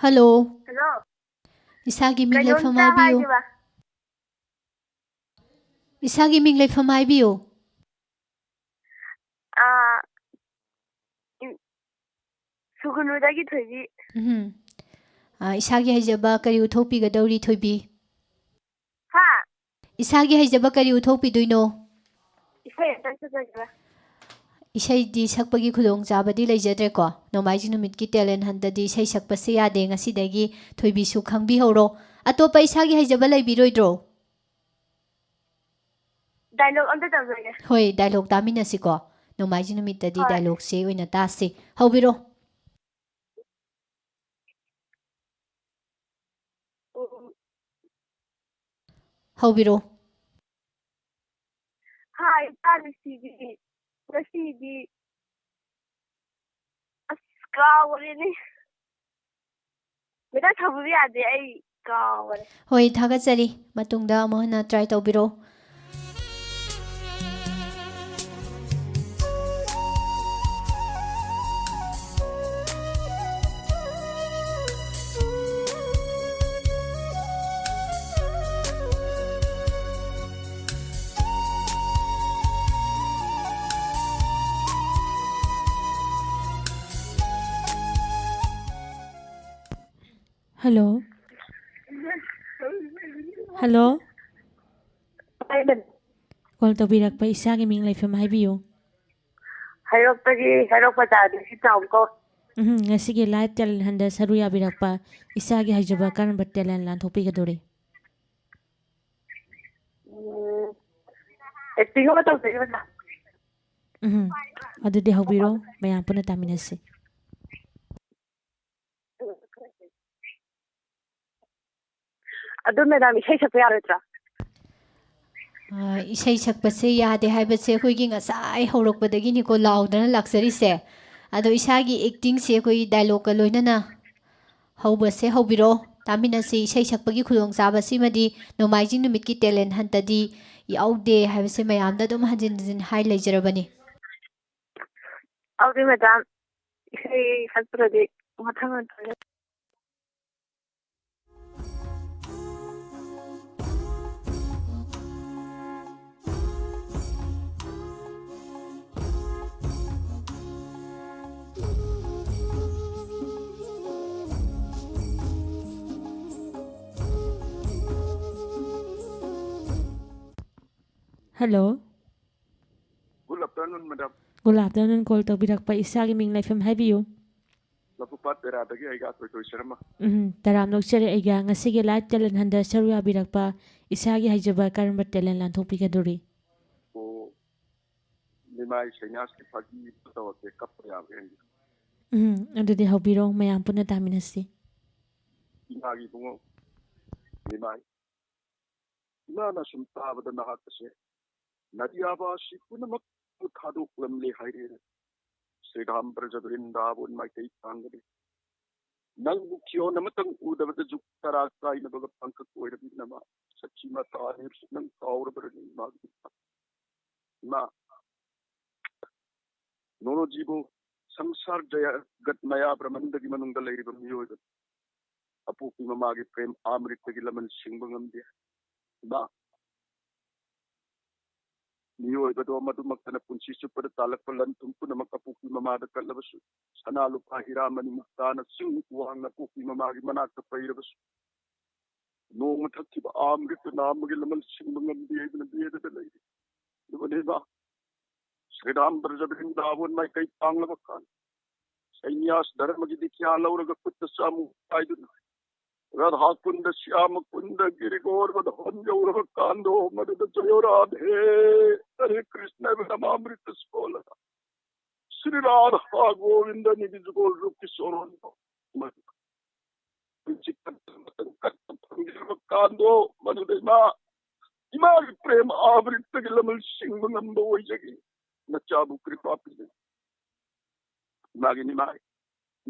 Hello. Hello. ꯏꯁꯥꯒꯤ ꯃꯤꯡ ꯂꯩꯐꯝ ꯀꯩꯅꯣꯝꯇ ꯍꯥꯏꯕꯤꯌꯨ꯫ ꯍꯥꯏꯒꯦꯕ꯫ ꯏꯁꯥꯒꯤ ꯃꯤꯡ ꯂꯩꯐꯝ ꯍꯥꯏꯕꯤꯌꯨ꯫ ꯑꯥ, ꯏꯝ-, ꯁꯨꯒꯨꯅꯨꯗꯒꯤ ꯊꯣꯏꯕꯤ꯫ ꯎꯝ꯫ ꯑꯥ, ꯏꯁꯥꯒꯤ ꯍꯩꯖꯕ ꯀꯔꯤ ꯎꯠꯊꯣꯛꯄꯤꯒꯗꯧꯔꯤ, ꯊꯣꯏꯕꯤ? ꯍꯥ? ꯏꯁꯥꯒꯤ ꯍꯩꯖꯕ ꯀꯔꯤ ꯎꯠꯊꯣꯛꯄꯤꯗꯣꯏꯅꯣ? ꯏꯁꯩ ꯑꯝꯇꯪ ꯁꯛꯆꯒꯦꯕ꯫ ꯏꯁꯩꯗꯤ ꯁꯛꯄꯒꯤ ꯈꯨꯗꯣꯡꯆꯥꯕꯗꯤ ꯂꯩꯖꯗ꯭ꯔꯦꯀꯣ꯫ ꯅꯣꯡꯃꯥꯏꯖꯤꯡ ꯅꯨꯃꯤꯠꯀꯤ talent hunt ꯇꯗꯤ ꯏꯁꯩ ꯁꯛꯄꯁꯦ ꯌꯥꯗꯦ꯫ ꯉꯁꯤꯗꯒꯤ ꯊꯣꯏꯕꯤꯁꯨ ꯈꯪꯕꯤꯍꯧꯔꯣ꯫ ꯑꯇꯣꯞꯄ ꯏꯁꯥꯒꯤ ꯍꯩꯖꯕ ꯂꯩꯕꯤꯔꯣꯏꯗ꯭ꯔꯣ? ꯗꯥꯏꯂꯣꯒ ꯑꯝꯇ ꯇꯝꯖꯒꯦ꯫ ꯍꯣꯏ, ꯗꯥꯏꯂꯣꯒ ꯇꯥꯃꯤꯟꯅꯁꯤꯀꯣ꯫ ꯅꯣꯡꯃꯥꯏꯖꯤꯡ ꯅꯨꯃꯤꯠꯇꯗꯤ ꯍꯣꯏ꯫ ꯗꯥꯏꯂꯣꯒꯁꯦ ꯑꯣꯏꯅ ꯇꯥꯁꯤ꯫ ꯍꯧꯕꯤꯔꯣ꯫ ꯎꯝ꯫ ꯍꯧꯕꯤꯔꯣ꯫ ꯍꯥꯏ, ꯏꯆꯥꯅꯨꯡꯁꯤꯕꯤ, ꯉꯁꯤꯗꯤ ꯑꯁ, ꯀꯥꯎꯒ꯭ꯔꯦꯅꯦ꯫ ꯃꯦꯗꯥꯝ, ꯁꯥꯎꯕꯤꯕ ꯌꯥꯗꯦ, ꯑꯩ ꯀꯥꯎꯒ꯭ꯔꯦ꯫ ꯍꯣꯏ, ꯊꯥꯒꯠꯆꯔꯤ꯫ ꯃꯇꯨꯡꯗ ꯑꯃꯨꯛ ꯍꯟꯅ try ꯇꯧꯕꯤꯔꯣ꯫ Hello? Hello? Call ꯇꯧꯕꯤꯔꯛꯄ ꯏꯁꯥꯒꯤ ꯃꯤꯡ ꯂꯩꯐꯝ ꯍꯥꯏꯕꯤꯌꯨ꯫ ꯍꯩꯔꯣꯛꯇꯒꯤ ꯍꯩꯔꯣꯛ ꯕꯖꯥꯔꯗꯒꯤ ꯆꯥꯎꯕ ꯀꯧꯏ꯫ ꯎꯝ, ꯉꯁꯤꯒꯤ live talent huntꯗ ꯁꯔꯨ ꯌꯥꯕꯤꯔꯛꯄ ꯏꯁꯥꯒꯤ ꯍꯩꯖꯕ ꯀꯔꯝꯕ talent ꯂꯥꯟꯊꯣꯛꯄꯤꯒꯗꯧꯔꯤ? ꯎꯝ, acting ꯑꯃ ꯇꯧꯖꯒꯦ, ꯑꯣꯖꯥ꯫ ꯎꯝ, ꯑꯗꯨꯗꯤ ꯍꯧꯕꯤꯔꯣ, ꯃꯌꯥꯝ ꯄꯨꯟꯅ ꯇꯥꯃꯤꯟꯅꯁꯤ꯫ ꯑꯗꯨ ꯃꯦꯗꯥꯝ, ꯏꯁꯩ ꯁꯛꯄ ꯌꯥꯔꯣꯏꯗ꯭ꯔꯥ? ꯑ, ꯏꯁꯩ ꯁꯛꯄꯁꯦ ꯌꯥꯗꯦ ꯍꯥꯏꯕꯁꯦ ꯑꯩꯈꯣꯏꯒꯤ ꯉꯁꯥꯏ ꯍꯧꯔꯛꯄꯗꯒꯤꯅꯤꯀꯣ ꯂꯥꯎꯗꯅ ꯂꯥꯛꯆꯔꯤꯁꯦ꯫ ꯑꯗꯣ ꯏꯁꯥꯒꯤ actingꯁꯦ ꯑꯩꯈꯣꯏ dialogueꯀ ꯂꯣꯏꯅꯅ ꯍꯧꯕꯁꯦ ꯍꯧꯕꯤꯔꯣ, ꯇꯥꯃꯤꯟꯅꯁꯤ꯫ ꯏꯁꯩ ꯁꯛꯄꯒꯤ ꯈꯨꯗꯣꯡꯆꯥꯕꯁꯤꯃꯗꯤ ꯅꯣꯡꯃꯥꯏꯖꯤꯡ ꯅꯨꯃꯤꯠꯀꯤ talent huntꯇꯗꯤ ꯌꯥꯎꯗꯦ ꯍꯥꯏꯕꯁꯦ ꯃꯌꯥꯝꯗ ꯑꯗꯨꯝ ꯍꯟꯖꯤꯟ ꯍꯟꯖꯤꯟ ꯍꯥꯏ ꯂꯩꯖꯔꯕꯅꯤ꯫ ꯑꯗꯨꯗꯤ ꯃꯦꯗꯥꯝ, ꯏꯁꯩ ꯁꯛꯇ꯭ꯔꯗꯤ ꯃꯊꯪ ꯑꯣꯏꯅ ꯇꯧꯖꯔꯒꯦ꯫ Hello. Good afternoon, madam. Good afternoon, call ꯇꯧꯕꯤꯔꯛꯄ ꯏꯁꯥꯒꯤ ꯃꯤꯡ ꯂꯩꯐꯝ ꯍꯥꯏꯕꯤꯌꯨ꯫ ꯂꯐꯨꯄꯥꯠ ꯇꯦꯔꯥꯗꯒꯤ ꯑꯩꯒ ꯊꯣꯏꯊꯣꯏ ꯁꯔꯃ꯫ ꯎꯝ, ꯇꯔꯥꯝꯅ ꯑꯣꯛꯆꯔꯤ꯫ ꯑꯩꯒ ꯉꯁꯤꯒꯤ live talent huntꯗ ꯁꯔꯨ ꯌꯥꯕꯤꯔꯛꯄ ꯏꯁꯥꯒꯤ ꯍꯩꯖꯕ ꯀꯔꯝꯕ talent ꯂꯥꯟꯊꯣꯛꯄꯤꯒꯗꯧꯔꯤ? ꯏꯃꯥ, ꯑꯩ ꯁꯩꯅꯥꯁꯀꯤ ꯐꯥꯒꯤ ꯑꯃ ꯇꯧꯔꯛꯀꯦ, ꯀꯞꯄ ꯌꯥꯕ꯭ꯔꯥ ꯌꯦꯡꯒꯦ꯫ ꯎꯝ, ꯑꯗꯨꯗꯤ ꯍꯧꯕꯤꯔꯣ, ꯃꯌꯥꯝ ꯄꯨꯟꯅ ꯇꯥꯃꯤꯟꯅꯁꯤ꯫ ꯏꯃꯥꯒꯤ ꯏꯕꯨꯡꯉꯣ, ꯏꯃꯥ, ꯏꯃꯥꯅ ꯁꯨꯝ ꯇꯥꯕꯗ ꯅꯍꯥꯛ ꯑꯁꯦ ꯅꯗꯤꯌꯥꯕꯥꯁꯤ ꯄꯨꯝꯅꯃꯛꯄꯨ ꯊꯥꯗꯣꯛꯂꯝꯂꯦ ꯍꯥꯏꯔꯦ꯫ ꯁ꯭ꯔꯤꯔꯥꯝ ꯕ꯭ꯔꯖ ꯕ꯭ꯔꯤꯟꯗꯥꯕꯣꯟ ꯃꯥꯏꯀꯩ ꯄꯥꯡꯒꯅꯤ꯫ ꯅꯪꯕꯨ ꯈꯤꯌꯣꯟ ꯑꯃꯇꯪ ꯎꯗꯕꯗ ꯖꯨꯛ ꯇꯔꯥ ꯀꯥꯏꯅꯕꯒ ꯄꯥꯡꯈꯛ ꯑꯣꯏꯔꯕꯤ ꯅꯃꯥ ꯁꯆꯤ ꯃꯥꯇꯥ ꯍꯥꯏꯕꯁꯤ ꯅꯪ ꯀꯥꯎꯔꯕ꯭ꯔꯅꯦ ꯏꯃꯥꯒꯤ? ꯏꯃꯥ, ꯅꯣꯅꯣꯖꯤꯕꯨ ꯁꯪꯁꯥꯔ ꯖꯒꯠ ꯃꯌꯥ ꯕ꯭ꯔꯍꯃꯟꯗꯒꯤ ꯃꯅꯨꯡꯗ ꯂꯩꯔꯤꯕ ꯃꯤꯑꯣꯏꯕ ꯑꯄꯣꯛꯄꯤ ꯃꯃꯥꯒꯤ ꯄ꯭ꯔꯦꯝ ꯑꯥꯃ꯭ꯔꯤꯠꯇꯒꯤ ꯂꯃꯟ ꯁꯤꯡꯕ ꯉꯝꯗꯦ꯫ ꯏꯃꯥ, ꯃꯤꯑꯣꯏꯕꯗꯣ ꯃꯗꯨꯃꯛꯇꯅ ꯄꯨꯟꯁꯤ ꯆꯨꯞꯄꯗ ꯇꯥꯜꯂꯛꯄ ꯂꯟ ꯊꯨꯝ ꯄꯨꯝꯅꯃꯛ ꯑꯄꯣꯛꯄꯤ ꯃꯃꯥꯗ ꯀꯠꯂꯕꯁꯨ, ꯁꯅꯥ ꯂꯨꯄꯥ ꯍꯤꯔꯥ ꯃꯅꯤ ꯃꯨꯛꯇꯥꯅ ꯆꯤꯡ ꯋꯥꯡꯅ ꯑꯄꯣꯛꯄꯤ ꯃꯃꯥꯒꯤ ꯃꯅꯥꯛꯇ ꯄꯩꯔꯕꯁꯨ, ꯅꯣꯡꯃ ꯊꯛꯈꯤꯕ ꯑꯥꯃ꯭ꯔꯤꯠꯇꯨ ꯅꯥꯝꯃꯒꯤ ꯂꯃꯟ ꯁꯤꯡꯕ ꯉꯝꯗꯦ ꯍꯥꯏꯗꯨꯅ ꯕꯦꯗꯗ ꯂꯩꯔꯤ꯫ ꯑꯗꯨꯕꯨꯅꯦ ꯏꯃꯥ, ꯁ꯭ꯔꯤꯔꯥꯝ ꯕ꯭ꯔꯖ ꯕ꯭ꯔꯤꯟꯗꯥꯕꯣꯟ ꯃꯥꯏꯀꯩ ꯄꯥꯡꯂꯕ ꯀꯥꯟ, ꯁꯩꯅ꯭ꯌꯥꯁ ꯙꯔꯃꯒꯤ ꯗꯤꯈ꯭ꯌꯥ ꯂꯧꯔꯒ ꯈꯨꯠꯇ ꯆꯥꯃꯨꯛ ꯄꯥꯏꯗꯨꯅ, ꯔꯥꯙꯥ ꯀꯨꯟꯗ, ꯁ꯭ꯌꯥꯃ ꯀꯨꯟꯗ, ꯒꯤꯔꯤꯒꯣꯔ ꯃꯙꯣꯟ ꯌꯧꯔꯕ ꯀꯥꯟꯗꯣ, ꯃꯗꯨꯗ ꯖꯌꯣ ꯔꯥꯙꯦ, ꯍꯔꯦ ꯀ꯭ꯔꯤꯁꯅ ꯍꯥꯏꯕ ꯅꯃꯥꯃ꯭ꯔꯤꯇ ꯁꯣꯜꯂꯒ, ꯁ꯭ꯔꯤ ꯔꯥꯙꯥ ꯒꯣꯕꯤꯟꯗ ꯅꯤꯕꯤꯖ ꯒꯣꯜ ꯔꯨꯞꯀꯤ ꯁꯣꯔꯣꯟꯗꯣ, ꯃꯗꯨ ꯍꯧꯖꯤꯛ ꯐꯪꯖꯔꯕ ꯀꯥꯟꯗꯣ, ꯃꯗꯨꯗ ꯏꯃꯥ, ꯏꯃꯥꯒꯤ ꯄ꯭ꯔꯦꯝ ꯑꯥꯃ꯭ꯔꯤꯠꯇꯒꯤ ꯂꯃꯟ ꯁꯤꯡꯕ ꯉꯝꯕ ꯑꯣꯏꯖꯒꯦ꯫ ꯅꯆꯥꯕꯨ ꯀ꯭ꯔꯤꯄꯥ ꯄꯤꯖꯒꯦ꯫ ꯏꯃꯥꯒꯤ ꯅꯤꯃꯥꯏ,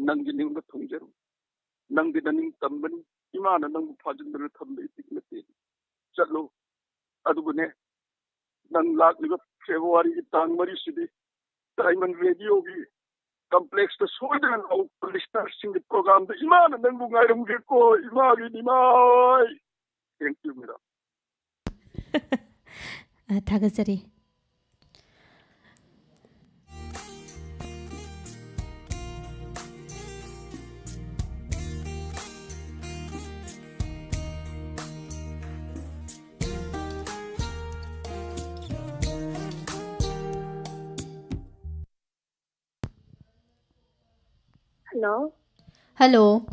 ꯅꯪꯒꯤ ꯅꯤꯡꯕ ꯊꯨꯡꯖꯔꯨ꯫ ꯅꯪꯗꯤ ꯅꯅꯤꯡ ꯇꯝꯕꯅꯤ꯫ ꯏꯃꯥꯅ ꯅꯪꯕꯨ ꯐꯥꯖꯤꯟꯗꯨꯅ ꯊꯝꯕ ꯏꯄꯤꯛ ꯅꯠꯇꯦ꯫ ꯆꯠꯂꯨ꯫ ꯑꯗꯨꯕꯨꯅꯦ, ꯅꯪ ꯂꯥꯛꯂꯤꯕ ꯐꯦꯕ꯭ꯔꯨꯋꯥꯔꯤꯒꯤ ꯇꯥꯡ ꯃꯔꯤꯁꯤꯗꯤ ꯗꯥꯏꯃꯟ ꯔꯦꯗꯤꯑꯣꯒꯤ ꯀꯝꯄ꯭ꯂꯦꯛꯁꯇ ꯁꯣꯏꯗꯅ ꯂꯥꯛꯎ꯫ ꯂꯤꯁꯅꯔꯁꯤꯡꯒꯤ ꯄ꯭ꯔꯣꯒ꯭ꯔꯥꯝꯗ ꯏꯃꯥꯅ ꯅꯪꯕꯨ ꯉꯥꯏꯔꯝꯒꯦꯀꯣ, ꯏꯃꯥꯒꯤ ꯅꯤꯃꯥꯏ꯫ Thank you, madam. ꯑ, ꯊꯥꯒꯠꯆꯔꯤ꯫ Hello. Hello.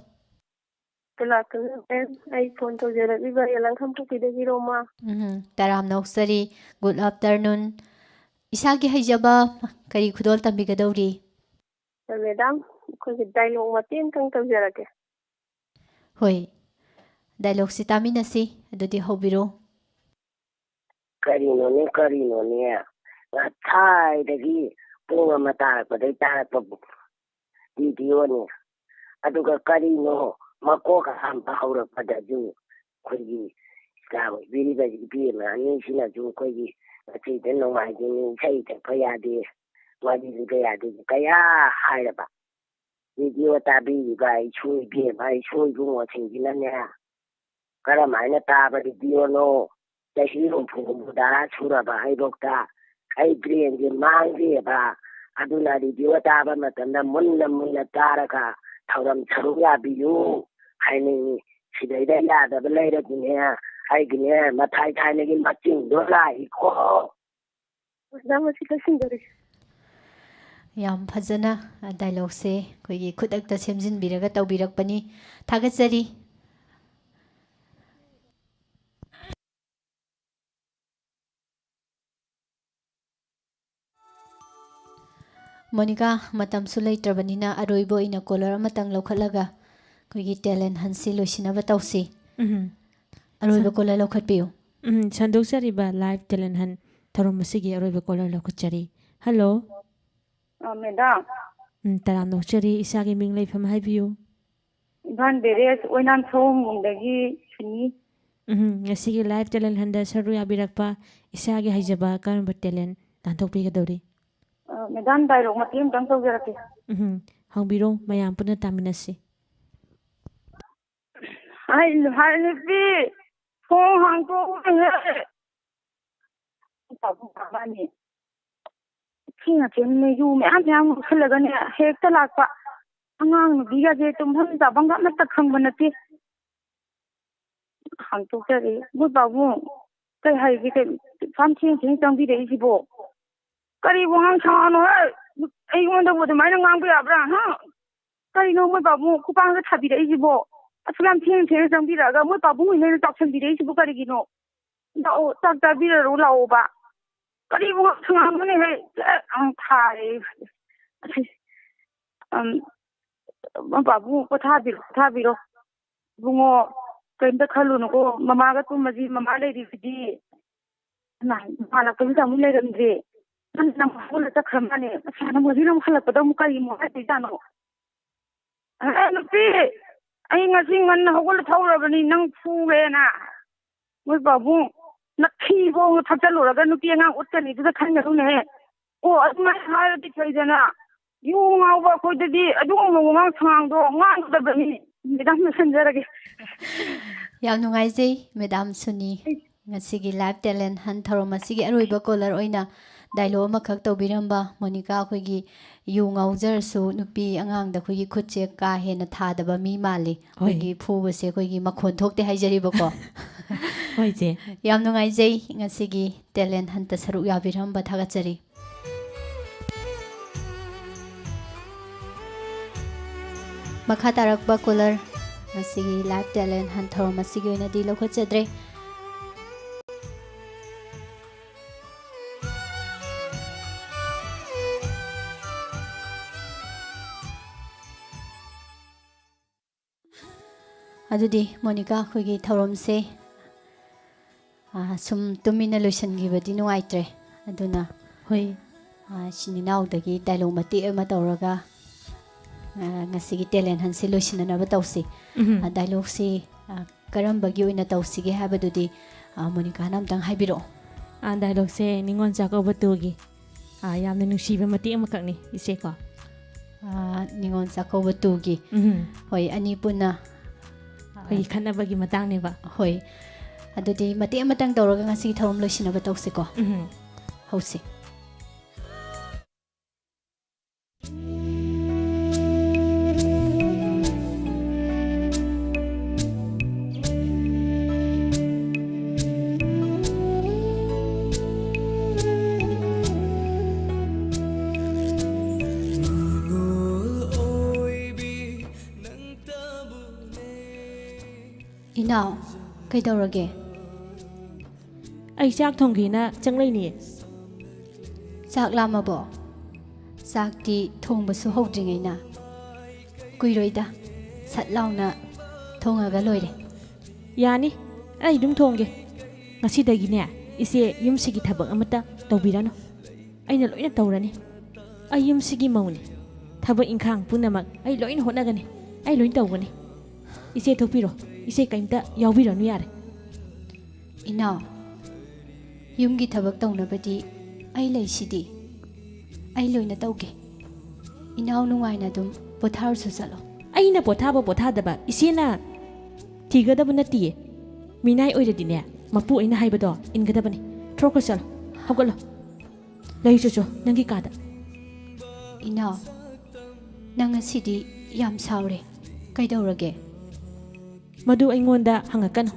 Good afternoon, ma'am. ꯑꯩ ꯐꯣꯟ ꯇꯧꯖꯔꯛꯂꯤꯕ ꯌꯦꯂꯪ ꯈꯝꯄꯣꯛꯄꯤꯗꯒꯤ ꯔꯣꯃꯥ꯫ ꯎꯝ, ꯇꯔꯥꯝꯅ ꯑꯣꯛꯆꯔꯤ꯫ Good afternoon. ꯏꯁꯥꯒꯤ ꯍꯩꯖꯕ ꯀꯔꯤ ꯈꯨꯗꯣꯜ ꯇꯝꯕꯤꯒꯗꯧꯔꯤ? ꯃꯦꯗꯥꯝ, ꯑꯩꯈꯣꯏꯒꯤ ꯗꯥꯏꯂꯣꯒ ꯃꯇꯦꯛ ꯑꯃꯇꯪ ꯇꯧꯖꯔꯛꯀꯦ꯫ ꯍꯣꯏ, ꯗꯥꯏꯂꯣꯒꯁꯤ ꯇꯥꯃꯤꯟꯅꯁꯤ꯫ ꯑꯗꯨꯗꯤ ꯍꯧꯕꯤꯔꯣ꯫ ꯀꯔꯤꯅꯣꯅꯦ, ꯀꯔꯤꯅꯣꯅꯦ? ꯉꯁꯥꯏꯗꯒꯤ ꯄꯨꯡ ꯑꯃ ꯇꯥꯔꯛꯄꯗꯩ ꯇꯥꯔꯛꯄꯕꯨ ꯚꯤꯗꯤꯑꯣꯅꯤ꯫ ꯑꯗꯨꯒ ꯀꯔꯤꯅꯣ, ꯃꯀꯣꯛ ꯑꯍꯥꯟꯕ ꯍꯧꯔꯛꯄꯗꯁꯨ ꯑꯩꯈꯣꯏꯒꯤ ꯏꯆꯥ ꯑꯣꯏꯕꯤꯔꯤꯕ ꯏꯕꯦꯝꯃ ꯑꯅꯤꯁꯤꯅꯁꯨ ꯑꯩꯈꯣꯏꯒꯤ ꯉꯁꯤꯗꯤ ꯅꯣꯡꯃꯥꯏꯖꯤꯡꯅꯤ, ꯏꯁꯩ ꯁꯛꯄ ꯌꯥꯗꯦ, ꯋꯥꯔꯤ ꯂꯤꯕ ꯌꯥꯗꯦ ꯀꯌꯥ ꯍꯥꯏꯔꯕ꯫ ꯚꯤꯗꯤꯑꯣ ꯇꯥꯕꯤꯔꯤꯕ ꯏꯁꯨ ꯏꯕꯦꯝꯃ, ꯏꯁꯨ ꯏꯕꯨꯡꯉꯣꯁꯤꯡꯁꯤꯅꯅꯦ, ꯀꯔꯝ ꯍꯥꯏꯅ ꯇꯥꯕ ꯔꯦꯗꯤꯑꯣꯅꯣ? ꯆꯍꯤ ꯍꯨꯝꯐꯨ ꯍꯨꯝꯐꯨꯇꯔꯥ ꯁꯨꯔꯕ ꯑꯩꯕꯣꯛꯇ ꯑꯩ ꯕ꯭ꯔꯦꯟꯁꯦ ꯃꯥꯡꯗꯦꯕ꯫ ꯑꯗꯨꯅ ꯔꯦꯗꯤꯑꯣ ꯇꯥꯕ ꯃꯇꯝꯗ ꯃꯨꯟꯅ ꯃꯨꯟꯅ ꯇꯥꯔꯒ ꯊꯧꯔꯝ ꯁꯔꯨꯛ ꯌꯥꯕꯤꯌꯨ ꯍꯥꯏꯅꯤꯡꯉꯤ꯫ ꯁꯤꯗꯩꯗ ꯌꯥꯗꯕ ꯂꯩꯔꯗꯤꯅꯦ, ꯑꯩꯒꯤꯅꯦ ꯃꯊꯥꯏ ꯊꯥꯏꯅꯒꯤ ꯃꯆꯤꯡꯗꯣ ꯂꯥꯛꯏꯀꯣ꯫ ꯑꯣꯖꯥ, ꯃꯁꯤ ꯂꯣꯏꯁꯤꯟꯖꯔꯒꯦ꯫ ꯌꯥꯝ ꯐꯖꯅ, ꯑ, ꯗꯥꯏꯂꯣꯒꯁꯦ ꯑꯩꯈꯣꯏꯒꯤ ꯈꯨꯗꯛꯇ ꯁꯦꯝꯖꯤꯟꯕꯤꯔꯒ ꯇꯧꯕꯤꯔꯛꯄꯅꯤ꯫ ꯊꯥꯒꯠꯆꯔꯤ꯫ ꯃꯣꯅꯤꯀꯥ, ꯃꯇꯝꯁꯨ ꯂꯩꯇ꯭ꯔꯕꯅꯤꯅ ꯑꯔꯣꯏꯕ ꯑꯣꯏꯅ ꯀꯣꯂꯔ ꯑꯃꯇꯪ ꯂꯧꯈꯠꯂꯒ ꯑꯩꯈꯣꯏꯒꯤ ꯇꯦꯂꯦꯟ ꯍꯟꯁꯤ ꯂꯣꯏꯁꯤꯟꯅꯕ ꯇꯧꯁꯤ꯫ ꯎꯝ꯫ ꯑꯔꯣꯏꯕ ꯁꯟ-, ꯀꯣꯂꯔ ꯂꯧꯈꯠꯄꯤꯌꯨ꯫ ꯎꯝ, ꯁꯟꯗꯣꯛꯆꯔꯤꯕ ꯂꯥꯏꯚ ꯇꯦꯂꯦꯟ ꯍꯟ ꯊꯧꯔꯝ ꯑꯁꯤꯒꯤ ꯑꯔꯣꯏꯕ ꯀꯣꯂꯔ ꯂꯧꯈꯠꯆꯔꯤ꯫ ꯍꯜꯂꯣ꯫ ꯑ, ꯃꯦꯗꯥꯝ꯫ ꯎꯝ, ꯇꯔꯥꯝꯅ ꯑꯣꯛꯆꯔꯤ꯫ ꯏꯁꯥꯒꯤ ꯃꯤꯡ ꯂꯩꯐꯝ ꯍꯥꯏꯕꯤꯌꯨ꯫ ꯏꯝꯐꯥꯜ ꯕꯦꯔꯦꯖ ꯑꯣꯏꯅꯥꯝ ꯁꯑꯣꯝꯕꯨꯡꯗꯒꯤ ꯁꯨꯅꯤ꯫ ꯎꯝ, ꯉꯁꯤꯒꯤ ꯂꯥꯏꯚ ꯇꯦꯂꯦꯟ ꯍꯟꯗ ꯁꯔꯨꯛ ꯌꯥꯕꯤꯔꯛꯄ ꯏꯁꯥꯒꯤ ꯍꯩꯖꯕ ꯀꯔꯝꯕ ꯇꯦꯂꯦꯟ ꯇꯥꯟꯊꯣꯛꯄꯤꯒꯗꯧꯔꯤ? ꯑ, ꯃꯦꯗꯥꯝ, ꯗꯥꯏꯂꯣꯒ ꯃꯇꯦꯛ ꯑꯃꯇꯪ ꯇꯧꯖꯔꯛꯀꯦ꯫ ꯎꯝ, ꯍꯪꯕꯤꯔꯣ, ꯃꯌꯥꯝ ꯄꯨꯟꯅ ꯇꯥꯃꯤꯟꯅꯁꯤ꯫ ꯍꯥꯏ, ꯍꯥꯏ ꯅꯨꯄꯤ, ꯊꯣꯡ ꯍꯥꯡꯇꯣꯛꯎꯅꯦꯍꯦ꯫ ꯄꯥꯕꯨꯡ ꯃꯕꯥꯅꯤ ꯊꯦꯡꯅ ꯊꯦꯡꯅ ꯌꯨ ꯃꯌꯥꯝ ꯃꯌꯥꯝ ꯉꯧꯁꯜꯂꯒꯅꯦ ꯍꯦꯛꯇ ꯂꯥꯛꯄ꯫ ꯑꯉꯥꯡ ꯅꯨꯄꯤꯒꯁꯦ ꯇꯨꯝꯐꯝ ꯆꯥꯐꯝꯒ ꯑꯃꯠꯇ ꯈꯪꯕ ꯅꯠꯇꯦ꯫ ꯍꯥꯡꯇꯣꯛꯆꯔꯦ꯫ ꯃꯣꯏ ꯄꯥꯕꯨꯡ, ꯀꯩ ꯍꯥꯏꯒꯦ? ꯀꯩ ꯑꯁꯨꯛ ꯌꯥꯝ ꯊꯦꯡ ꯊꯦꯡ ꯆꯪꯕꯤꯔꯛꯏꯁꯤꯕꯣ? ꯀꯔꯤ ꯋꯥꯉꯥꯡ ꯁꯉꯥꯡꯅꯣ ꯍꯦ? ꯑꯩꯉꯣꯟꯗꯕꯨ ꯑꯗꯨꯃꯥꯏꯅ ꯉꯥꯡꯕ ꯌꯥꯕ꯭ꯔꯥ? ꯍꯥ? ꯀꯔꯤꯅꯣ ꯃꯣꯏ ꯄꯥꯕꯨꯡ ꯈꯨꯄꯥꯡꯒ ꯊꯥꯕꯤꯔꯛꯏꯁꯤꯕꯣ? ꯑꯁꯨꯛ ꯌꯥꯝ ꯊꯦꯡ ꯊꯦꯡꯅ ꯆꯪꯕꯤꯔꯛꯑꯒ ꯃꯣꯏ ꯄꯥꯕꯨꯡ ꯍꯣꯏꯅ ꯑꯩꯅ ꯆꯥꯎꯁꯟꯕꯤꯔꯛꯏꯁꯤꯕꯨ ꯀꯔꯤꯒꯤꯅꯣ? ꯂꯥꯛꯑꯣ, ꯆꯥꯛ ꯆꯥꯕꯤꯔꯔꯣ, ꯂꯥꯛꯑꯣꯕ꯫ ꯀꯔꯤꯕꯨ ꯁꯉꯥꯡꯅꯣꯅꯦꯍꯦ? ꯆꯦꯠ ꯑꯃꯨꯛ ꯊꯥꯔꯦ꯫ ꯑꯁꯤ, ꯑꯝ, ꯄꯥꯕꯨꯡ ꯄꯣꯊꯥꯕꯤꯔꯣ, ꯄꯣꯊꯥꯕꯤꯔꯣ꯫ ꯏꯕꯨꯡꯉꯣ, ꯀꯩꯝꯇ ꯈꯜꯂꯨꯅꯨꯀꯣ꯫ ꯃꯃꯥꯒ ꯇꯨꯝꯃꯗꯤ ꯃꯃꯥ ꯂꯩꯔꯤꯕꯗꯤ꯫ ꯃꯥ ꯃꯥꯜꯂꯛꯄꯁꯤꯗ ꯑꯃꯨꯛ ꯂꯩꯔꯝꯗ꯭ꯔꯦ꯫ ꯅꯪ ꯅꯪ ꯍꯧꯒꯠꯂ ꯆꯠꯈ꯭ꯔ ꯃꯥꯜꯂꯦ꯫ ꯃꯁꯥꯅ ꯍꯧꯖꯤꯛ ꯑꯃꯨꯛ ꯍꯜꯂꯛꯄꯗ ꯑꯃꯨꯛ ꯀꯔꯤ ꯑꯃꯨꯛ ꯍꯥꯏꯗꯣꯏꯖꯥꯠꯅꯣ? ꯑꯦ, ꯅꯨꯄꯤ, ꯑꯩ ꯉꯁꯤ ꯉꯟꯅ ꯍꯧꯒꯠꯂ ꯊꯧꯔꯕꯅꯤ, ꯅꯪ ꯐꯨꯒꯦꯅ꯫ ꯃꯣꯏ ꯄꯥꯕꯨꯡ, ꯅꯈꯤꯕꯣꯡꯗꯣ ꯊꯛꯆꯜꯂꯨꯔꯒ ꯅꯨꯄꯤ ꯑꯉꯥꯡ ꯎꯠꯀꯅꯤꯗꯨꯗ ꯈꯟꯒꯅꯨꯅꯦꯍꯦ꯫ ꯑꯣ, ꯑꯗꯨꯃꯥꯏꯅ ꯍꯥꯏꯔꯗꯤ ꯐꯩꯗꯅ꯫ ꯌꯨ ꯉꯥꯎꯕ ꯑꯩꯈꯣꯏꯗꯗꯤ ꯑꯗꯨꯒꯨꯝꯕ ꯋꯥꯉꯥꯡ ꯁꯉꯥꯡꯗꯣ ꯉꯥꯡꯒꯗꯕꯅꯤ꯫ ꯃꯦꯗꯥꯝ, ꯂꯣꯏꯁꯤꯟꯖꯔꯒꯦ꯫ ꯌꯥꯝ ꯅꯨꯡꯉꯥꯏꯖꯩ, ꯃꯦꯗꯥꯝ ꯁꯨꯅꯤ꯫ ꯉꯁꯤꯒꯤ Live Talent Hunt ꯊꯧꯔꯝ ꯑꯁꯤꯒꯤ ꯑꯔꯣꯏꯕ caller ꯑꯣꯏꯅ dialogue ꯑꯃꯈꯛ ꯇꯧꯕꯤꯔꯝꯕ ꯃꯣꯅꯤꯀꯥ, ꯑꯩꯈꯣꯏꯒꯤ ꯌꯨ ꯉꯥꯎꯖꯔꯁꯨ ꯅꯨꯄꯤ ꯑꯉꯥꯡꯗ ꯑꯩꯈꯣꯏꯒꯤ ꯈꯨꯠꯁꯦ ꯀꯥ ꯍꯦꯟꯅ ꯊꯥꯗꯕ ꯃꯤ ꯃꯥꯜꯂꯤ꯫ ꯍꯣꯏ꯫ ꯑꯩꯈꯣꯏꯒꯤ ꯐꯨꯕꯁꯦ ꯑꯩꯈꯣꯏꯒꯤ ꯃꯈꯣꯟ ꯊꯣꯛꯇꯦ ꯍꯥꯏꯖꯔꯤꯕꯀꯣ꯫ ꯍꯣꯏ, ꯏꯆꯦ꯫ ꯌꯥꯝ ꯅꯨꯡꯉꯥꯏꯖꯩ ꯉꯁꯤꯒꯤ Talent Hunt ꯁꯔꯨꯛ ꯌꯥꯕꯤꯔꯝꯕ ꯊꯥꯒꯠꯆꯔꯤ꯫ ꯃꯈꯥ ꯇꯥꯔꯛꯄ caller ꯉꯁꯤꯒꯤ Live Talent Hunt ꯊꯧꯔꯝ ꯑꯁꯤꯒꯤ ꯑꯣꯏꯅꯗꯤ ꯂꯧꯈꯠꯆꯗ꯭ꯔꯦ꯫ ꯑꯗꯨꯗꯤ ꯃꯣꯅꯤꯀꯥ, ꯑꯩꯈꯣꯏꯒꯤ ꯊꯧꯔꯝꯁꯦ, ꯑꯥ, ꯁꯨꯝ ꯇꯨꯃꯤꯟꯅ ꯂꯣꯏꯁꯤꯟꯈꯤꯕꯗꯤ ꯅꯨꯡꯉꯥꯏꯇ꯭ꯔꯦ꯫ ꯑꯗꯨꯅ, ꯍꯣꯏ꯫ ꯑꯥ, ꯏꯆꯤꯟ ꯏꯅꯥꯎꯗꯒꯤ dialogue ꯃꯇꯦꯛ ꯑꯃ ꯇꯧꯔꯒ, ꯑꯥ, ꯉꯁꯤꯒꯤ Talent Huntꯁꯦ ꯂꯣꯏꯁꯤꯟꯅꯅꯕ ꯇꯧꯁꯤ꯫ ꯎꯝ꯫ ꯑꯥ, dialogueꯁꯤ, ꯑꯥ, ꯀꯔꯝꯕꯒꯤ ꯑꯣꯏꯅ ꯇꯧꯁꯤꯒꯦ ꯍꯥꯏꯕꯗꯨꯗꯤ, ꯑꯥ, ꯃꯣꯅꯤꯀꯥꯅ ꯑꯝꯇꯪ ꯍꯥꯏꯕꯤꯔꯛꯑꯣ꯫ ꯑꯥ, dialogueꯁꯦ ꯅꯤꯉꯣꯜ ꯆꯥꯛꯀꯧꯕ twoꯒꯤ꯫ ꯑꯥ, ꯌꯥꯝꯅ ꯅꯨꯡꯁꯤꯕ ꯃꯇꯦꯛ ꯑꯃꯈꯛꯅꯤ, ꯏꯆꯦꯀꯣ꯫ ꯑꯥ, ꯅꯤꯉꯣꯜ ꯆꯥꯛꯀꯧꯕ twoꯒꯤ꯫ ꯎꯝ꯫ ꯍꯣꯏ, ꯑꯅꯤ ꯄꯨꯟꯅ꯫ ꯑꯩꯈꯣꯏꯒꯤ ꯈꯠꯅꯕꯒꯤ ꯃꯇꯥꯡꯅꯦꯕ꯫ ꯍꯣꯏ꯫ ꯑꯗꯨꯗꯤ ꯃꯇꯦꯛ ꯑꯃꯇꯪ ꯇꯧꯔꯒ ꯉꯁꯤꯒꯤ ꯊꯧꯔꯝ ꯂꯣꯏꯁꯤꯟꯅꯕ ꯇꯧꯁꯤꯀꯣ꯫ ꯎꯝ꯫ ꯍꯧꯁꯤ꯫ ꯏꯅꯥꯎ, ꯀꯩꯗꯧꯔꯒꯦ? ꯑꯩ ꯆꯥꯛ ꯊꯣꯡꯒꯦꯅ ꯆꯪꯂꯛꯏꯅꯦ꯫ ꯆꯥꯛ ꯂꯥꯝꯃꯕꯣ? ꯆꯥꯛꯇꯤ ꯊꯣꯡꯕꯁꯨ ꯍꯧꯗ꯭ꯔꯤꯉꯩꯅ꯫ ꯀꯨꯏꯔꯣꯏꯗ, ꯁꯠ ꯂꯥꯎꯅ ꯊꯣꯡꯉꯒ ꯂꯣꯏꯔꯦ꯫ ꯌꯥꯅꯤ, ꯑꯩ ꯑꯗꯨꯝ ꯊꯣꯡꯒꯦ꯫ ꯉꯁꯤꯗꯒꯤꯅꯦ, ꯏꯆꯦ ꯌꯨꯝꯁꯤꯒꯤ ꯊꯕꯛ ꯑꯃꯠꯇ ꯇꯧꯕꯤꯔꯅꯨ꯫ ꯑꯩꯅ ꯂꯣꯏꯅ ꯇꯧꯔꯅꯤ꯫ ꯑꯩ ꯌꯨꯝꯁꯤꯒꯤ ꯃꯧꯅꯤ꯫ ꯊꯕꯛ ꯏꯪꯈꯥꯡ ꯄꯨꯝꯅꯃꯛ ꯑꯩ ꯂꯣꯏꯅ ꯍꯣꯠꯅꯒꯅꯤ꯫ ꯑꯩ ꯂꯣꯏꯅ ꯇꯧꯒꯅꯤ꯫ ꯏꯆꯦ ꯊꯣꯛꯄꯤꯔꯣ꯫ ꯏꯆꯦ ꯀꯩꯝꯇ ꯌꯥꯎꯕꯤꯔꯅꯨ ꯌꯥꯔꯦ꯫ ꯏꯅꯥꯎ, ꯌꯨꯝꯒꯤ ꯊꯕꯛ ꯇꯧꯅꯕꯗꯤ ꯑꯩ ꯂꯩꯁꯤꯗꯤ꯫ ꯑꯩ ꯂꯣꯏꯅ ꯇꯧꯒꯦ꯫ ꯏꯅꯥꯎ ꯅꯨꯡꯉꯥꯏꯅ ꯑꯗꯨꯝ ꯄꯣꯊꯥꯔꯁꯨ ꯆꯠꯂꯣ꯫ ꯑꯩꯅ ꯄꯣꯊꯥꯕ ꯄꯣꯊꯥꯗꯕ ꯏꯆꯦꯅ ꯊꯤꯒꯗꯕ ꯅꯠꯇꯤꯌꯦ꯫ ꯃꯤꯅꯥꯏ ꯑꯣꯏꯔꯗꯤꯅꯦ, ꯃꯄꯨ ꯑꯩꯅ ꯍꯥꯏꯕꯗꯣ ꯏꯟꯒꯗꯕꯅꯤ꯫ ꯊꯣꯛꯈ꯭ꯔꯣ ꯆꯠꯂꯣ, ꯍꯧꯒꯠꯂꯣ꯫ ꯂꯩ ꯆꯣꯆꯣ, ꯅꯪꯒꯤ ꯀꯥꯗ꯫ ꯏꯅꯥꯎ, ꯅꯪ ꯉꯁꯤꯗꯤ ꯌꯥꯝ ꯁꯥꯎꯔꯦ꯫ ꯀꯩꯗꯧꯔꯒꯦ? ꯃꯗꯨ ꯑꯩꯉꯣꯟꯗ ꯍꯪꯉꯛꯀꯅꯨ꯫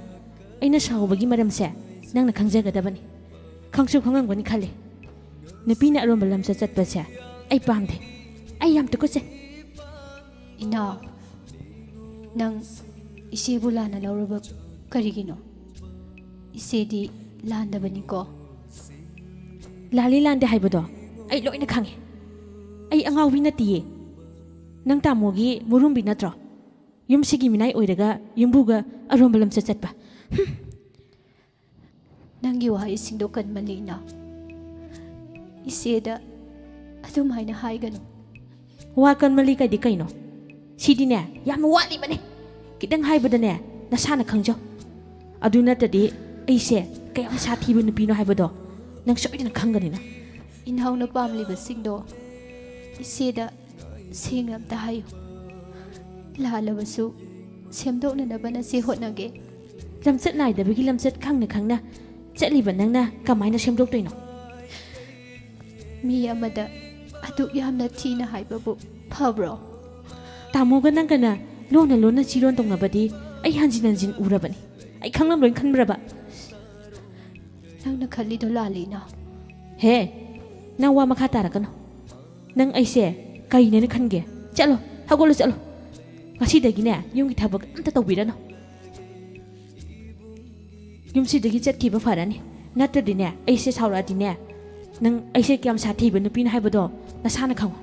ꯑꯩꯅ ꯁꯥꯎꯕꯒꯤ ꯃꯔꯝꯁꯦ ꯅꯪꯅ ꯈꯪꯖꯒꯗꯕꯅꯤ꯫ ꯈꯪꯁꯨ ꯈꯪꯉꯝꯒꯅꯤ ꯈꯜꯂꯤ꯫ ꯅꯨꯄꯤꯅ ꯑꯔꯣꯟꯕ ꯂꯝꯆꯠ ꯆꯠꯄꯁꯦ ꯑꯩ ꯄꯥꯝꯗꯦ꯫ ꯑꯩ ꯌꯥꯝ ꯇꯨꯀꯠꯆꯩ꯫ ꯏꯅꯥꯎ, ꯅꯪ ꯏꯆꯦꯕꯨ ꯂꯥꯟꯅ ꯂꯧꯔꯕ ꯀꯔꯤꯒꯤꯅꯣ? ꯏꯆꯦꯗꯤ ꯂꯥꯟꯗꯕꯅꯤꯀꯣ꯫ ꯂꯥꯜꯂꯤ ꯂꯥꯟꯗꯦ ꯍꯥꯏꯕꯗꯣ ꯑꯩ ꯂꯣꯏꯅ ꯈꯪꯉꯦ꯫ ꯑꯩ ꯑꯉꯥꯎꯕꯤ ꯅꯠꯇꯤꯌꯦ꯫ ꯅꯪ ꯇꯥꯃꯣꯒꯤ ꯃꯨꯔꯨꯝꯕꯤ ꯅꯠꯇ꯭ꯔꯣ? ꯌꯨꯝꯁꯤꯒꯤ ꯃꯤꯅꯥꯏ ꯑꯣꯏꯔꯒ ꯌꯨꯝꯕꯨꯒ ꯑꯔꯣꯟꯕ ꯂꯝꯆꯠ ꯆꯠꯄ꯫ ꯍꯨꯝ! ꯅꯪꯒꯤ ꯋꯥꯍꯩꯁꯤꯡꯗꯣ ꯀꯟꯃꯜꯂꯤ, ꯏꯅꯥꯎ꯫ ꯏꯆꯦꯗ ꯑꯗꯨꯃꯥꯏꯅ ꯍꯥꯏꯒꯅꯨ꯫ ꯋꯥ ꯀꯟꯃꯜꯂꯤ ꯀꯥꯏꯗꯤ ꯀꯩꯅꯣ? ꯁꯤꯗꯤꯅꯦ, ꯌꯥꯝꯅ ꯋꯥꯠꯂꯤꯕꯅꯦ꯫ ꯈꯤꯇꯪ ꯍꯥꯏꯕꯗꯅꯦ, ꯅꯁꯥꯅ ꯈꯪꯖꯧ꯫ ꯑꯗꯨ ꯅꯠꯇ꯭ꯔꯗꯤ ꯑꯩꯁꯦ ꯀꯌꯥꯝ ꯁꯥꯊꯤꯕ ꯅꯨꯄꯤꯅꯣ ꯍꯥꯏꯕꯗꯣ ꯅꯪ ꯁꯣꯏꯗꯅ ꯈꯪꯒꯅꯤꯅ꯫ ꯏꯅꯥꯎꯅ ꯄꯥꯝꯂꯤꯕꯁꯤꯡꯗꯣ ꯏꯆꯦꯗ ꯁꯦꯡꯅ ꯑꯝꯇ ꯍꯥꯏꯌꯨ꯫ ꯂꯥꯜꯂꯕꯁꯨ ꯁꯦꯝꯗꯣꯛꯅꯅꯕ ꯅꯆꯦ ꯍꯣꯠꯅꯒꯦ꯫ ꯂꯝꯆꯠ ꯅꯥꯏꯗꯕꯒꯤ ꯂꯝꯆꯠ ꯈꯪꯅ ꯈꯪꯅ ꯆꯠꯂꯤꯕ ꯅꯪꯅ ꯀꯃꯥꯏꯅ ꯁꯦꯝꯗꯣꯛꯇꯣꯏꯅꯣ? ꯃꯤ ꯑꯃꯗ ꯑꯗꯨꯛ ꯌꯥꯝꯅ ꯊꯤꯅ ꯍꯥꯏꯕꯕꯨ ꯐꯕ꯭ꯔꯣ? ꯇꯥꯃꯣꯒ ꯅꯪꯒꯅ ꯂꯣꯟꯅ ꯂꯣꯟꯅ ꯆꯤꯔꯣꯟ ꯇꯧꯅꯕꯗꯤ ꯑꯩ ꯍꯟꯖꯤꯟ ꯍꯟꯖꯤꯟ ꯎꯔꯕꯅꯤ꯫ ꯑꯩ ꯈꯪꯂꯝ ꯂꯣꯏ ꯈꯟꯕ꯭ꯔꯕ? ꯅꯪꯅ ꯈꯜꯂꯤꯗꯣ ꯂꯥꯜꯂꯤ, ꯏꯅꯥꯎ꯫ ꯍꯦ, ꯅꯪ ꯋꯥ ꯃꯈꯥ ꯇꯥꯔꯛꯀꯅꯨ꯫ ꯅꯪ ꯑꯩꯁꯦ ꯀꯩꯅꯦꯅ ꯈꯟꯒꯦ? ꯆꯠꯂꯣ, ꯍꯧꯒꯠꯂꯣ, ꯆꯠꯂꯣ꯫ ꯉꯁꯤꯗꯒꯤꯅꯦ, ꯌꯨꯝꯒꯤ ꯊꯕꯛ ꯑꯝꯇ ꯇꯧꯕꯤꯔꯅꯨ꯫ ꯌꯨꯝꯁꯤꯗꯒꯤ ꯆꯠꯈꯤꯕ ꯐꯔꯅꯤ꯫ ꯅꯠꯇ꯭ꯔꯗꯤꯅꯦ, ꯑꯩꯁꯦ ꯁꯥꯎꯔꯛꯑꯗꯤꯅꯦ, ꯅꯪ ꯑꯩꯁꯦ ꯀꯌꯥꯝ ꯁꯥꯊꯤꯕ ꯅꯨꯄꯤꯅꯣ ꯍꯥꯏꯕꯗꯣ ꯅꯁꯥꯅ ꯈꯪꯉꯨ꯫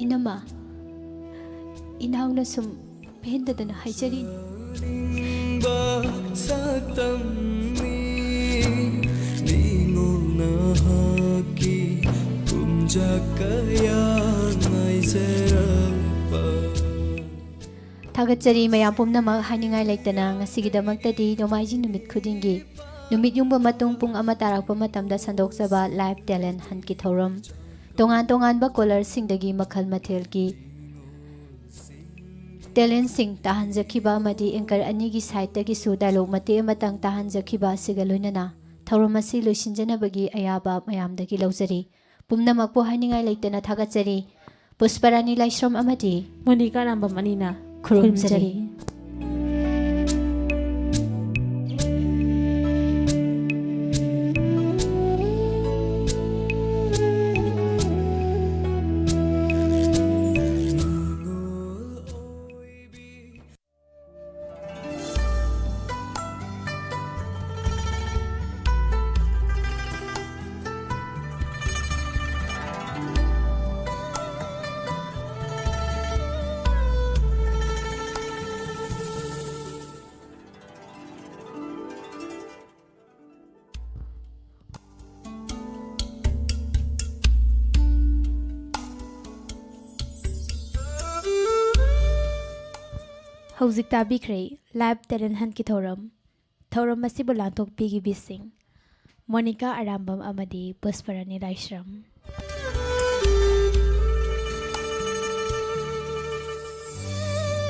ꯏꯅꯝꯃ, ꯏꯅꯥꯎꯅ ꯁꯨꯝ ꯄꯦꯟꯗꯗꯅ ꯍꯥꯏꯖꯔꯤꯅꯤ꯫ ꯅꯤꯡꯕ ꯁꯛꯇꯝꯅꯤ ꯅꯤꯡꯉꯣꯜ ꯅꯍꯥꯛꯀꯤ ꯀꯨꯝꯖꯥ ꯀꯌꯥ ꯉꯥꯏꯖꯔꯛꯄ꯫ ꯊꯥꯒꯠꯆꯔꯤ ꯃꯌꯥꯝ ꯄꯨꯝꯅꯃꯛ꯫ ꯍꯥꯏꯅꯤꯡꯉꯥꯏ ꯂꯩꯇꯅ ꯉꯁꯤꯒꯤꯗꯃꯛꯇꯗꯤ ꯅꯣꯡꯃꯥꯏꯖꯤꯡ ꯅꯨꯃꯤꯠ ꯈꯨꯗꯤꯡꯒꯤ ꯅꯨꯃꯤꯠ ꯌꯨꯡꯕ ꯃꯇꯨꯡ ꯄꯨꯡ ꯑꯃ ꯇꯥꯔꯛꯄ ꯃꯇꯝꯗ ꯁꯟꯗꯣꯛꯆꯕ Live Talent Huntꯀꯤ ꯊꯧꯔꯝ, ꯇꯣꯉꯥꯟ ꯇꯣꯉꯥꯟꯕ caller ꯁꯤꯡꯗꯒꯤ ꯃꯈꯜ ꯃꯊꯦꯜꯒꯤ talent ꯁꯤꯡ ꯇꯥꯍꯟꯖꯈꯤꯕ ꯑꯃꯗꯤ anchor ꯑꯅꯤꯒꯤ side ꯇꯒꯤꯁꯨ dialogue ꯃꯇꯦꯛ ꯑꯃꯇꯪ ꯇꯥꯍꯟꯖꯈꯤꯕ ꯑꯁꯤꯒ ꯂꯣꯏꯅꯅ ꯊꯧꯔꯝ ꯑꯁꯤ ꯂꯣꯏꯁꯤꯟꯖꯅꯕꯒꯤ ꯑꯌꯥꯕ ꯃꯌꯥꯝꯗꯒꯤ ꯂꯧꯖꯔꯤ꯫ ꯄꯨꯝꯅꯃꯛꯄꯨ ꯍꯥꯏꯅꯤꯡꯉꯥꯏ ꯂꯩꯇꯅ ꯊꯥꯒꯠꯆꯔꯤ꯫ ꯄꯨꯁꯄꯔꯥꯅꯤ ꯂꯥꯏꯁ꯭ꯔꯝ ꯑꯃꯗꯤ ꯃꯣꯅꯤꯀꯥ ꯑꯔꯥꯝꯕꯝ ꯑꯅꯤꯅ ꯈꯨꯔꯨꯝꯖꯔꯤ꯫ ꯍꯧꯖꯤꯛ ꯇꯥꯕꯤꯈ꯭ꯔꯦ Live Talent Huntꯀꯤ ꯊꯧꯔꯝ꯫ ꯊꯧꯔꯝ ꯑꯁꯤꯕꯨ ꯂꯥꯟꯊꯣꯛꯄꯤꯈꯤꯕꯤꯁꯤꯡ ꯃꯣꯅꯤꯀꯥ ꯑꯔꯥꯝꯕꯝ ꯑꯃꯗꯤ ꯄꯨꯁꯄꯔꯥꯅꯤ ꯂꯥꯏꯁ꯭ꯔꯝ꯫